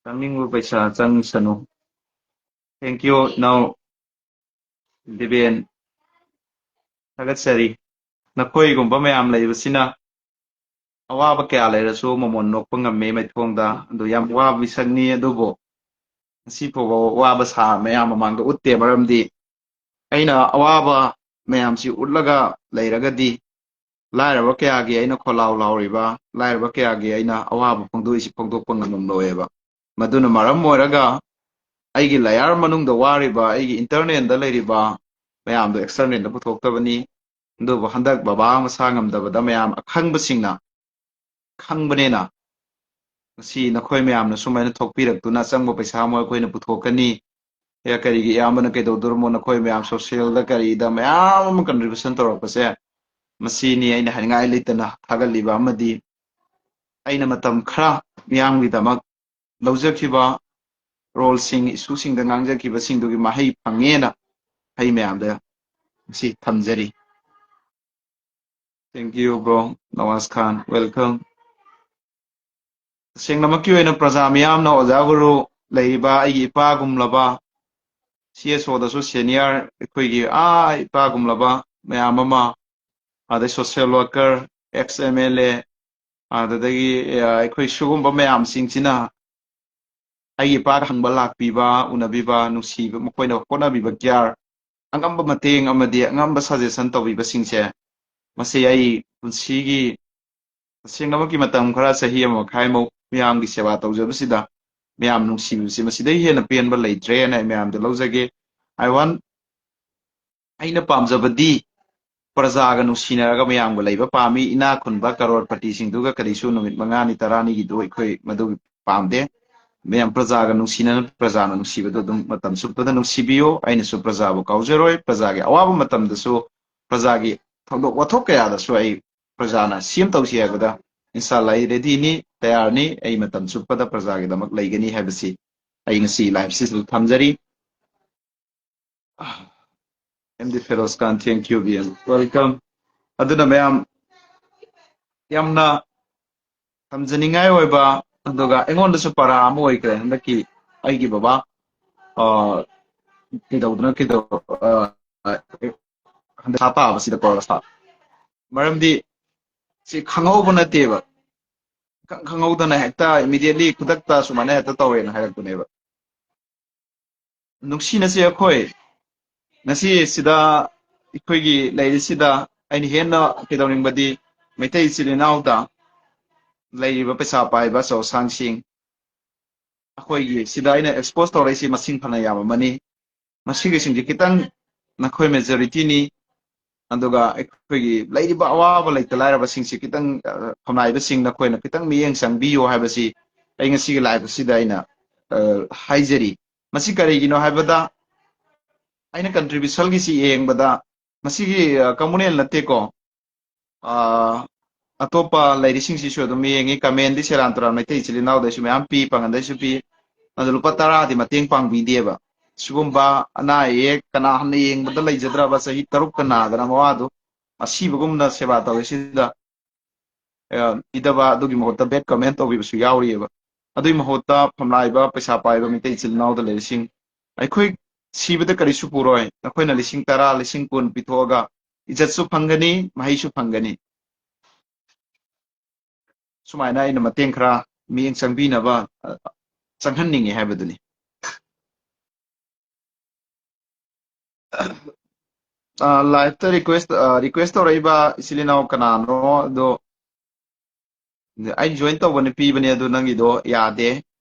ꯆꯪꯅꯤꯡꯕ ꯄꯩꯁꯥ ꯆꯪꯁꯅꯨ꯫ Thank you, ꯏꯅꯥꯎ ꯗꯤꯕꯦꯟ, ꯊꯥꯒꯠꯆꯔꯤ꯫ ꯅꯈꯣꯏꯒꯨꯝꯕ ꯃꯌꯥꯝ ꯂꯩꯕꯁꯤꯅ ꯑꯋꯥꯕ ꯀꯌꯥ ꯂꯩꯔꯁꯨ ꯃꯃꯣꯟ ꯅꯣꯛꯄ ꯉꯝꯃꯤ ꯃꯥꯏꯊꯣꯡꯗ꯫ ꯑꯗꯨ ꯌꯥꯝ ꯋꯥꯕ ꯃꯤꯁꯛꯅꯤ, ꯑꯗꯨꯕꯨ ꯉꯁꯤ ꯐꯥꯎꯕ ꯋꯥꯕ ꯁꯥ ꯃꯌꯥꯝ ꯃꯃꯥꯡꯗ ꯎꯠꯇꯦ꯫ ꯃꯔꯝꯗꯤ ꯑꯩꯅ ꯑꯋꯥꯕ ꯃꯌꯥꯝꯁꯤ ꯎꯠꯂꯒ ꯂꯩꯔꯒꯗꯤ ꯂꯥꯏꯔꯕ ꯀꯌꯥꯒꯤ ꯑꯩꯅ ꯈꯣꯜꯂꯥꯎ ꯂꯥꯎꯔꯤꯕ, ꯂꯥꯏꯔꯕ ꯀꯌꯥꯒꯤ ꯑꯩꯅ ꯑꯋꯥꯕ ꯐꯣꯡꯗꯣꯛꯏꯁꯤ ꯐꯣꯡꯗꯣꯛꯄ ꯉꯝꯂꯝꯂꯣꯏꯑꯕ꯫ ꯃꯗꯨꯅ ꯃꯔꯝ ꯑꯣꯏꯔꯒ ꯑꯩꯒꯤ ꯂꯌꯥꯔ ꯃꯅꯨꯡꯗ ꯋꯥꯔꯤꯕ, ꯑꯩꯒꯤ ꯏꯟꯇꯔꯅꯦꯜꯗ ꯂꯩꯔꯤꯕ ꯃꯌꯥꯝꯗꯣ ꯑꯦꯛꯁꯇꯔꯅꯦꯜꯗ ꯄꯨꯊꯣꯛꯇꯕꯅꯤ꯫ ꯑꯗꯨꯕꯨ ꯍꯟꯗꯛ ꯕꯕꯥ ꯃꯁꯥ ꯉꯝꯗꯕꯗ ꯃꯌꯥꯝ ꯑꯈꯪꯕꯁꯤꯡꯅ ꯈꯪꯕꯅꯤꯅ ꯉꯁꯤ ꯅꯈꯣꯏ ꯃꯌꯥꯝꯅ ꯁꯨꯃꯥꯏꯅ ꯊꯣꯛꯄꯤꯔꯛꯇꯨꯅ ꯑꯆꯪꯕ ꯄꯩꯁꯥ ꯑꯃ ꯑꯩꯈꯣꯏꯅ ꯄꯨꯊꯣꯛꯀꯅꯤ꯫ ꯑꯦ, ꯀꯔꯤꯒꯤ ꯏꯌꯥꯝꯕꯅ ꯀꯩꯗꯧꯗꯣꯔꯝꯃꯣ? ꯅꯈꯣꯏ ꯃꯌꯥꯝ ꯁꯣꯁꯤꯌꯦꯜꯗ ꯀꯔꯤꯗ ꯃꯌꯥꯝ ꯑꯃ ꯀꯟꯇ꯭ꯔꯤꯕ꯭ꯌꯨꯁꯟ ꯇꯧꯔꯛꯄꯁꯦ, ꯃꯁꯤꯅꯤ ꯑꯩꯅ ꯍꯥꯏꯅꯤꯡꯉꯥꯏ ꯂꯩꯇꯅ ꯊꯥꯒꯠꯂꯤꯕ ꯑꯃꯗꯤ ꯑꯩꯅ ꯃꯇꯝ ꯈꯔ ꯃꯤꯌꯥꯝꯒꯤꯗꯃꯛ ꯂꯧꯖꯈꯤꯕ ꯔꯣꯜꯁꯤꯡ, ꯏꯁꯨꯁꯤꯡꯗ ꯉꯥꯡꯖꯈꯤꯕꯁꯤꯡꯗꯨꯒꯤ ꯃꯍꯩ ꯐꯪꯉꯦꯅ ꯑꯩ ꯃꯌꯥꯝꯗ ꯉꯁꯤ ꯊꯝꯖꯔꯤ꯫ Thank you, bro. Nawaz Khan, welcome. ꯇꯁꯦꯡꯅꯃꯛꯀꯤ ꯑꯣꯏꯅ ꯄ꯭ꯔꯖꯥ ꯃꯤꯌꯥꯝꯅ ꯑꯣꯖꯥ ꯒꯨꯔꯨ ꯂꯩꯔꯤꯕ ꯑꯩꯒꯤ ꯏꯄꯥꯒꯨꯝꯂꯕ, ꯁꯤ ꯑꯦꯁ ꯑꯣꯗꯁꯨ ꯁꯦꯅꯤꯌꯔ ꯑꯩꯈꯣꯏꯒꯤ ꯑꯥ ꯏꯄꯥꯒꯨꯝꯂꯕ ꯃꯌꯥꯝ ꯑꯃ, ꯑꯗꯩ social worker, ex M L A, ꯑꯗꯨꯗꯒꯤ ꯑ, ꯑꯩꯈꯣꯏ ꯁꯤꯒꯨꯝꯕ ꯃꯌꯥꯝꯁꯤꯡꯁꯤꯅ ꯑꯩꯒꯤ ꯏꯄꯥꯗ ꯍꯪꯕ ꯂꯥꯛꯄꯤꯕ, ꯎꯅꯕꯤꯕ, ꯅꯨꯡꯁꯤꯕ, ꯃꯈꯣꯏꯅ ꯍꯣꯠꯅꯕꯤꯕ care, ꯑꯉꯝꯕ ꯃꯇꯦꯡ ꯑꯃꯗꯤ ꯑꯉꯝꯕ suggestion ꯇꯧꯕꯤꯕꯁꯤꯡꯁꯦ, ꯃꯁꯤ ꯑꯩ ꯄꯨꯟꯁꯤꯒꯤ ꯇꯁꯦꯡꯅꯃꯛꯀꯤ ꯃꯇꯝ ꯈꯔ, ꯆꯍꯤ ꯑꯃ ꯃꯈꯥꯏꯃꯨꯛ ꯃꯤꯌꯥꯝꯒꯤ ꯁꯦꯕꯥ ꯇꯧꯖꯕꯁꯤꯗ ꯃꯌꯥꯝ ꯅꯨꯡꯁꯤꯕꯤꯕꯁꯤ ꯃꯁꯤꯗꯩ ꯍꯦꯟꯅ ꯄꯦꯟꯕ ꯂꯩꯇ꯭ꯔꯦꯅ ꯑꯩ ꯃꯌꯥꯝꯗ ꯂꯧꯖꯒꯦ꯫ I want ꯑꯩꯅ ꯄꯥꯝꯖꯕꯗꯤ ꯄ꯭ꯔꯖꯥꯒ ꯅꯨꯡꯁꯤꯅꯔꯒ ꯃꯌꯥꯝꯒ ꯂꯩꯕ ꯄꯥꯝꯃꯤ꯫ ꯏꯅꯥꯛ ꯈꯨꯟꯕ ꯀꯔꯣꯔꯄꯇꯤꯁꯤꯡꯗꯨꯒ ꯀꯔꯤꯁꯨ ꯅꯨꯃꯤꯠ ꯃꯉꯥꯅꯤ ꯇꯔꯥꯅꯤꯒꯤꯗꯨ ꯑꯩꯈꯣꯏ ꯃꯗꯨ ꯄꯥꯝꯗꯦ꯫ ꯃꯌꯥꯝ ꯄ꯭ꯔꯖꯥꯒ ꯅꯨꯡꯁꯤꯅꯅ ꯄ꯭ꯔꯖꯥꯅ ꯅꯨꯡꯁꯤꯕꯗꯨ ꯑꯗꯨꯝ ꯃꯇꯝ ꯆꯨꯞꯄꯗ ꯅꯨꯡꯁꯤꯕꯤꯌꯨ꯫ ꯑꯩꯅꯁꯨ ꯄ꯭ꯔꯖꯥꯕꯨ ꯀꯥꯎꯖꯔꯣꯏ꯫ ꯄ꯭ꯔꯖꯥꯒꯤ ꯑꯋꯥꯕ ꯃꯇꯝꯗꯁꯨ, ꯄ꯭ꯔꯖꯥꯒꯤ ꯊꯧꯗꯣꯛ ꯋꯥꯊꯣꯛ ꯀꯌꯥꯗꯁꯨ ꯑꯩ ꯄ꯭ꯔꯖꯥꯅ ꯁꯤ ꯑꯃ ꯇꯧꯁꯤ ꯍꯥꯏꯕꯗ ꯏꯟꯁꯥꯜꯂꯥ ꯑꯩ ꯔꯦꯗꯤꯅꯤ, ꯇꯌꯥꯔꯅꯤ꯫ ꯑꯩ ꯃꯇꯝ ꯆꯨꯞꯄꯗ ꯄ꯭ꯔꯖꯥꯒꯤꯗꯃꯛ ꯂꯩꯒꯅꯤ ꯍꯥꯏꯕꯁꯤ ꯑꯩ ꯉꯁꯤ ꯂꯥꯏꯐꯁꯤꯁꯨ ꯊꯝꯖꯔꯤ꯫ M D Firoz Khan, thank you, B M, welcome꯫ ꯑꯗꯨꯅ ꯃꯌꯥꯝ ꯌꯥꯝꯅ ꯊꯝꯖꯅꯤꯡꯉꯥꯏ ꯑꯣꯏꯕ, ꯑꯗꯨꯒ ꯑꯩꯉꯣꯟꯗꯁꯨ ꯄꯔꯥ ꯑꯃ ꯑꯣꯏꯈ꯭ꯔꯦ ꯍꯟꯗꯛꯀꯤ ꯑꯩꯒꯤ ꯕꯕꯥ, ꯑ, ꯀꯩꯗꯧꯗꯅ ꯀꯩꯗꯧ-, ꯑ, ꯍꯟꯗꯛ ꯊꯥ ꯇꯥꯕꯁꯤꯗꯀꯣ, ꯃꯔꯝꯗꯤ ꯁꯤ ꯈꯪꯍꯧꯕ ꯅꯠꯇꯦꯕ꯫ ꯈꯪ-, ꯈꯪꯍꯧꯗꯅ ꯍꯦꯛꯇ immediately ꯈꯨꯗꯛꯇ ꯁꯨꯃꯥꯏꯅ ꯍꯦꯛꯇ ꯇꯧꯋꯦꯅ ꯍꯥꯏꯔꯛꯄꯅꯦꯕ꯫ ꯅꯨꯡꯁꯤꯅꯁꯦ ꯑꯩꯈꯣꯏ꯫ ꯉꯁꯤ ꯁꯤꯗ ꯑꯩꯈꯣꯏꯒꯤ ꯂꯩꯔꯤꯁꯤꯗ ꯑꯩꯅ ꯍꯦꯟꯅ ꯀꯩꯗꯧꯅꯤꯡꯕꯗꯤ ꯃꯩꯇꯩ ꯏꯆꯤꯜ ꯏꯅꯥꯎꯗ ꯂꯩꯔꯤꯕ ꯄꯩꯁꯥ ꯄꯥꯏꯕ ꯑꯆꯧ ꯑꯁꯥꯡꯁꯤꯡ, ꯑꯩꯈꯣꯏꯒꯤ ꯁꯤꯗ ꯑꯩꯅ expose ꯇꯧꯔꯛꯏꯁꯤ ꯃꯁꯤꯡ ꯐꯅ ꯌꯥꯝꯃꯝꯃꯅꯤ꯫ ꯃꯁꯤꯒꯤꯁꯤꯡꯁꯤ ꯈꯤꯇꯪ ꯅꯈꯣꯏ majorityꯅꯤ꯫ ꯑꯗꯨꯒ ꯑꯩꯈꯣꯏꯒꯤ ꯂꯩꯔꯤꯕ ꯑꯋꯥꯕ ꯂꯩꯇ ꯂꯥꯏꯔꯕꯁꯤꯡꯁꯤ ꯈꯤꯇꯪ, ꯑ, ꯈꯝꯅꯥꯏꯕꯁꯤꯡ ꯅꯈꯣꯏꯅ ꯈꯤꯇꯪ ꯃꯤꯠꯌꯦꯡ ꯆꯪꯕꯤꯌꯨ ꯍꯥꯏꯕꯁꯤ ꯑꯩ ꯉꯁꯤꯒꯤ live ꯑꯁꯤꯗ ꯑꯩꯅ, ꯑ, ꯍꯥꯏꯖꯔꯤ꯫ ꯃꯁꯤ ꯀꯔꯤꯒꯤꯅꯣ ꯍꯥꯏꯕꯗ ꯑꯩꯅ contributionꯒꯤꯁꯤ ꯌꯦꯡꯕꯗ ꯃꯁꯤꯒꯤ, ꯑ, communal ꯅꯠꯇꯦꯀꯣ꯫ ꯑ, ꯑꯇꯣꯞꯄ ꯂꯩꯔꯤꯁꯤꯡꯁꯤꯁꯨ ꯑꯗꯨꯝ ꯌꯦꯡꯉꯤ꯫ Commentꯗꯤ ꯁꯦꯔꯥꯟ ꯇꯨꯔꯥꯟ ꯃꯩꯇꯩ ꯏꯆꯤꯜ ꯏꯅꯥꯎꯗꯩꯁꯨ ꯃꯌꯥꯝ ꯄꯤ, ꯄꯥꯡꯒꯜꯗꯩꯁꯨ ꯄꯤ꯫ ꯑꯗꯨ ꯂꯨꯄꯥ ꯇꯔꯥꯗꯤ ꯃꯇꯦꯡ ꯄꯥꯡꯕꯤꯗꯦꯕ꯫ ꯁꯤꯒꯨꯝꯕ ꯑꯅꯥ ꯑꯌꯦꯛ ꯀꯅꯥ ꯍꯟꯅ ꯌꯦꯡꯕꯗ ꯂꯩꯖꯗ꯭ꯔꯕ ꯆꯍꯤ ꯇꯔꯨꯛꯀ ꯅꯥꯗꯅ ꯃꯋꯥꯗꯨ ꯑꯁꯤꯕꯒꯨꯝꯅ ꯁꯦꯕꯥ ꯇꯧꯔꯤꯁꯤꯗ, ꯑ, ꯄꯤꯗꯕ ꯑꯗꯨꯒꯤ ꯃꯍꯨꯠꯇ bad comment ꯇꯧꯕꯤꯕꯁꯨ ꯌꯥꯎꯔꯤꯑꯕ꯫ ꯑꯗꯨꯒꯤ ꯃꯍꯨꯠꯇ ꯐꯝꯂꯥꯏꯕ ꯄꯩꯁꯥ ꯄꯥꯏꯕ ꯃꯩꯇꯩ ꯏꯆꯤꯜ ꯏꯅꯥꯎꯗ ꯂꯩꯔꯤꯁꯤꯡ, ꯑꯩꯈꯣꯏ ꯁꯤꯕꯗ ꯀꯔꯤꯁꯨ ꯄꯨꯔꯣꯏ, ꯅꯈꯣꯏꯅ ꯂꯤꯁꯤꯡ ꯇꯔꯥ, ꯂꯤꯁꯤꯡ ꯀꯨꯟ ꯄꯤꯊꯣꯛꯑꯒ ꯏꯖꯠꯁꯨ ꯐꯪꯒꯅꯤ, ꯃꯍꯩꯁꯨ ꯐꯪꯒꯅꯤ꯫ ꯁꯨꯃꯥꯏꯅ ꯑꯩꯅ ꯃꯇꯦꯡ ꯈꯔ ꯃꯤꯠꯌꯦꯡ ꯆꯪꯕꯤꯅꯕ, ꯑ, ꯆꯪꯍꯟꯅꯤꯡꯉꯤ ꯍꯥꯏꯕꯗꯨꯅꯤ꯫ ꯑ, live ꯇ request, ꯑ, request ꯇꯧꯔꯛꯏꯕ ꯏꯆꯤꯜ ꯏꯅꯥꯎ ꯀꯅꯥꯅꯣ ꯑꯗꯣ, ꯑꯩ join ꯇꯧꯕꯅ ꯄꯤꯕꯅꯦ, ꯑꯗꯨ ꯅꯪꯒꯤꯗꯣ ꯌꯥꯗꯦ꯫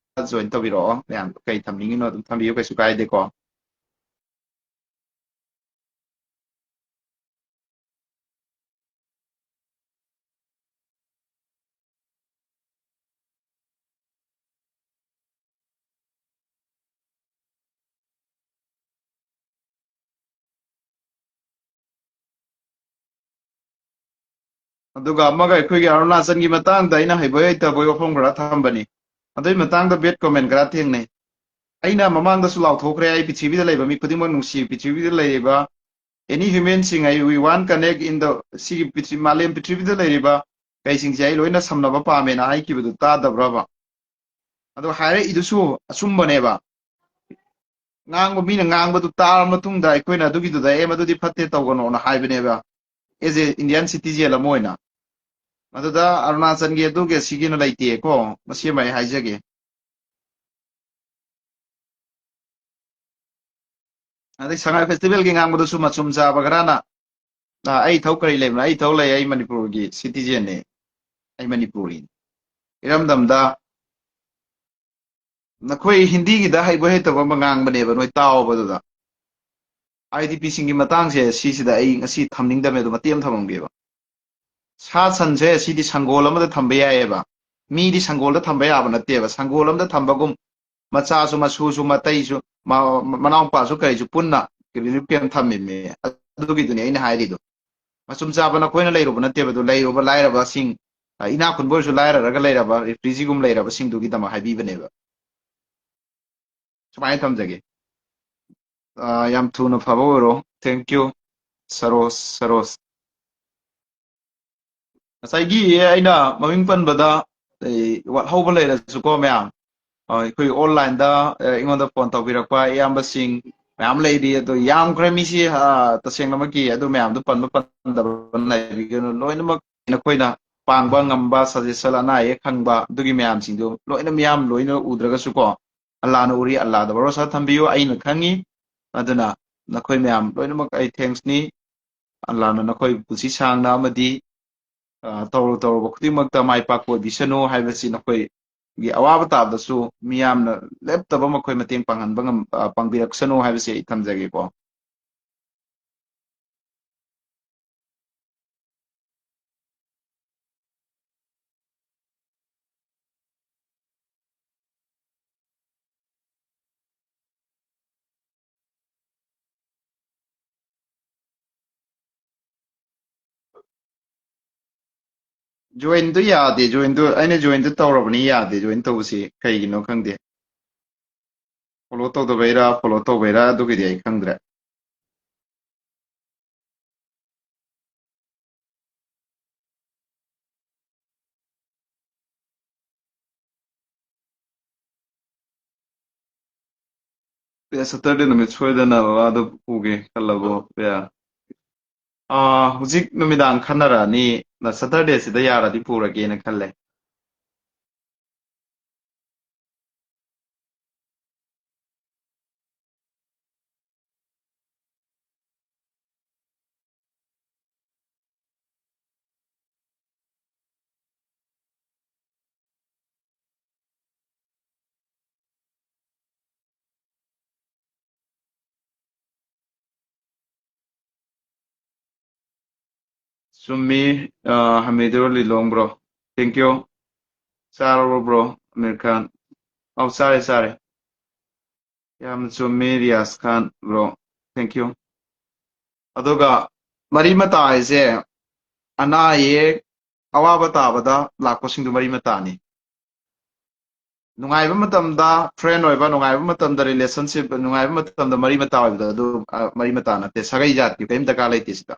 Join ꯇꯧꯕꯤꯔꯛꯑꯣ꯫ ꯃꯌꯥꯝ ꯀꯩ ꯊꯝꯅꯤꯡꯉꯤꯅꯣ ꯑꯗꯨꯝ ꯊꯝꯕꯤꯌꯨ, ꯀꯩꯁꯨ ꯀꯥꯏꯗꯦꯀꯣ꯫ ꯑꯗꯨꯒ ꯑꯃꯒ ꯑꯩꯈꯣꯏꯒꯤ ꯑꯔꯨꯅꯥꯆꯜꯒꯤ ꯃꯇꯥꯡꯗ ꯑꯩꯅ ꯍꯩꯕꯣꯏ ꯍꯩꯇꯕꯣꯏ ꯋꯥꯐꯝ ꯈꯔ ꯊꯝꯕꯅꯤ꯫ ꯑꯗꯨꯒꯤ ꯃꯇꯥꯡꯗ bad comment ꯈꯔ ꯊꯦꯡꯅꯩ꯫ ꯑꯩꯅ ꯃꯃꯥꯡꯗꯁꯨ ꯂꯥꯎꯊꯣꯛꯈ꯭ꯔꯦ, ꯑꯩ ꯄ꯭ꯔꯤꯊꯤꯕꯤꯗ ꯂꯩꯕ ꯃꯤ ꯈꯨꯗꯤꯡꯃꯛ ꯅꯨꯡꯁꯤ, ꯄ꯭ꯔꯤꯊꯤꯕꯤꯗ ꯂꯩꯔꯤꯕ any human ꯁꯤꯡ, I, we want connect in the, ꯁꯤꯒꯤ ꯄ꯭ꯔꯤꯊꯤ-, ꯃꯥꯂꯦꯝ ꯄ꯭ꯔꯤꯊꯤꯕꯤꯗ ꯂꯩꯔꯤꯕ ꯀꯩꯁꯤꯡꯁꯦ ꯑꯩ ꯂꯣꯏꯅ ꯁꯝꯅꯕ ꯄꯥꯝꯃꯦꯅ ꯍꯥꯏꯈꯤꯕꯗꯨ ꯇꯥꯗꯕ꯭ꯔꯕ? ꯑꯗꯣ ꯍꯥꯏꯔꯛꯏꯗꯨꯁꯨ ꯑꯆꯨꯝꯕꯅꯦꯕ꯫ ꯉꯥꯡꯕ ꯃꯤꯅ ꯉꯥꯡꯕꯗꯨ ꯇꯥꯔ ꯃꯇꯨꯡꯗ ꯑꯩꯈꯣꯏꯅ ꯑꯗꯨꯒꯤꯗꯨꯗ, "ꯑꯦ, ꯃꯗꯨꯗꯤ ꯐꯠꯇꯦ, ꯇꯧꯒꯅꯣꯅ" ꯍꯥꯏꯕꯅꯦꯕ, as a Indian citizen ꯑꯃ ꯑꯣꯏꯅ꯫ ꯃꯗꯨꯗ ꯑꯔꯨꯅꯥꯆꯜꯒꯤ ꯑꯗꯨꯒꯤ ꯁꯤꯒꯤꯅ ꯂꯩꯇꯦꯀꯣ, ꯃꯁꯤ ꯑꯃ ꯑꯩ ꯍꯥꯏꯖꯒꯦ꯫ ꯑꯗꯩ ꯁꯉꯥꯏ festival ꯒꯤ ꯉꯥꯡꯕꯗꯨꯁꯨ ꯃꯆꯨꯝ ꯆꯥꯕ ꯈꯔꯅ, "ꯑ, ꯑꯩ ꯏꯊꯧ ꯀꯔꯤ ꯂꯩꯕꯅꯣ? ꯑꯩ ꯏꯊꯧ ꯂꯩ, ꯑꯩ ꯃꯅꯤꯄꯨꯔꯒꯤ citizen ꯅꯤ, ꯑꯩ ꯃꯅꯤꯄꯨꯔꯤꯅꯤ"꯫ ꯏꯔꯝꯗꯝꯗ ꯅꯈꯣꯏ ꯍꯤꯟꯗꯤꯒꯤꯗ ꯍꯩꯕ ꯍꯩꯇꯕ ꯑꯃ ꯉꯥꯡꯕꯅꯦꯕ, ꯅꯣꯏ ꯇꯥꯎꯑꯣꯕ ꯑꯗꯨꯗ꯫ IDP ꯁꯤꯡꯒꯤ ꯃꯇꯥꯡꯁꯦ ꯁꯤꯁꯤꯗ ꯑꯩ ꯉꯁꯤ ꯊꯝꯅꯤꯡꯗꯕꯅꯦ, ꯑꯗꯣ ꯃꯇꯦꯛ ꯑꯃ ꯊꯝꯃꯝꯒꯦꯕ꯫ ꯁꯥ ꯁꯟꯁꯦ ꯁꯤꯗꯤ ꯁꯪꯒꯣꯜ ꯑꯃꯗ ꯊꯝꯕ ꯌꯥꯏꯑꯕ, ꯃꯤꯗꯤ ꯁꯪꯒꯣꯜꯗ ꯊꯝꯕ ꯌꯥꯕ ꯅꯠꯇꯦꯕ꯫ ꯁꯪꯒꯣꯜ ꯑꯃꯗ ꯊꯝꯕꯒꯨꯝ ꯃꯆꯥꯁꯨ, ꯃꯁꯨꯁꯨ, ꯃꯇꯩꯁꯨ, ꯃ-, ꯃ-, ꯃꯅꯥꯎꯄꯥꯁꯨ, ꯀꯔꯤꯁꯨ ꯄꯨꯟꯅ relief camp ꯊꯝꯃꯤꯕꯅꯦ꯫ ꯑꯗꯨꯒꯤꯗꯨꯅꯦ ꯑꯩꯅ ꯍꯥꯏꯔꯤꯗꯣ꯫ ꯃꯆꯨꯝ ꯆꯥꯕ ꯅꯈꯣꯏꯅ ꯂꯩꯔꯨꯕ ꯅꯠꯇꯦꯕ ꯑꯗꯨ, ꯂꯩꯔꯨꯕ ꯂꯥꯏꯔꯕꯁꯤꯡ, ꯑ, ꯏꯅꯥꯛ ꯈꯨꯟꯕ ꯑꯣꯏꯔꯁꯨ ꯂꯥꯏꯔꯔꯒ ꯂꯩꯔꯕ refugeeꯒꯨꯝ ꯂꯩꯔꯕꯁꯤꯡꯗꯨꯒꯤꯗꯃꯛ ꯍꯥꯏꯕꯤꯕꯅꯦꯕ꯫ ꯁꯨꯃꯥꯏꯅ ꯊꯝꯖꯒꯦ꯫ ꯑ, ꯌꯥꯝ ꯊꯨꯅ ꯐꯕ ꯑꯣꯏꯔꯣ꯫ Thank you, Saroj, Saroj. ꯉꯁꯥꯏꯒꯤ ꯑꯩꯅ ꯃꯃꯤꯡ ꯄꯟꯕꯗ, ꯑꯩ ꯋꯥꯠꯍꯧꯕ ꯂꯩꯔꯁꯨꯀꯣ ꯃꯌꯥꯝ, ꯑ, ꯑꯩꯈꯣꯏ onlineꯗ, ꯑ, ꯑꯩꯉꯣꯟꯗ phone ꯇꯧꯕꯤꯔꯛꯄ ꯏꯌꯥꯝꯕꯁꯤꯡ, ꯃꯌꯥꯝ ꯂꯩꯔꯤ꯫ ꯑꯗꯣ ꯌꯥꯝꯈ꯭ꯔꯦ ꯃꯤꯁꯤ, ꯑ, ꯇꯁꯦꯡꯅꯃꯛꯀꯤ ꯑꯗꯨ ꯃꯌꯥꯝꯗꯣ ꯄꯟꯕ ꯄꯟꯗꯕ ꯅꯥꯏꯕꯤꯒꯅꯨ꯫ ꯂꯣꯏꯅꯃꯛ ꯅꯈꯣꯏꯅ ꯄꯥꯡꯕ ꯉꯝꯕ, suggestion, ꯑꯅꯥ ꯑꯌꯦꯛ ꯈꯪꯕ ꯑꯗꯨꯒꯤ ꯃꯌꯥꯝꯁꯤꯡꯗꯨ ꯂꯣꯏꯅ ꯃꯤꯌꯥꯝ ꯂꯣꯏꯅ ꯎꯗ꯭ꯔꯒꯁꯨ ꯀꯣ, ꯑꯜꯂꯥꯅ ꯎꯔꯤ, ꯑꯜꯂꯥꯗ ꯚꯔꯣꯁꯥ ꯊꯝꯕꯤꯌꯨ꯫ ꯑꯩꯅ ꯈꯪꯉꯤ꯫ ꯑꯗꯨꯅ ꯅꯈꯣꯏ ꯃꯌꯥꯝ ꯂꯣꯏꯅꯃꯛ ꯑꯩ thanks ꯅꯤ꯫ ꯑꯜꯂꯥꯅ ꯅꯈꯣꯏ ꯄꯨꯟꯁꯤ ꯁꯥꯡꯅ ꯑꯃꯗꯤ, ꯑ, ꯇꯧꯔꯨ ꯇꯧꯔꯨꯕ ꯈꯨꯗꯤꯡꯃꯛꯇ ꯃꯥꯏ ꯄꯥꯛꯄ ꯑꯣꯏꯕꯤꯁꯅꯨ ꯍꯥꯏꯕꯁꯤ, ꯅꯈꯣꯏꯒꯤ ꯑꯋꯥꯕ ꯇꯥꯕꯗꯁꯨ ꯃꯤꯌꯥꯝꯅ ꯂꯦꯞꯇꯕ ꯃꯈꯣꯏ ꯃꯇꯦꯡ ꯄꯥꯡꯍꯟꯕ ꯉꯝ-, ꯑ, ꯄꯥꯡꯕꯤꯔꯛꯁꯅꯨ ꯍꯥꯏꯕꯁꯤ ꯑꯩ ꯊꯝꯖꯒꯦꯀꯣ꯫ Join ꯗꯨ ꯌꯥꯗꯦ, join ꯗꯨ, ꯑꯩꯅ join ꯗꯨ ꯇꯧꯔꯕꯅꯤ, ꯌꯥꯗꯦ join ꯇꯧꯕꯁꯤ, ꯀꯩꯒꯤꯅꯣ ꯈꯪꯗꯦ꯫ Follow ꯇꯧꯗꯕꯩꯔꯥ, follow ꯇꯧꯕꯩꯔꯥ, ꯑꯗꯨꯒꯤꯗꯤ ꯑꯩ ꯈꯪꯗ꯭ꯔꯦ꯫ ꯑꯦ, Saturday ꯅꯨꯃꯤꯠ ꯁꯣꯏꯗꯅ ꯕꯕꯥꯗꯣ ꯄꯨꯒꯦ ꯈꯜꯂꯕꯣ? ꯑꯦ꯫ ꯑꯥ, ꯍꯧꯖꯤꯛ ꯅꯨꯃꯤꯗꯥꯡ ꯈꯟꯅꯔꯛꯑꯅꯤ꯫ ꯅ Saturday ꯁꯤꯗ ꯌꯥꯔꯗꯤ ꯄꯨꯔꯒꯦꯅ ꯈꯜꯂꯦ꯫ ꯆꯨꯝꯃꯤ, ꯑ, ꯍꯃꯤꯗꯨꯔ ꯂꯤꯂꯣꯡ bro꯫ Thank you꯫ ꯆꯥꯔꯕꯣ bro? ꯑꯃꯤꯔ ꯈꯥꯟ꯫ ꯑꯧ, ꯆꯥꯔꯦ, ꯆꯥꯔꯦ꯫ ꯌꯥꯝꯅ ꯆꯨꯝꯃꯤ, ꯔꯤꯌꯥꯁ ꯈꯥꯟ bro꯫ Thank you꯫ ꯑꯗꯨꯒ ꯃꯔꯤ ꯃꯇꯥ ꯍꯥꯏꯁꯦ ꯑꯅꯥ ꯑꯌꯦꯛ, ꯑꯋꯥꯕ ꯇꯥꯕꯗ ꯂꯥꯛꯄꯁꯤꯡꯗꯨ ꯃꯔꯤ ꯃꯇꯥꯅꯤ꯫ ꯅꯨꯡꯉꯥꯏꯕ ꯃꯇꯝꯗ friend ꯑꯣꯏꯕ, ꯅꯨꯡꯉꯥꯏꯕ ꯃꯇꯝꯗ relationship, ꯅꯨꯡꯉꯥꯏꯕ ꯃꯇꯝꯗ ꯃꯔꯤ ꯃꯇꯥ ꯑꯣꯏꯕꯗꯣ ꯑꯗꯨ, ꯑ, ꯃꯔꯤ ꯃꯇꯥ ꯅꯠꯇꯦ꯫ ꯁꯥꯒꯩ ꯖꯥꯠꯀꯤ ꯀꯔꯤꯝ ꯗꯔꯀꯥꯔ ꯂꯩꯇꯦ ꯁꯤꯗ꯫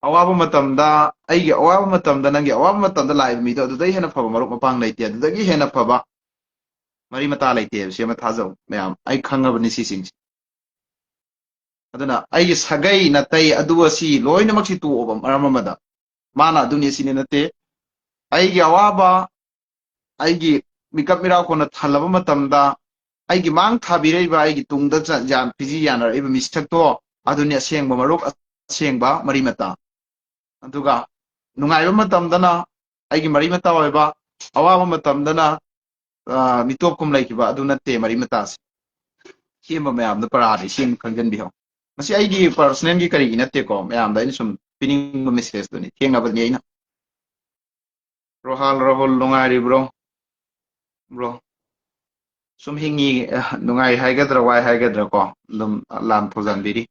ꯑꯋꯥꯕ ꯃꯇꯝꯗ, ꯑꯩꯒꯤ ꯑꯋꯥꯕ ꯃꯇꯝꯗ, ꯅꯪꯒꯤ ꯑꯋꯥꯕ ꯃꯇꯝꯗ ꯂꯥꯛꯏꯕ ꯃꯤꯗꯣ ꯑꯗꯨꯗꯩ ꯍꯦꯟꯅ ꯐꯕ ꯃꯔꯨꯞ ꯃꯄꯥꯡ ꯂꯩꯇꯦ, ꯑꯗꯨꯗꯒꯤ ꯍꯦꯟꯅ ꯐꯕ ꯃꯔꯤ ꯃꯇꯥ ꯂꯩꯇꯦ ꯍꯥꯏꯕꯁꯤ ꯑꯃ ꯊꯥꯖꯧ ꯃꯌꯥꯝ꯫ ꯑꯩ ꯈꯪꯉꯕꯅꯤ ꯁꯤꯁꯤꯡꯁꯦ꯫ ꯑꯗꯨꯅ ꯑꯩꯒꯤ ꯁꯥꯒꯩ ꯅꯥꯇꯩ ꯑꯗꯨ ꯑꯁꯤ ꯂꯣꯏꯅꯃꯛꯁꯤ ꯇꯣꯛꯑꯣꯕ꯫ ꯃꯔꯝ ꯑꯃꯗ ꯃꯥꯅ ꯑꯗꯨꯅꯤ ꯑꯁꯤꯅꯤ ꯅꯠꯇꯦ, ꯑꯩꯒꯤ ꯑꯋꯥꯕ, ꯑꯩꯒꯤ ꯃꯤꯀꯞ ꯃꯤꯔꯥꯎ ꯀꯣꯟꯅ ꯊꯜꯂꯕ ꯃꯇꯝꯗ ꯑꯩꯒꯤ ꯃꯥꯡ ꯊꯥꯕꯤꯔꯛꯏꯕ, ꯑꯩꯒꯤ ꯇꯨꯡꯗ ꯆ-, ꯌꯥꯟ-, ꯐꯤꯖꯤ ꯌꯥꯅꯔꯛꯏꯕ ꯃꯤꯁꯛꯇꯣ ꯑꯗꯨꯅꯤ ꯑꯁꯦꯡꯕ ꯃꯔꯨꯞ, ꯑꯁꯦꯡꯕ ꯃꯔꯤ ꯃꯇꯥ꯫ ꯑꯗꯨꯒ ꯅꯨꯡꯉꯥꯏꯕ ꯃꯇꯝꯗꯅ ꯑꯩꯒꯤ ꯃꯔꯤ ꯃꯇꯥ ꯑꯣꯏꯕ, ꯑꯋꯥꯕ ꯃꯇꯝꯗꯅ, ꯑ, ꯃꯤꯇꯣꯞ ꯀꯨꯝ ꯂꯩꯈꯤꯕ ꯑꯗꯨ ꯅꯠꯇꯦ ꯃꯔꯤ ꯃꯇꯥꯁꯦ꯫ ꯁꯦꯝꯕ ꯃꯌꯥꯝꯗꯣ ꯄꯔꯥꯗꯤ ꯁꯦꯝꯕ ꯈꯪꯖꯟꯕꯤꯍꯧ꯫ ꯃꯁꯤ ꯑꯩꯒꯤ personal ꯒꯤ ꯀꯔꯤꯒꯤ ꯅꯠꯇꯦꯀꯣ, ꯃꯌꯥꯝꯗ ꯑꯩꯅ ꯁꯨꯝ ꯄꯤꯅꯤꯡꯕ message ꯇꯨꯅꯤ, ꯊꯦꯡꯅꯕꯅꯤ ꯑꯩꯅ꯫ ꯔꯣꯍꯥꯜ ꯔꯥꯍꯨꯜ, ꯅꯨꯡꯉꯥꯏꯔꯤꯕ꯭ꯔꯣ? ꯕ꯭ꯔꯣ, ꯁꯨꯝ ꯍꯤꯡꯉꯤ, ꯑ, ꯅꯨꯡꯉꯥꯏ ꯍꯥꯏꯒꯗ꯭ꯔꯥ, ꯋꯥꯏ ꯍꯥꯏꯒꯗ꯭ꯔꯥ ꯀꯣ, ꯑꯗꯨꯝ ꯂꯥꯟ ꯊꯧꯖꯥꯟꯕꯤꯔꯤ꯫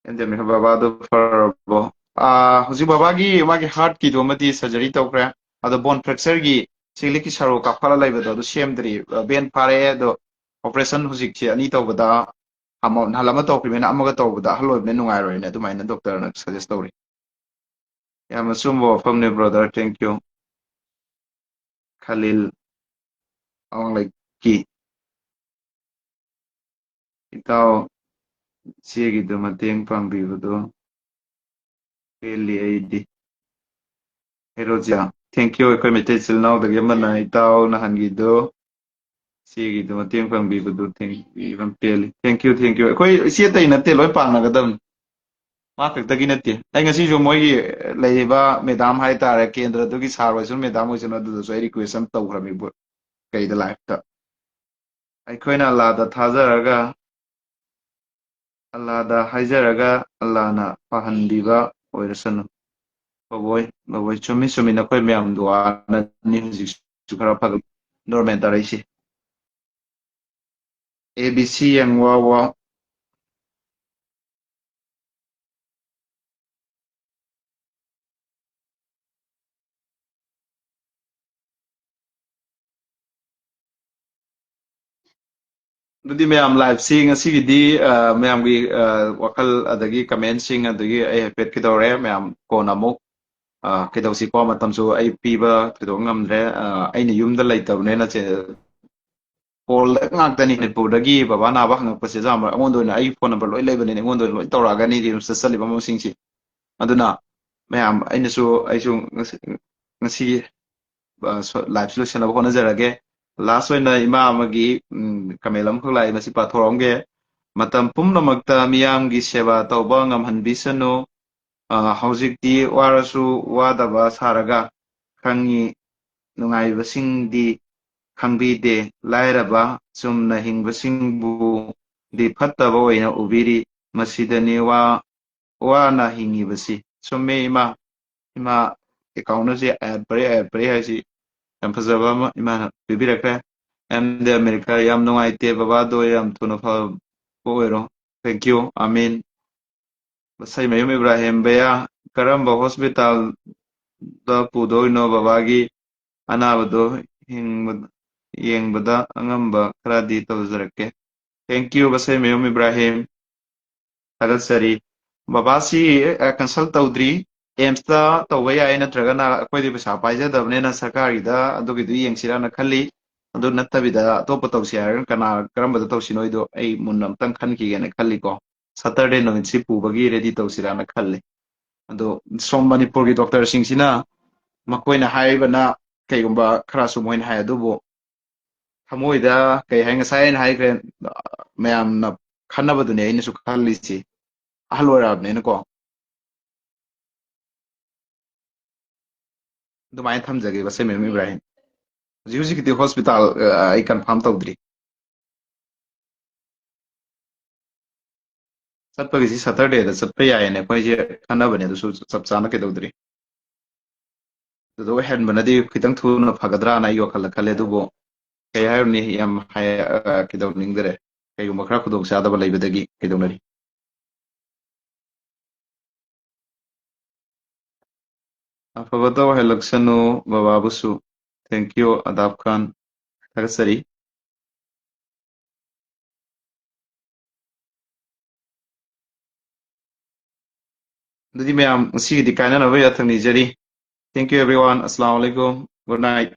ꯑꯦꯟꯗꯦꯃꯤꯛ ꯕꯕꯥꯗꯨ ꯐꯔꯕꯣ? ꯑꯥ, ꯍꯧꯖꯤꯛ ꯕꯕꯥꯒꯤ, ꯃꯥꯒꯤ heart ꯀꯤꯗꯨ ꯑꯃꯗꯤ surgery ꯇꯧꯈ꯭ꯔꯦ꯫ ꯑꯗꯣ bone fracture ꯒꯤ ꯁꯤꯂꯤꯛꯀꯤ ꯁꯔꯨ ꯀꯥꯞꯈꯠꯂ ꯂꯩꯕꯗꯣ ꯑꯗꯨ ꯁꯦꯝꯗ꯭ꯔꯤ꯫ ꯑ, vein ꯐꯥꯔꯛꯑꯦ, ꯑꯗꯣ operation ꯍꯧꯖꯤꯛꯁꯦ ꯑꯅꯤ ꯇꯧꯕꯗ ꯑꯃ, ꯅꯍꯥꯟ ꯑꯃ ꯇꯧꯈꯤꯕꯅꯤꯅ ꯑꯃꯒ ꯇꯧꯕꯗ ꯑꯍꯜ ꯑꯣꯏꯕꯅ ꯅꯨꯡꯉꯥꯏꯔꯣꯏꯅ ꯑꯗꯨꯃꯥꯏꯅ ꯗꯣꯛꯇꯔꯅ suggest ꯇꯧꯔꯤ꯫ ꯌꯥꯝ ꯑꯆꯨꯝꯕ ꯋꯥꯐꯝꯅꯤ, brother. Thank you. ꯈꯂꯤꯜ ꯑꯋꯥꯡꯂꯩꯀꯤ꯫ ꯏꯇꯥꯎ, ꯏꯆꯦꯒꯤꯗꯨ ꯃꯇꯦꯡ ꯄꯥꯡꯕꯤꯕꯗꯨ ꯄꯦꯜꯂꯤ ꯑꯩꯗꯤ꯫ ꯍꯦꯔꯣꯖꯤꯌꯥ, thank you. ꯑꯩꯈꯣꯏ ꯃꯩꯇꯩ ꯏꯆꯤꯜ ꯏꯅꯥꯎꯗꯒꯤ ꯑꯃꯅ ꯏꯇꯥꯎ ꯅꯍꯥꯟꯒꯤꯗꯨ, ꯏꯆꯦꯒꯤꯗꯨ ꯃꯇꯦꯡ ꯄꯥꯡꯕꯤꯕꯗꯨ ꯊꯦꯡ-, ꯌꯥꯝ ꯄꯦꯜꯂꯤ꯫ Thank you, thank you. ꯑꯩꯈꯣꯏ ꯏꯆꯦ ꯑꯇꯩ ꯅꯠꯇꯦ, ꯂꯣꯏ ꯄꯥꯡꯅꯒꯗꯕꯅꯤ꯫ ꯃꯥ ꯈꯛꯇꯒꯤ ꯅꯠꯇꯦ꯫ ꯑꯩ ꯉꯁꯤꯁꯨ ꯃꯣꯏꯒꯤ ꯂꯩꯔꯤꯕ madam ꯍꯥꯏꯇꯥꯔꯦ, ꯀꯦꯟꯗ꯭ꯔꯗꯨꯒꯤ sir ꯑꯣꯏꯁꯅꯨ, madam ꯑꯣꯏꯁꯅꯨ, ꯑꯗꯨꯗꯁꯨ ꯑꯩ request ꯑꯃ ꯇꯧꯈ꯭ꯔꯕꯅꯤ ꯕꯣ-, ꯀꯩꯗ, live ꯇ꯫ ꯑꯩꯈꯣꯏꯅ ꯑꯜꯂꯥꯗ ꯊꯥꯖꯔꯒ, ꯑꯜꯂꯥꯗ ꯍꯥꯏꯖꯔꯒ, ꯑꯜꯂꯥꯅ ꯐꯍꯟꯕꯤꯕ ꯑꯣꯏꯔꯁꯅꯨ꯫ ꯕꯕꯣꯏ, ꯕꯕꯣꯏ, ꯆꯨꯝꯃꯤ, ꯆꯨꯝꯃꯤ, ꯅꯈꯣꯏ ꯃꯌꯥꯝ ꯗꯨꯋꯥꯅꯅꯤ ꯍꯧꯖꯤꯛꯁꯨ ꯈꯔ ꯐꯒꯠ-, normal ꯇꯥꯔꯛꯏꯁꯦ꯫ A B C ꯌꯦꯡ ꯋꯥ ꯋꯥ꯫ ꯑꯗꯨꯗꯤ ꯃꯌꯥꯝ live ꯁꯤ ꯉꯁꯤꯒꯤꯗꯤ, ꯑ, ꯃꯌꯥꯝꯒꯤ, ꯑ, ꯋꯥꯈꯜ ꯑꯗꯒꯤ comment ꯁꯤꯡ ꯑꯗꯒꯤ ꯑꯩ ꯍꯥꯏꯐꯦꯠ ꯀꯩꯗꯧꯔꯦ, ꯃꯌꯥꯝ ꯀꯣꯟꯅ ꯑꯃꯨꯛ, ꯑ, ꯀꯩꯗꯧꯁꯤꯀꯣ, ꯃꯇꯝꯁꯨ ꯑꯩ ꯄꯤꯕ ꯊꯣꯏꯗꯣꯛ ꯉꯝꯗ꯭ꯔꯦ꯫ ꯑ, ꯑꯩꯅ ꯌꯨꯝꯗ ꯂꯩꯇꯕꯅꯤꯅ ꯆꯦ-, ꯀꯣꯜꯗ ꯉꯥꯛꯇꯅꯤ꯫ ꯃꯅꯤꯄꯨꯔꯗꯒꯤ ꯕꯕꯥ ꯅꯥꯕ ꯍꯪꯉꯛꯄꯁꯦ ꯑꯌꯥꯝꯕ ꯑꯩꯉꯣꯟꯗ ꯑꯣꯏꯅ, ꯑꯩ ꯐꯣꯟ ꯅꯝꯕꯔ ꯂꯣꯏ ꯂꯩꯕꯅꯤꯅ ꯑꯩꯉꯣꯟꯗ ꯑꯣꯏꯅ ꯂꯣꯏ ꯇꯧꯔꯛꯑꯒꯅꯤ ꯔꯤꯝꯁꯇ ꯆꯠꯂꯤꯕ ꯃꯃꯁꯤꯡꯁꯤ꯫ ꯑꯗꯨꯅ ꯃꯌꯥꯝ, ꯑꯩꯅꯁꯨ, ꯑꯩꯁꯨ ꯉꯁꯤ, ꯉꯁꯤꯒꯤ, ꯑ, ꯁꯣ-, ꯂꯥꯏꯐꯁꯤ ꯂꯣꯏꯁꯤꯟꯅꯕ ꯍꯣꯠꯅꯖꯔꯒꯦ꯫ ꯂꯥꯁ ꯑꯣꯏꯅ ꯏꯃꯥ ꯑꯃꯒꯤ, ꯎꯝ, ꯀꯃꯦꯟ ꯑꯃꯈꯛ ꯂꯥꯛꯑꯦ, ꯃꯁꯤ ꯄꯥꯊꯣꯔꯛꯑꯝꯒꯦ꯫ "ꯃꯇꯝ ꯄꯨꯝꯅꯃꯛꯇ ꯃꯤꯌꯥꯝꯒꯤ ꯁꯦꯕꯥ ꯇꯧꯕ ꯉꯝꯍꯟꯕꯤꯁꯅꯨ꯫ ꯑ, ꯍꯧꯖꯤꯛꯇꯤ ꯋꯥꯔꯁꯨ ꯋꯥꯗꯕ ꯁꯥꯔꯒ ꯈꯪꯉꯤ, ꯅꯨꯡꯉꯥꯏꯕꯁꯤꯡꯗꯤ ꯈꯪꯕꯤꯗꯦ꯫ ꯂꯥꯏꯔꯕ ꯆꯨꯝꯅ ꯍꯤꯡꯕꯁꯤꯡꯕꯨꯗꯤ ꯐꯠꯇꯕ ꯑꯣꯏꯅ ꯎꯕꯤꯔꯤ꯫ ꯃꯁꯤꯗꯅꯤ ꯋꯥ-, ꯋꯥꯅ ꯍꯤꯡꯉꯤꯕꯁꯤ꯫" ꯆꯨꯝꯃꯦ ꯏꯃꯥ꯫ ꯏꯃꯥ ꯑꯦꯀꯥꯎꯟ ꯑꯁꯤ ꯑꯌꯥꯠ ꯄꯔꯦ, ꯑꯌꯥꯠ ꯄꯔꯦ ꯍꯥꯏꯁꯤ ꯌꯥꯝ ꯐꯖꯕ ꯑꯃ ꯏꯃꯥꯅ ꯄꯤꯕꯤꯔꯛꯈ꯭ꯔꯦ꯫ ꯑꯦꯝ ꯗꯤ ꯑꯃꯦꯔꯤꯀꯥ, ꯌꯥꯝ ꯅꯨꯡꯉꯥꯏꯇꯦ, ꯕꯕꯥꯗꯣ ꯌꯥꯝ ꯊꯨꯅ ꯐꯕ ꯑꯣꯏꯔꯣ꯫ Thank you, ꯑꯃꯤꯟ꯫ ꯕꯁꯩꯃꯌꯨꯝ ꯏꯕ꯭ꯔꯥꯍꯤꯝ, ꯚꯩꯌꯥ, ꯀꯔꯝꯕ ꯍꯣꯁꯄꯤꯇꯥꯜꯗ ꯄꯨꯗꯣꯏꯅꯣ? ꯕꯕꯥꯒꯤ ꯑꯅꯥꯕꯗꯣ ꯍꯤꯡꯕ-, ꯌꯦꯡꯕꯗ ꯑꯉꯝꯕ ꯈꯔꯗꯤ ꯇꯧꯖꯔꯛꯀꯦ꯫ Thank you, ꯕꯁꯩꯃꯌꯨꯝ Ibrahim. ꯊꯥꯒꯠꯆꯔꯤ꯫ ꯕꯕꯥꯁꯤ, ꯑ, ꯀꯟꯁꯜ ꯇꯧꯗ꯭ꯔꯤ꯫ ꯑꯦꯝꯁꯇ ꯇꯧꯕ ꯌꯥꯏ, ꯅꯠꯇ꯭ꯔꯒꯅ ꯑꯩꯈꯣꯏꯗꯤ ꯄꯩꯁꯥ ꯄꯥꯏꯖꯗꯕꯅꯤꯅ ꯁꯔꯀꯥꯔꯒꯤꯗ ꯑꯗꯨꯒꯤꯗꯨ ꯌꯦꯡꯁꯤꯔꯥꯅ ꯈꯜꯂꯤ꯫ ꯑꯗꯨ ꯅꯠꯇꯕꯤꯗ ꯑꯇꯣꯞꯄ ꯇꯧꯁꯤ ꯍꯥꯏꯔꯒꯅ ꯀꯅꯥ, ꯀꯔꯝꯕꯗ ꯇꯧꯁꯤꯅꯣ ꯍꯥꯏꯗꯣ ꯑꯩ ꯃꯨꯟꯅ ꯑꯝꯇꯪ ꯈꯟꯈꯤꯒꯦꯅ ꯈꯜꯂꯤꯀꯣ꯫ ꯁꯇꯔꯗꯦ ꯅꯨꯃꯤꯠꯁꯤ ꯄꯨꯕꯒꯤ ꯔꯦꯗꯤ ꯇꯧꯁꯤꯔꯥꯅ ꯈꯜꯂꯤ꯫ ꯑꯗꯣ ꯁꯣꯝ ꯃꯅꯤꯄꯨꯔꯒꯤ ꯗꯣꯛꯇꯔꯁꯤꯡꯁꯤꯅ ꯃꯈꯣꯏꯅ ꯍꯥꯏꯔꯤꯕꯅ ꯀꯩꯒꯨꯝꯕ ꯈꯔꯁꯨ ꯃꯣꯏꯅ ꯍꯥꯏ, ꯑꯗꯨꯕꯨ ꯊꯃꯣꯏꯗ ꯀꯩ ꯍꯥꯏ, ꯉꯁꯥꯏ ꯑꯩꯅ ꯍꯥꯏꯈ꯭ꯔꯦ, ꯃꯌꯥꯝꯅ ꯈꯟꯅꯕꯗꯨꯅꯦ ꯑꯩꯅꯁꯨ ꯈꯜꯂꯤꯁꯤ, ꯑꯍꯜ ꯑꯣꯏꯔꯛꯑꯕꯅꯤꯅꯀꯣ꯫ ꯑꯗꯨꯃꯥꯏꯅ ꯊꯝꯖꯒꯦ, ꯕꯁꯩꯃꯌꯨꯝ ꯏꯕ꯭ꯔꯥꯍꯤꯝ꯫ ꯍꯧꯖꯤꯛ ꯍꯧꯖꯤꯛꯀꯤꯗꯤ ꯍꯣꯁꯄꯤꯇꯥꯜ, ꯑ, ꯑꯩ ꯀꯟꯐꯥꯔꯝ ꯇꯧꯗ꯭ꯔꯤ꯫ ꯆꯠꯄꯒꯤꯁꯤ ꯁꯇꯔꯗꯦꯗ ꯆꯠꯄ ꯌꯥꯏꯌꯦꯅ ꯑꯩꯈꯣꯏꯁꯦ ꯈꯟꯅꯕꯅꯦ, ꯑꯗꯨꯁꯨ ꯆꯞ ꯆꯥꯅ ꯀꯩꯗꯧꯗ꯭ꯔꯤ꯫ ꯑꯗꯨꯗ ꯑꯣꯏꯍꯟꯕꯅꯗꯤ ꯈꯤꯇꯪ ꯊꯨꯅ ꯐꯒꯗ꯭ꯔꯥꯅ ꯑꯩꯒꯤ ꯋꯥꯈꯜꯗ ꯈꯜꯂꯦ, ꯑꯗꯨꯕꯨ ꯀꯩ ꯍꯥꯏꯔꯨꯅꯤ, ꯌꯥꯝ ꯍꯥꯏ-, ꯑ, ꯀꯩꯗꯧꯅꯤꯡꯗꯔꯦ꯫ ꯀꯩꯒꯨꯝꯕ ꯈꯔ ꯈꯨꯗꯣꯡꯆꯥꯗꯕ ꯂꯩꯕꯗꯒꯤ ꯀꯩꯗꯧꯅꯔꯤ꯫ ꯑꯐꯕꯇ ꯑꯣꯏꯍꯜꯂꯛꯁꯅꯨ ꯕꯕꯥꯕꯨꯁꯨ꯫ Thank you, ꯑꯗꯥꯞ ꯈꯥꯟ꯫ ꯊꯥꯒꯠꯆꯔꯤ꯫ ꯑꯗꯨꯗꯤ ꯃꯌꯥꯝ ꯉꯁꯤꯒꯤꯗꯤ ꯀꯥꯏꯅꯅꯕ ꯌꯥꯊꯪ ꯅꯤꯖꯔꯤ꯫ Thank you everyone. ꯑꯁꯂꯥꯃꯨ ꯑꯂꯥꯏꯀꯨꯝ꯫ Good night.